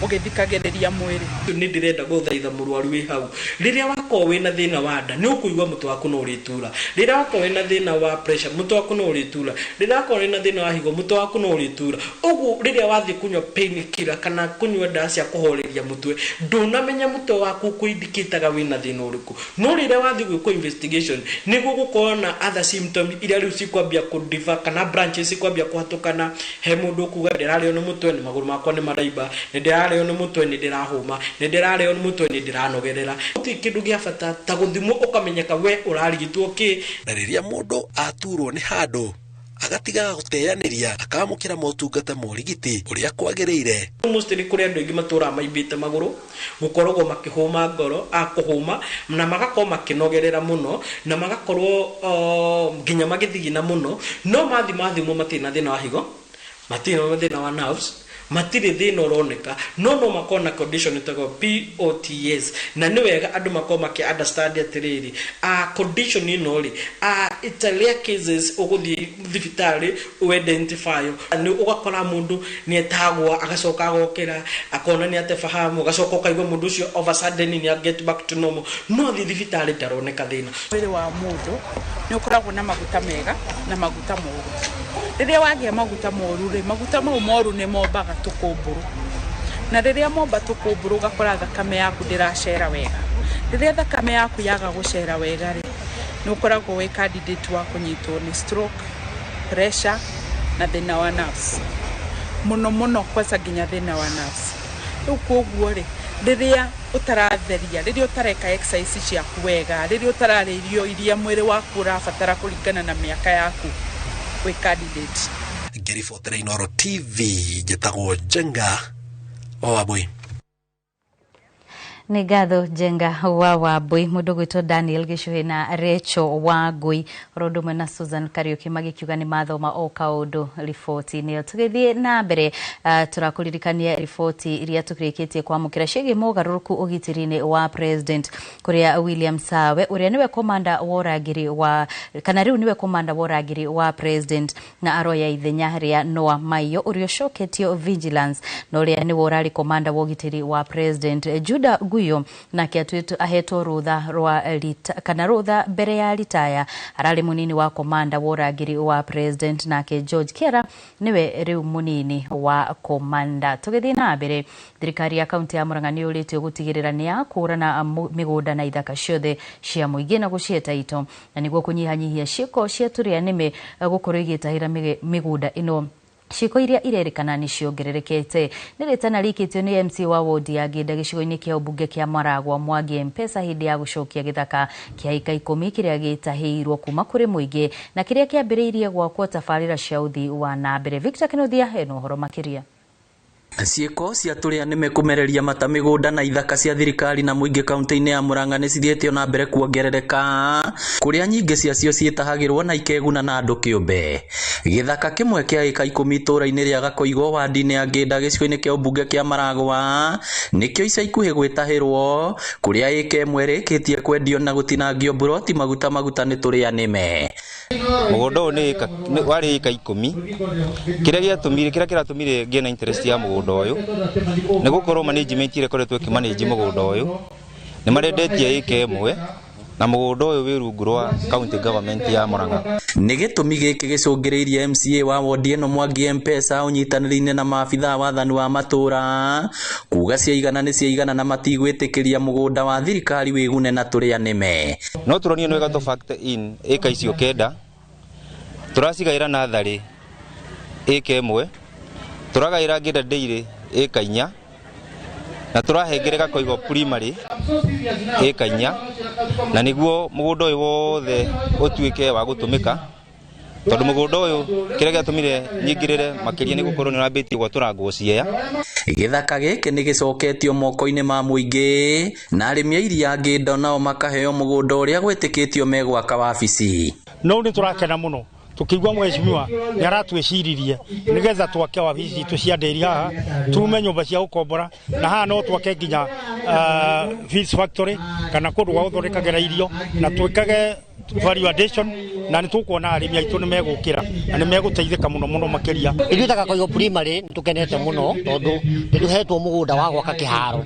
ũgĩthikagĩrĩria mwĩrĩ. Nĩ ndĩrenda gũthaitha mũrwaru wĩ hau, rĩrĩa wakorwo wĩna thĩna wa nda nĩ ũkũigua mũtwe waku no ũrĩtura, rĩrĩa wakorwo wĩna thĩna wa pressure mũtwe waku no ũrĩtura, rĩrĩa wakorwo wĩna thĩna wa higo mũtwe waku no ũrĩtura. Ũguo rĩrĩa wathiĩ kũnyua painkiller kana kũnyua ndawa cia kũhoreria mũtwe, ndũnamenya mũtwe waku kũindicataga wĩna thĩna ũrĩkũ. No rĩrĩa wathiĩ gwĩkwo investigation, nĩguo gũkorwo na other symptoms iria rĩu cikwambia kũdiva kana branches cikwambia kũhatũkana. He mũndũ ũkuga ndĩrarĩo nĩ mũtwe, nĩ magũrũ makwa nĩ maraimba, nĩ ndĩrarĩo nĩ mũtwe, nĩ ndĩrahũma, nĩ ndĩrarĩo nĩ mũtwe, nĩ ndĩranogerera. Gũtirĩ kĩndũ gĩa bata ta gũthimwo ũkamenyeka we ũrarigitwo kĩ. Na rĩrĩa mũndũ aturwo nĩ handũ agatigaga gũteanĩria, akamũkĩra motungata ma ũrigiti ũrĩa kwagĩrĩire. Mostly kũrĩ andũ aingĩ matũraga maimbĩte magũrũ, gũkoragwo makĩhũma ngoro, kũhũma na magakorwo makĩnogerera mũno, na magakorwo nginya magĩthigina mũno, no mathi mathimwo matirĩ na thĩna wa higo, matirĩ na thĩna wa nerves, matirĩ thĩna ũroneka, no makorwo na condition ĩtagwo POTS. Na nĩ wega andũ makorwo makĩ understand atĩrĩrĩ, condition ĩno rĩ, it's a rare cases ũgũthiĩ thibitarĩ ũ identify. Nĩ ũgakora mũndũ nĩ etagwo, agacoka agokĩra, akona nĩ ate fahamu, ũgacoka ũkaigua mũndũ ũcio over sudden nĩ get back to normal, no athiĩ thibitarĩ ndaroneka thĩna. Mwĩrĩ wa mũndũ nĩ ũkoragwo na maguta mega na maguta moru. Rĩrĩa wagĩa maguta moru rĩ, maguta mau moru nĩ mombaga tũkũmbũrũ, na rĩrĩa momba tũkũmbũrũ, ũgakora thakame yaku ndĩracera wega. Rĩrĩa thakame yaku yaga gũcera wega rĩ, nĩ ũkoragwo wĩ candidate wa kũnyitwo nĩ stroke, pressure na thĩna wa nerves, mũno mũno kwanza nginya thĩna wa nerves. Rĩu koguo rĩ, rĩrĩa ũtaratheria, rĩrĩa ũtareka exercise ciaku wega, rĩrĩa ũtararĩa irio iria mwĩrĩ waku ũrabatara kũringana na mĩaka yaku, wĩ candidate. Ngĩribotera Inooro TV, njĩtagwo Njenga wa Wambui. Nĩ ngatho Njenga wa Wambui. Mũndũ gwĩtwo Daniel Gĩcuhĩ na Rachel Wangui oro ũndũ ũmwe na Susan Kariuki magĩkiuga nĩ mathoma o kaũndũ riboti-inĩ ĩyo. Tũgĩthiĩ na mbere, tũrakũririkania riboti iria tũkĩrĩkĩtie kwamũkĩra ciĩgiĩ mogarũrũku ũgitĩri-inĩ wa president, kũrĩa William Sawe ũrĩa nĩwe komanda wa ũrangĩri wa, kana rĩu nĩwe komanda wa ũrangĩri wa president, na aroya ithenya rĩa Noah Maiyo ũrĩa ũcoketio vigilance, na ũrĩa nĩwe ũrarĩ komanda wa ũgitĩri wa president. Judah Guyo nake ahetwo rutha rwa kana rutha mbere ya ritaya. Ararĩ munini wa komanda wa ũrangĩri wa president, nake George Kiara niwe rĩu munini wa komanda. Tũgĩthiĩ na mbere, thirikari ya kaunti ya Murang'a nĩ yũrĩtio gũtigĩrĩra nĩ yakũrana mĩgũnda na ithaka ciothe cia mũingĩ na gũcieta ito, na nĩguo kũnyihanyihia ciĩko cia tũrĩa nĩme gũkorwo igĩtahĩra mĩgũnda ĩno. Ciĩko iria irerĩkana nĩ ciongererekete nĩ rĩtana rĩikĩtio nĩ MC wa wodi ya Ngĩnda gĩcigo-inĩ kĩa ũmbunge kĩa Maragwa Mwangi Mpesa hĩndĩ ya gũcokia gĩthaka kĩa ĩka 10 kĩrĩa gĩtahĩirwo kuma kũrĩ mũingĩ na kĩrĩa kĩambĩrĩirie gwakwo tabarĩra cia ũthii wa na mbere. Victor Kenothia ena ũhoro makĩria. Ciĩko cia tũrĩa nĩme kũmereria mata mĩgũnda na ithaka cia thirikari na mũingĩ kaunti-inĩ ya Murang'a nĩ cithiĩte na mbere kuongerereka, kũrĩa nyingĩ ciacio ciĩtahagĩrwo na ikeguna na andũ kĩũmbe. Gĩthaka kĩmwe kĩa ĩka 10 itũũra-inĩ rĩa Gakoigo wadi-inĩ ya Ngĩnda gĩcigo-inĩ kĩa ũmbunge kĩa Maragwa nĩkĩo ica ikuhĩ gwĩtahĩrwo, kũrĩa ĩka ĩmwe ĩrĩkĩtie kwendio na gũtinangio mburoti maguta maguta nĩ tũrĩa nĩme. Mũgũnda ũyũ nĩ warĩ ĩka 10. Kĩrĩa gĩatũmire kĩrĩa kĩratũmire ngĩe na interest ya mũgũnda ũyũ nĩ gũkorwo management ĩrĩa ĩkoretwo ĩkĩmanage mũgũnda ũyũ nĩ marendetie ĩka ĩmwe, na mũgũnda ũyũ wĩ rungu rwa county government ya Murang'a. Nĩ gĩtũmi gĩkĩ gĩcũngĩrĩirie MCA wa wodi ĩno Mwangi Mpesa ũnyitanĩri-inĩ na maabithaa wathani wa matũũra kuga ciaigana nĩ ciaigana na matigwĩtĩkĩria mũgũnda wa thirikari wĩgune na tũrĩa nĩme. No tũronio nĩ wega tũ factor in ĩka icio 9 tũracigaĩra natharĩ ĩka 1, tũragaĩra Ngĩnda Dairy ĩka 4, na tũrahengere Gakoigo primary ĩka 4, na nĩguo mũgũnda ũyũ wothe ũtuĩke wa gũtũmĩka, tondũ mũgũnda ũyũ kĩrĩa gĩatũmire nyingĩrĩre makĩria nĩ gũkorwo nĩ ũrambĩtie gwatũrangwo ciea. Gĩthaka gĩkĩ nĩ gĩcoketio moko-inĩ ma mũingĩ na arĩmi a iria Ngĩnda nao makaheo mũgũnda ũrĩa gwĩtĩkĩtio megwaka wabici. No nĩ tũrakena mũno tukigua mheshimiwa nĩ aratwĩciririe nĩgetha twake wabici citũ cia ndĩri haha, tume nyũmba cia gũkombora, na haha no twake nginya fish factory kana kũndũ gwa gũthondekagĩra irio, na twĩkage value addition, na nĩ tũkuona arĩmi aitũ nĩ megũkĩra na nĩ megũteithĩka mũno mũno makĩria. Ithuĩ ta Gakoigo primary nĩ tũkenete mũno tondũ nĩ tũhetwo mũgũnda wa gwaka kĩharo.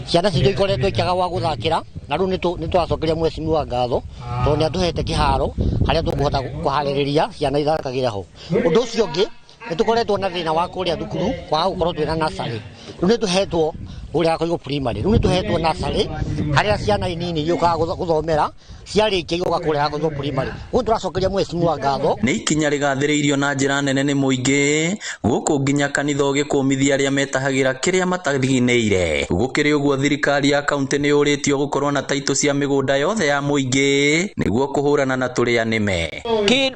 Ciana citũ ikoretwo ikĩaga gwa gũthakĩra, na rĩu nĩ tũracokeria mheshimiwa ngatho tondũ nĩ atũhete kĩharo harĩa tũkũhota kũharĩrĩria ciana ithakagĩra ho. Ũndũ ũcio ũngĩ nĩ tũkoretwo na thĩna wa kũrĩa thukuru kwaga gũkorwo twĩna nursery. Rĩu nĩ tũhetwo kũrĩa Gakoigo primary, rĩu nĩ tũhetwo nursery harĩa ciana nini iũkaga gũthomera ciarĩkia igoka kũrĩa Gakoigo primary. Ũguo tũracokeria mheshimiwa ngatho. Nĩ ikinya rĩgathĩrĩirio na njĩra nene nĩ mũingĩ gũkũ nginya kanitha ũgĩkũmithia arĩa metahagĩra kĩrĩa matathiginĩire. Gũkĩrĩ ũguo thirikari ya kaunti nĩ yũrĩtio gũkorwo na taitũ cia mĩgũnda yothe ya mũingĩ nĩguo kũhũrana na tũrĩa nĩme.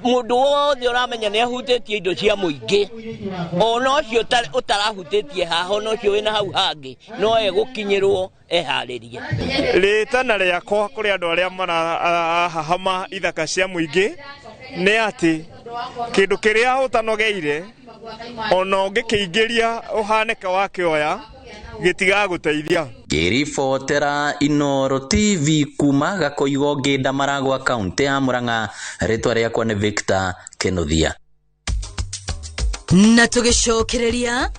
Mũndũ wothe ũramenya nĩ ahutĩtie indo cia mũingĩ, ona ũcio ũtarahutĩtie haha, ona ũcio wĩna hau hangĩ no egũkinyĩrwo eharĩrie. Rĩtana rĩakwa kũrĩ andũ arĩa marahahama ithaka cia mũingĩ nĩ atĩ kĩndũ kĩrĩa ũtanogeire ona ũngĩkĩingĩria ũhanĩke wakĩoya gĩtigagũteithia. Ngĩribotera Inooro TV kuma Gakoigo Ngĩnda Maragwa kaunti ya Murang'a, rĩtwa rĩakwa nĩ Victor Kenothia. Na tũgĩcokereria,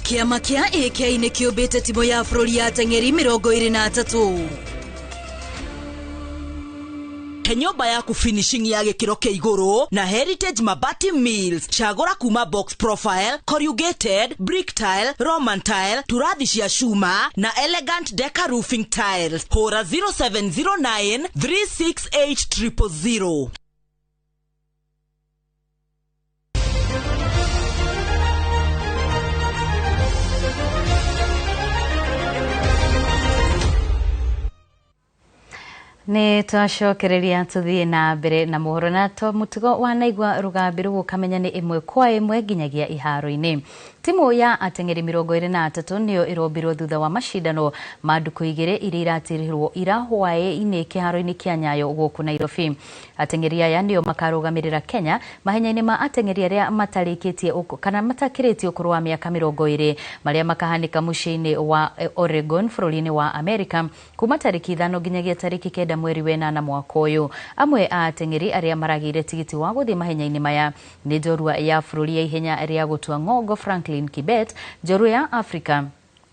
kĩama kĩa AK nĩ kĩũmbĩte timu ya bũrũri ya ateng'eri 23. He nyũmba yaku finishing ya gĩkĩro kĩa igũrũ na Heritage Mabati Mills. Cagũra kuma box profile, corrugated, brick tile, Roman tile, turathi cia cuma na elegant deca roofing tiles. Hũra 0709 368 000. Nĩ twacokereria tũthiĩ na mbere na mohoro, na to mũtugo wa naigua rũgambi rũgũkamenya nĩ ĩmwe kwa ĩmwe nginyagia iharo-inĩ. Timu ya ateng'eri 23 nĩyo ĩrombirwo thutha wa macindano ma ndukũ 2 iria iratirihirwo ira hwaĩ-inĩ kĩharo-inĩ kĩa Nyayo gũkũ Nairobi. Ateng'eri aya nĩo makarũgamĩrĩra Kenya mahenya-inĩ ma ateng'eri arĩa matarĩkĩtie kana matakĩrĩtie ũkũrũ wa mĩaka 20 marĩa makahanĩka mũciĩ-inĩ wa Oregon bũrũri-inĩ wa Amerika kuma tarĩki 5 nginyagia tarĩki 9 mweri wa 8 mwaka ũyũ. Amwe a ateng'eri arĩa maragĩire tigiti wa gũthiĩ mahenya-inĩ maya nĩ njorua ya bũrũri ya ihenya rĩa gũtua ng'ongo Franklin Kibet, njorua ya Afrika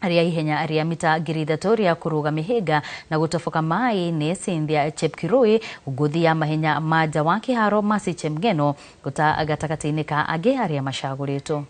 rĩa ihenya rĩa mita 3,000 rĩa kũrũga mĩhĩnga na gũtoboka maĩ-inĩ Cynthia Chepkirui, ngũthi ya mahenya ma nja wa kĩharo Mercy Chemngeno gũta gatagatĩ-inĩ ka angĩ arĩa macagũrĩtwo.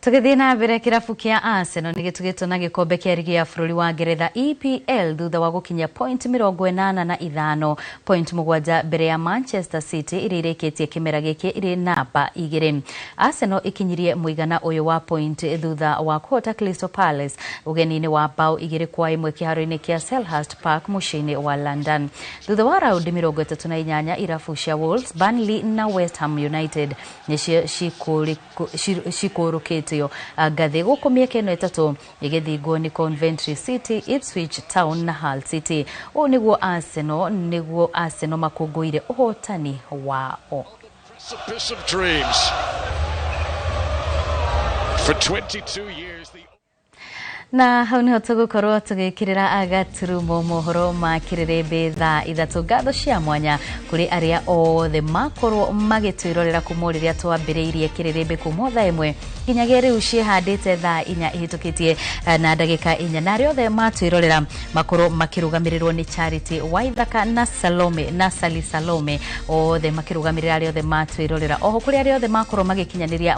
Tũgĩthiĩ na mbere, kĩrabu kĩa Arsenal nĩ gĩtugĩtwo na gĩkombe kĩa rigi ya bũrũri wa Ngeretha EPL thutha wa gũkinyia point 85, point 7 mbere ya Manchester City iria irĩkĩtie kĩmera gĩkĩ irĩ namba 2. Arsenal ikinyirie mũigana ũyũ wa point thutha wa kũhota Crystal Palace ũgeni-inĩ wa bao 2-1 kĩharo-inĩ kĩa Selhurst Park mũciĩ-inĩ wa London. Thutha wa raundi 38, irabu cia Wolves, Burnley na West Ham United nĩcio cikũrũkĩte ngathĩ gũkũ mĩeke ĩno ĩtatũ ĩgĩthingwo nĩ Coventry City, Ipswich Town na Hull City. Ũũ nĩguo Arsenal makũngũĩire ũhotani wao. Precipice of dreams. For 22 years the Na hau niho tũgũkorwo tũgĩkĩrĩra agaturumo mohoro ma kĩrĩrĩmbĩ thaa 3. Ngatho cia mwanya kũrĩ arĩa othe makorwo magĩtwĩrorera kuma rĩrĩa twambĩrĩirie kĩrĩrĩmbĩ kuma thaa 1 nginyagia rĩu ciĩhandĩte thaa 4 ihĩtũkĩtie na ndagĩka 4, na arĩa othe matwĩrorera makorwo makĩrũgamĩrĩrwo nĩ Charity Waithaka na Salome na Sally Salome, othe makĩrũgamĩrĩra arĩa othe matwĩrorera. Oho kũrĩ arĩa othe makorwo magĩkinyanĩria